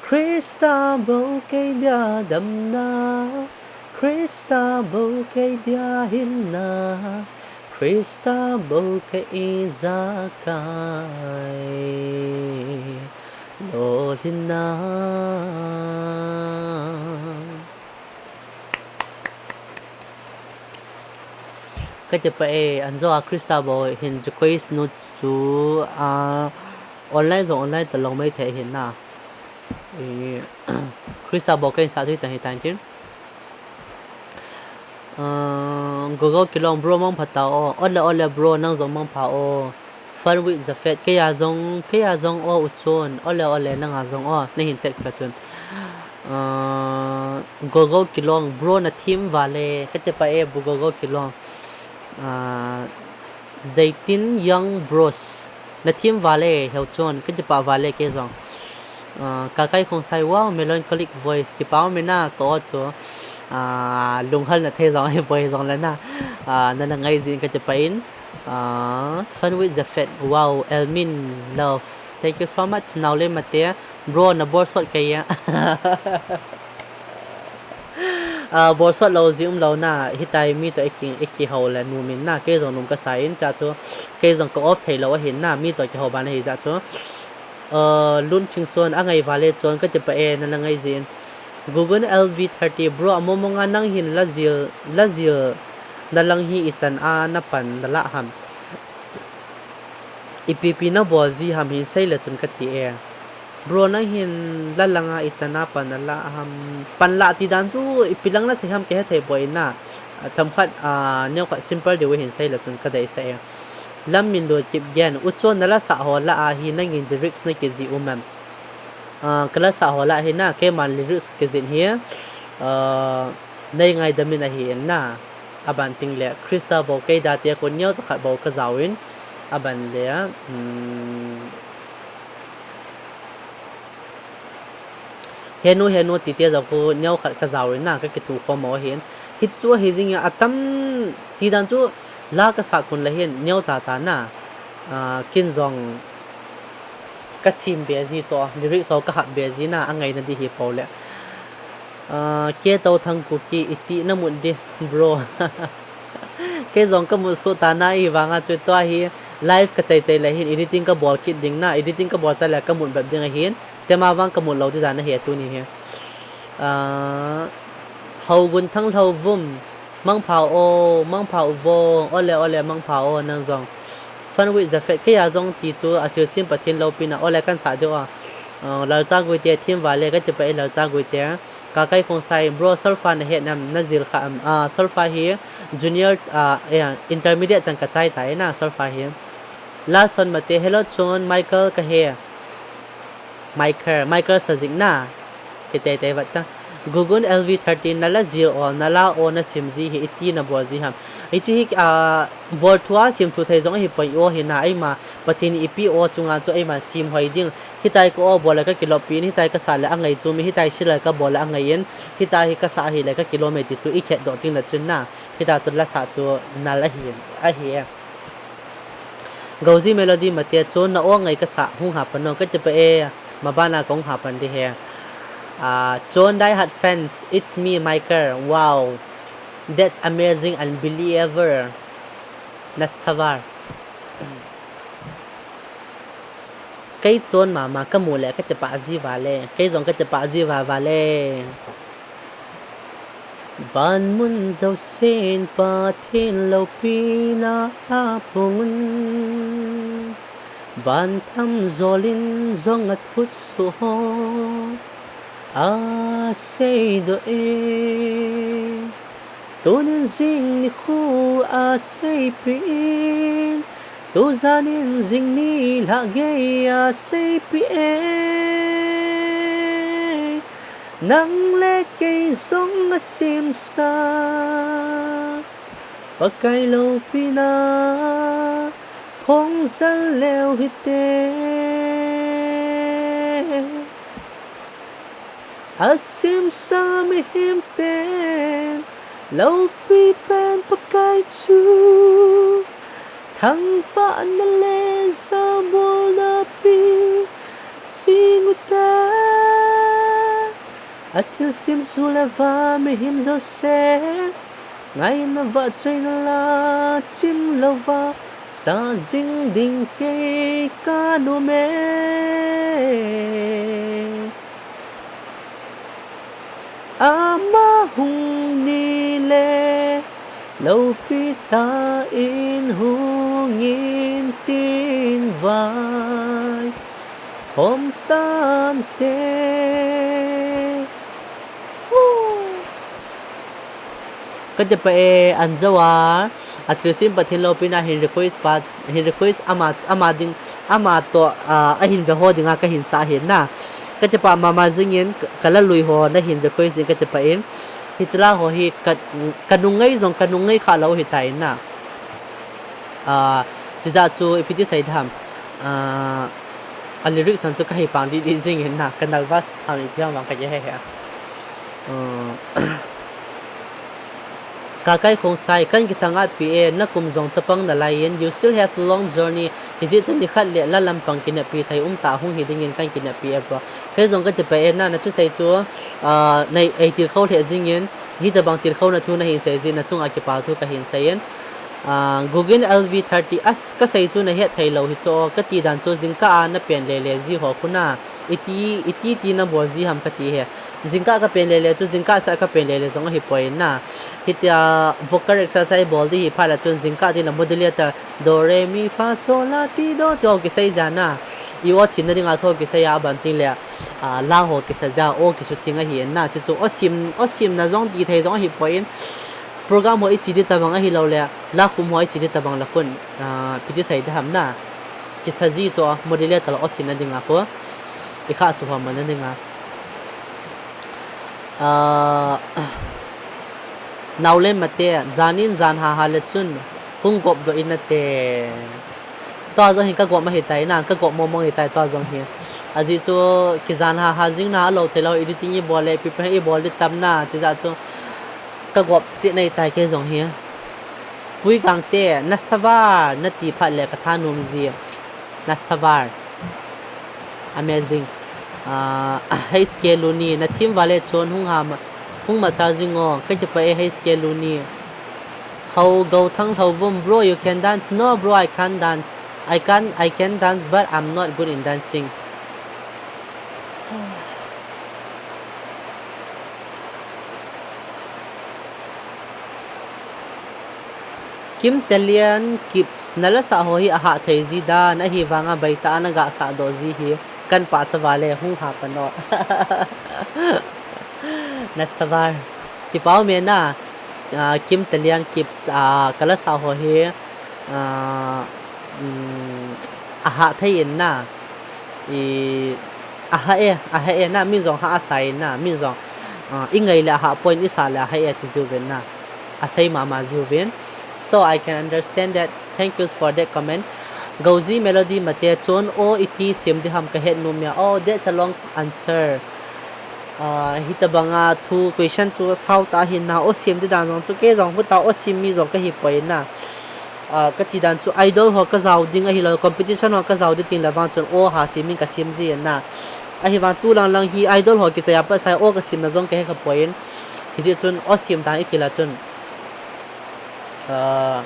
Krista bou kei dia damna, Krista bou kei dia hinna, Krista bou ka ijakai lolhinna. Ka ti pah e, Anjo a Krista bou hin request nu chu, a, Online jong online talou mai thei hin na. Christa bou kei in sa thui tang hi tan chin. Gogo Kilong bro mangpha ta o. Ole ole bro nang jong mangpha o. Fun with Jafet kei a jong kei a jong o u chun. Ole ole nang a jong o. Na hin text la chun. Gogo Kilong bro na thim vale. Ka te pa e bu Gogo Kilong. Zaitin Young Bros. Na thim vale, heu chun, ka kipa vale kei jong. Kakai Khongsai, wow, melancholic voice, kipa mena ka o chu. Lunghal na thei jong, hi boi jong le na. Na na ngai jin ka kipa in. Fun with Jafet, wow, Elmin, love. Thank you so much, Naole Mate. Bro, na bol sot kei ya. Bol sot lou ji um lou na, hitai mi to iki, iki hou le numin na, kei jong num ka sa in cha chu, kei jong ka off thei lou ahin na, mi to kihou ban ahi ja chu. Lun Chingson, a ngai vale chun, ka kipa e, na na ngai jin. Gugun L V thirty, bro, a momong a nang hin la jil, la jil, na lang hi i chan a na pan na la ham. Ipi pi na bol ji ham hin sei le chun ka ti e. Bro nang hin la langa i chan a pan a la ham. Pan la ti dan chu ipi lang na sei ham ka he thei poi na. Tham khat, neo khat simple diu hin sei le chun ka dei sa e. Lam min lo kip gen. U chon na la sa ho la a hi nang in lyrics na ki ji um am. Ka la sa ho la hi na kei man lyrics ka ki jin hi. Nei ngai da min ahi in na. A ban ting le Krista bou kei da te ko neo cha khat bou ka jao in. A ban le, Henu, henu, ti te jong khu neo khat ka jao in na, ka kithu khom mo hin. Hi chu hi jing a tam ti dan chu la ka sa kun la hin, neo cha cha na, kin jong ka sim be ji chu, lyrics ho ka hap be ji na, a ngai na di hi po le. Ke to thang ku ki iti na mut di, bro. Kei jong ka mut suh ta na i vang a chu tua hi live ka chai chai le hin editing ka bol kit ding na, editing ka bol chai le ka mut bep ding a hin, tema vang ka mut lou ti dan a hi tu ni hi. Hau gun thang lhau vum, mangpha o, mangpha u vo, ole ole mangpha o nang jong. Fun with Jafet, kei a jong ti chu a thil sim Pathen lou pi na, ole kan sa deu a. Lalcha gui te, thim vale, ka ti pa e Lalcha gui te. Kakai Khongsai, bro, solfa na het nam, na jil kha am, solfa hi junior, intermediate chan ka chai tai na, solfa hi. Lason Mate, hello chun, Michael ka he. Michael, Michael Sajik na. Hi tei tei vat ta. Gugun L V thirteen, na la jil o, na la o, na sim ji hi, iti na bol ji ham. Hichi hi, bol thu a sim thu thei jong hi poi o hi na, eima, Pathen ipi o chunga chu eima sim hoi ding. Hitai ka o bol le ka kilop pi in, hitai ka sa le a ngai chu mi, hitai si le ka bol le a ngai in, hitai hi ka sa hi le ka kilom e ti chu i khet doh ting le chun na, hitai chu la sa chu nal ahi, ahi e. Goji Melody Mate chu na o ngai ka sa hung hapan no, ka ti pa e, ma bana kong hapan di he. Chon Die Hard fans, it's me, Michael. Wow, that's amazing, unbelievable. Na savar. Kei chon mama ka mu le ka ti pa ji vale. Kei jong ka ti pa ji va vale. Van mun jousen Pathen loupina a phung un. Van tham jolin jong a thut suh ho a seidoh e. Tunin jing nikho a seipeh in, tujanin jing nilhah gei a seipeh e. Nang le kei jong a simsa Pakai loupina phong jal leu hite. A simsa mihem ten loupi pen Pakai chu thangvahna le jabolna pi jing ute. A thilsim ju le va mihem jousen ngaina vahchoina la chim louva sa jing ding kei ka nom e. Ama hung ni le loupi ta in hung in tin Hom tante. Kati pa e, anjo a, a thilsem Pathen loupina hin request pa, hin request ama, ama ding, ama to, a, ahin ve ho dinga kahin sa hin na. Kati pa mama jingin, ka, kala lui ho na hin request ding kati pa in. Hiche la ho hi ka, kanung ngai jong, kanung ngai kha lou hitai na. A, tija chu ipi ti sei dam. A, a lyrics san chu kahe pang di di jingin na, ka nervous tham ipi ham vang kahe he. A, Kakai Khongsai, kan kithang a pi e, na kum jong chapang nalai in, you still have a long journey. Hijeh chun nikhat le la lampang kineppi thei um ta hung hi dingin kan kineppi e bro. Kei jong kati pa e na, na thusei chu, a, nei, ei tilkhou lheh jingin, hitabang tilkhouna thu nahin sei jeh in, na chunga kipa thu kahin sei in. A, Gugin L V thirty, as, kasei chu nahet thei lou hi chu, kati dan chu jingkah a na pen lele ji ho khu na. Iti, iti ti nabol ji ham kati he. Jingkah kapen lele chu, jingkah seh kapen lele jong ahipoi na. Hitia vocal exercise bol di hi phat le chun jingkah tina modulator, do, re, mi, fa, sol, la, ti, do, ti ho kisei jia na. I aw thin na dinga chu kisei a ban ting le, a, la ho kisa jia, aw kisutheng ahi na. Chuchu aw sem, aw semna jong ti thei jong ahipoi. Program ho iche di tabang ahilou le, la khum ho iche di tabang la khun, a, ipi ti sei dam na. Kisa ji chu modulator aw thin na dinga khu. I kha suham na dinga. A, Naolen Mate, janin jan haha le chun, hung gop doh in nate. Tua jong hi ka gop ma hitai na, ka gop mong mong hitai tua jong hi. Ajeh chu kijan haha jing na alou thei lou, editing ibol le, ipi ipi ibol di tam na, chijeh chu ka gop cheh na hitai kei jong hi. Pui Gangte, na savar, nati phat le ka thanom ji. Na savar. Amazing. Ah, H K Luni, na thim vale chun hung ha ma, hung machal jing o. Ka kipa e H K Luni. Hau Gauthang Hauvum, bro, you can dance? No, bro, I can't dance. I can, I can dance, but I'm not good in dancing. Kim Talian Kips, na la sah ho hi ahah thei ji dan, ahivanga baitah a na ga sah doh ji hi, kan pahcha vale, hung ha pan o. Na savar. Kipa um e na, ah, Kim Talian Kips, ah, ka la sah ho hi, ah, um, ahah thei in na, i, ahah e, ahah e na, min jong hah asah in na, min jong, ah, i ngai le ahah poi, i sah le ahah e ti jiuvin na. Asei mama jiuvin. So I can understand that. Thank you for that comment. Gauji Melody Mate, chun o iti sem di ham ka het nom e. Oh, that's a long answer. Ah, hitabanga thu question chu sao ta hin na, o sem di dan jong chu kei jong huta o sem mi jong ka hi poi na. Ah, ka ti dan chu idol ho ka jao ding ahilou, competition ho ka jao ding ting le vang chun o ha sem in ka sem ji na. Ahivang tu lang lang hi idol ho kichai a pat sai o ka sem na jong ka he kha poi. Hijeh chun o sem dan i ti la chun. Ah,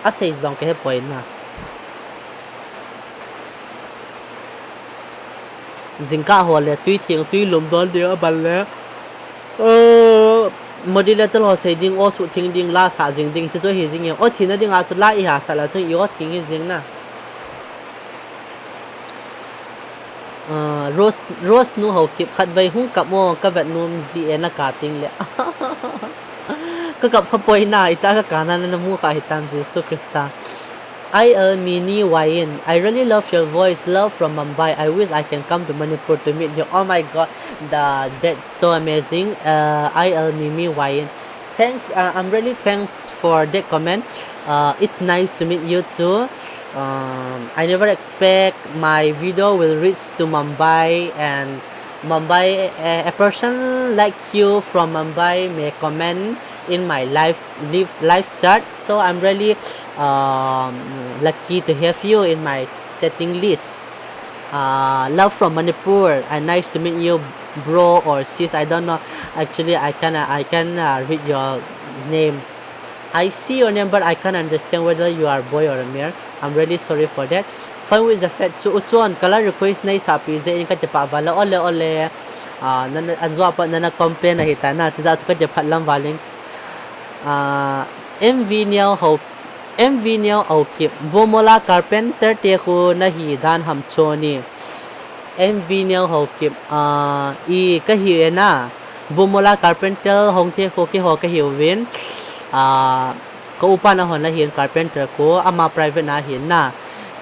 asei jong ka he poi na. Jingkah ho le tui theng tui lum don ding a ban le. Uh, modulator ho sei ding, o suh theng ding, la sah jing ding, chuchu hi jing e. O thina dinga chu la i ha sah la chun i o theng hi jing na. Ah, Rose, Rose nu Haokip, khatvei hung kap mo, ka vet nom ji e na ka ting le. Ka kap kha poi na, ita ka ka na na mu kha hitam Jesu Christa. I L Mini Wain, I really love your voice, love from Mumbai. I wish I can come to Manipur to meet you. Oh my God, the, that's so amazing. Uh, I L Mimi Wain. Thanks, uh, I'm really thanks for that comment. Uh, it's nice to meet you too. Um, I never expect my video will reach to Mumbai, and Mumbai, uh, a person like you from Mumbai may comment in my live, live, live chat. So I'm really, um, lucky to have you in my chatting list. Uh, love from Manipur. Uh, nice to meet you, bro or sis. I don't know. Actually, I can, uh, I can, uh, read your name. I see your name, but I can't understand whether you are boy or a male. I'm really sorry for that. Fun with the fat chu uchon color request nei sa pi je in ka te pa va la ole ole. Ah, nana, anjua pa nana complain ahi ta na, chuja chu ka te phat lam valing. Ah, M V Neo ho M V Neo Haokip, Bumola Carpenter te khu nahi dan ham choni. M V Neo Haokip, ah, i kahi e na. Bumola Carpenter hong te khu keiho kahiuvin. Ah, ka upa na hon ahin Carpenter khu, ama private na ahin na.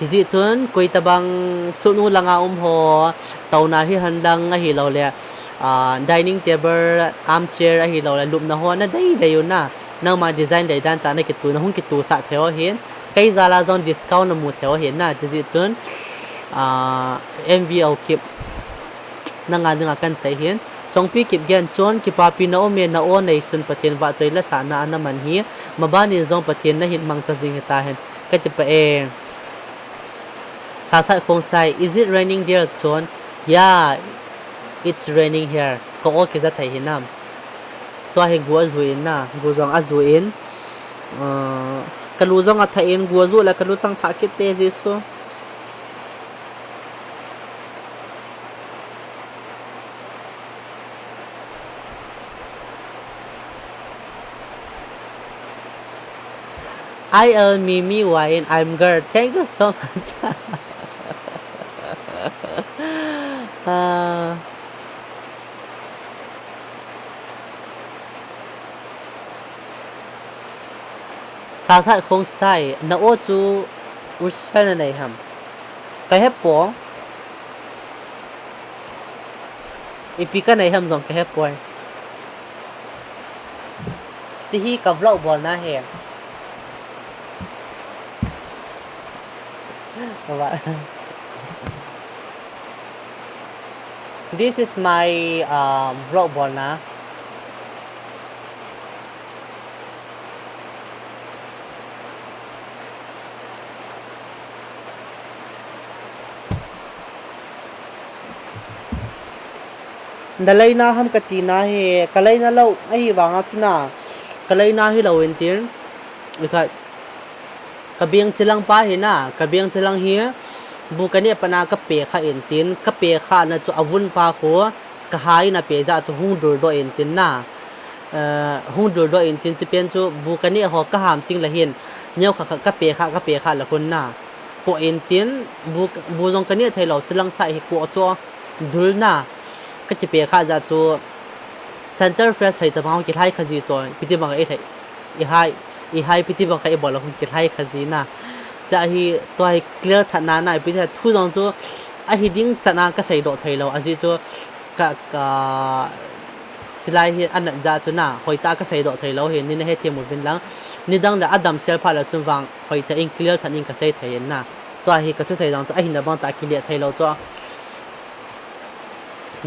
Hijeh chun, koi tabang sunu langa um ho, taona hi henlang ahilou le, ah, dining table, armchair ahilou le, lupna ho nadei dei u na. Nangma design dei dan tah nakituna, hung kitusah thei u ahin. Kei jal a jong discount namu thei u ahin na, hijeh chun, ah, M V Haokip, nanga dinga kahin sei ahin. Chongpi Kipgen chun, kipapi na um e, na o neisun Pathen vahchoi le sahna a naman hi, maban in jong Pathen nahin mangcha jing hita hen. Kati pah e. Sasat Khongsai, is it raining there chun? Yeah, it's raining here. Ka o kija thei hinam. Tua hi gu aju in na, gu jong aju in. Ah, ka lu jong athah in, gu aju le ka lu chang thah kit te Jesu. I am Mimi Wine, I'm girl. Thank you so much. Ah. Sasat Khongsai, na o chu usa na nei ham. Ka he poi. Ipi ka nei ham jong ka he poi. Chi hi ka vlog bolna ahi. Wa. This is my, uh, vlog bolna. Na leina ham kati na hi, ka leina lou, ahivanga chu na, ka leina hilou in tin, i kha, ka beng chilang pa hi na, ka beng chilang hi, bu ka neh pat na ka pe kha in tin, ka pe kha na chu avun pa khu, ka hai na pe jeh chu hung dul doh in tin na, eh, hung dul doh in tin chi pen chu bu ka neh ho ka ham ting le hin, neo kha kha ka pe kha, ka pe kha le khun na. Koh in tin, bu, bu jong ka neh thei lou, chilang sa hi koh chu dul na, ka chi pe kha jeh chu, center fresh thei ta bang kilhai kha ji chu, ipi ti bang ka i thei, i hai, i hai ipi ti bang ka i bol a hung kilhai kha ji na. Cha hi, tua hi clear that na na, ipi ti thu jong chu, ahi ding chan a ka sei doh thei lou, ajeh chu, ka, ka, chilai hi anat jeh chu na, hoitah a ka sei doh thei lou hi, nei na hethem uvin lang, nidang le adam sel phat le chun vang, hoitah in clear that in ka sei thei in na. Tua hi ka thusei jong chu ahina bang tah a kile thei lou chu.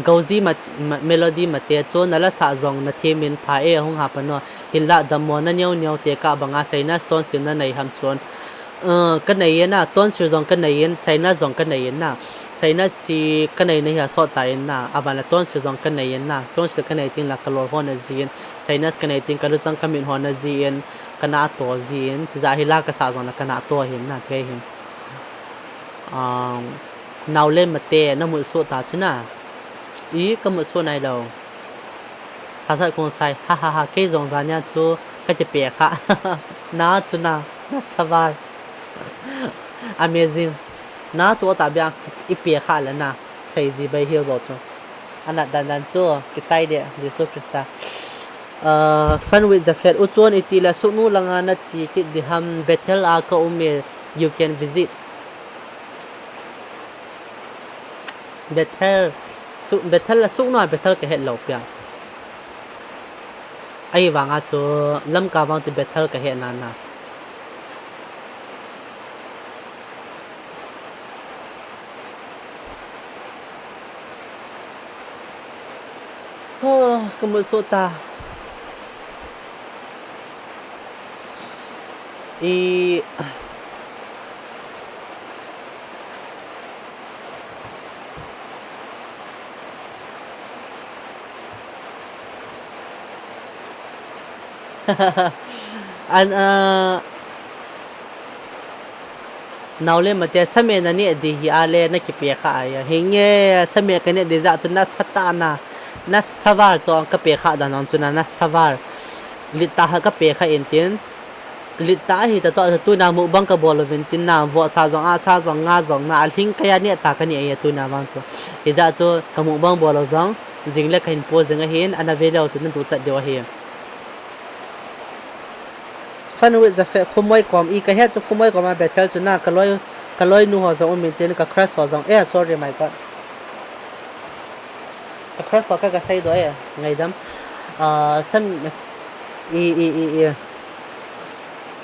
Goji ma, ma, Melody Mate chu na la sah jong na them in pha e hung ha pan o. Hinlah dammo na neo neo te kah banga sinus tonsil na nei ham chun. Uh, ka nei in na, tonsil jong ka nei in, sinus jong ka nei in na. Sinus hi ka nei na hi a sot ta in na. Aban la tonsil jong ka nei in na. Tonsil ka nei ting la ka lol ho na ji in. Sinus ka nei ting ka luchang ka mit ho na ji in. Ka na to ji in. Chi jeh hi la ka sah jong la ka na to hin na. Chi hin. Um, Naole Mate, na mut suh ta chu na. I, ka mut suh nai lou. Sasat Khongsai, ha ha ha, kei jong jan a chu ka chi pe kha. Na chu na, na saval. Amazing. Na chu ta bia i pe kha le na, sei ji bai hil bo chu. Anat dan dan chu, kichai de, Jesu Christa. Uh, Fun with the Faith. U chun iti le suknu langa na chi kit di ham, Bethel a ka um e, you can visit. Bethel, su, Bethel la suknu a Bethel ka het lou pia. Ahivanga chu Lamka vang chu Bethel ka het na na. Oh, ka mut suh ta. I, an, uh, Naole Mate, same na neh di hi a le na kipe kha a ya. Hinge, same ka neh di jeh chu na sa ta na. Na saval chu ka pe kha dan chu na, na saval. Lit ta ha ka pe kha in tin. Lit ta hi ta to, tuna mukbang ka bol uvin tin na, vohsa jong, asa jong, nga jong na, alhing kaya ni ta ka ni ai tuna bang chu. Hijeh chu ka mukbang bol u jong, jing le ka hin post jing ahin, ana ve leu chu na duchat diu ahi. Fun with the fa-, Khumoi kom, i ka het chu Khumoi kom a Bethel chu na, ka loi, ka loi nu ho jong um in tin, ka crush ho jong, eh, sorry, my God. Ka crush ho ka, ka sei do e, ngaidam. Ah, sam, i, i, i, i.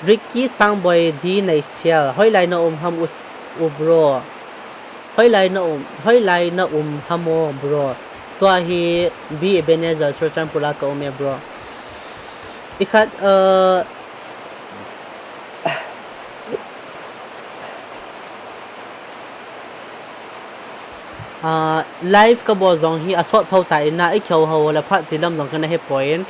Ricky Sangboi D Neisial. Hoilai na um ham u, u bro. Hoilai na um, hoilai na um ham o bro. Tua hi B Ebenezer Churachandpur a ka um e bro. I khat, uh, Ah, live ka bol jong hi asot tho ta in na, i kihou hou le phat chi lam jong ka na he poi in.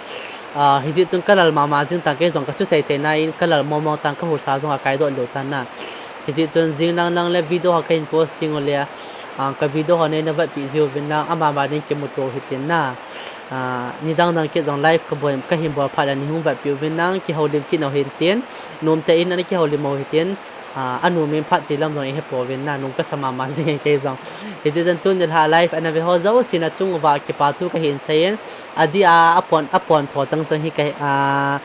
Ah, hijeh chun ka lal mama jing tan kei jong ka thu sei sei na in, ka lal mong mong tan ka husa jong a kai doh lou tan na. Hijeh chun jing lang lang le video ho ka hin post ding u le, ah, ka video ho nei na vetpi jiu vin lang, ama ma ding kimuto hitin na. Ah, nidang dang kit jong live ka bol, ka hin bol phat le nei hung vetpi uvin lang, kihoulim kit nau hitin, nom tah in ana kihoulim u hitin. Ah, anu min phat chi lam jong i he pouvin na, nung ka sa mama jing e kei jong. Hijeh chun tuni lha live ana ve ho jouse na chung uva kipa thu ka hin sei in, adeh a, apon, apon tho chang chang hi ka, ah,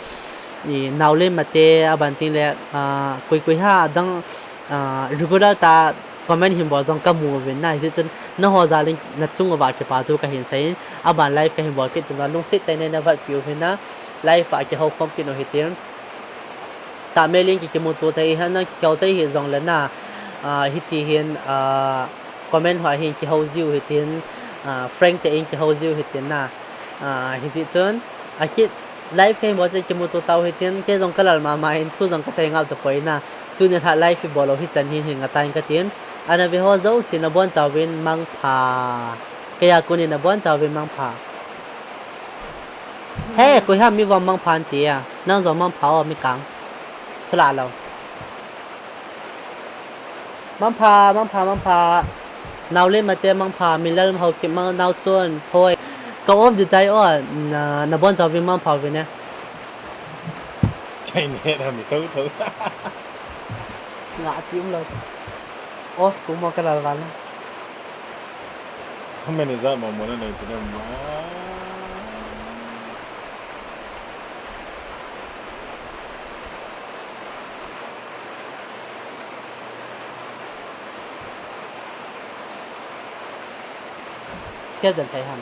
i Naolen Mate, aban tin le, ah, koi koi ha dang, ah, regular ta comment hin bol jong ka mu uvin na, hijeh chun na ho jal in na chung uva kipa thu ka hin sei in, aban live ka hin bol kit chun jong lungset tah in na vetpi uvin na, live a kihou khom kit u hitin. Tah mel in ki kimuto thei, hana kihou thei hi jong le na, ah, hiti hin, ah, comment ho a hin kihou jiu hitin, ah, friend te in kihou jiu hitin na, ah, hijeh chun, akit live ka hin bol te kimuto tau hitin, kei jong ka lal mama in thu jong ka sei ngap ta poi na, tuni lha live i bol u hichan hin hin nga tan ka tin, ana ve ho jouse na bonchauvin mangpha, kei a kon in na bonchauvin mangpha. He, koi ham mi vom mangpha an ti a. Nang jong mangpha o mi kang. Thu la lou. Mangpha, mangpha, mangpha. Naolen Mate mangpha, Milal Haokip mang nao chun. Hoi. Ka off di tai o, na, na bonchauvin mangpha uvin e. Kai ne ra mi tho tho. Nga ti um lou. Off ku mo ka lal val na. How many is that, Mama? Mona, na itinam, ah. Sial dan thei ham.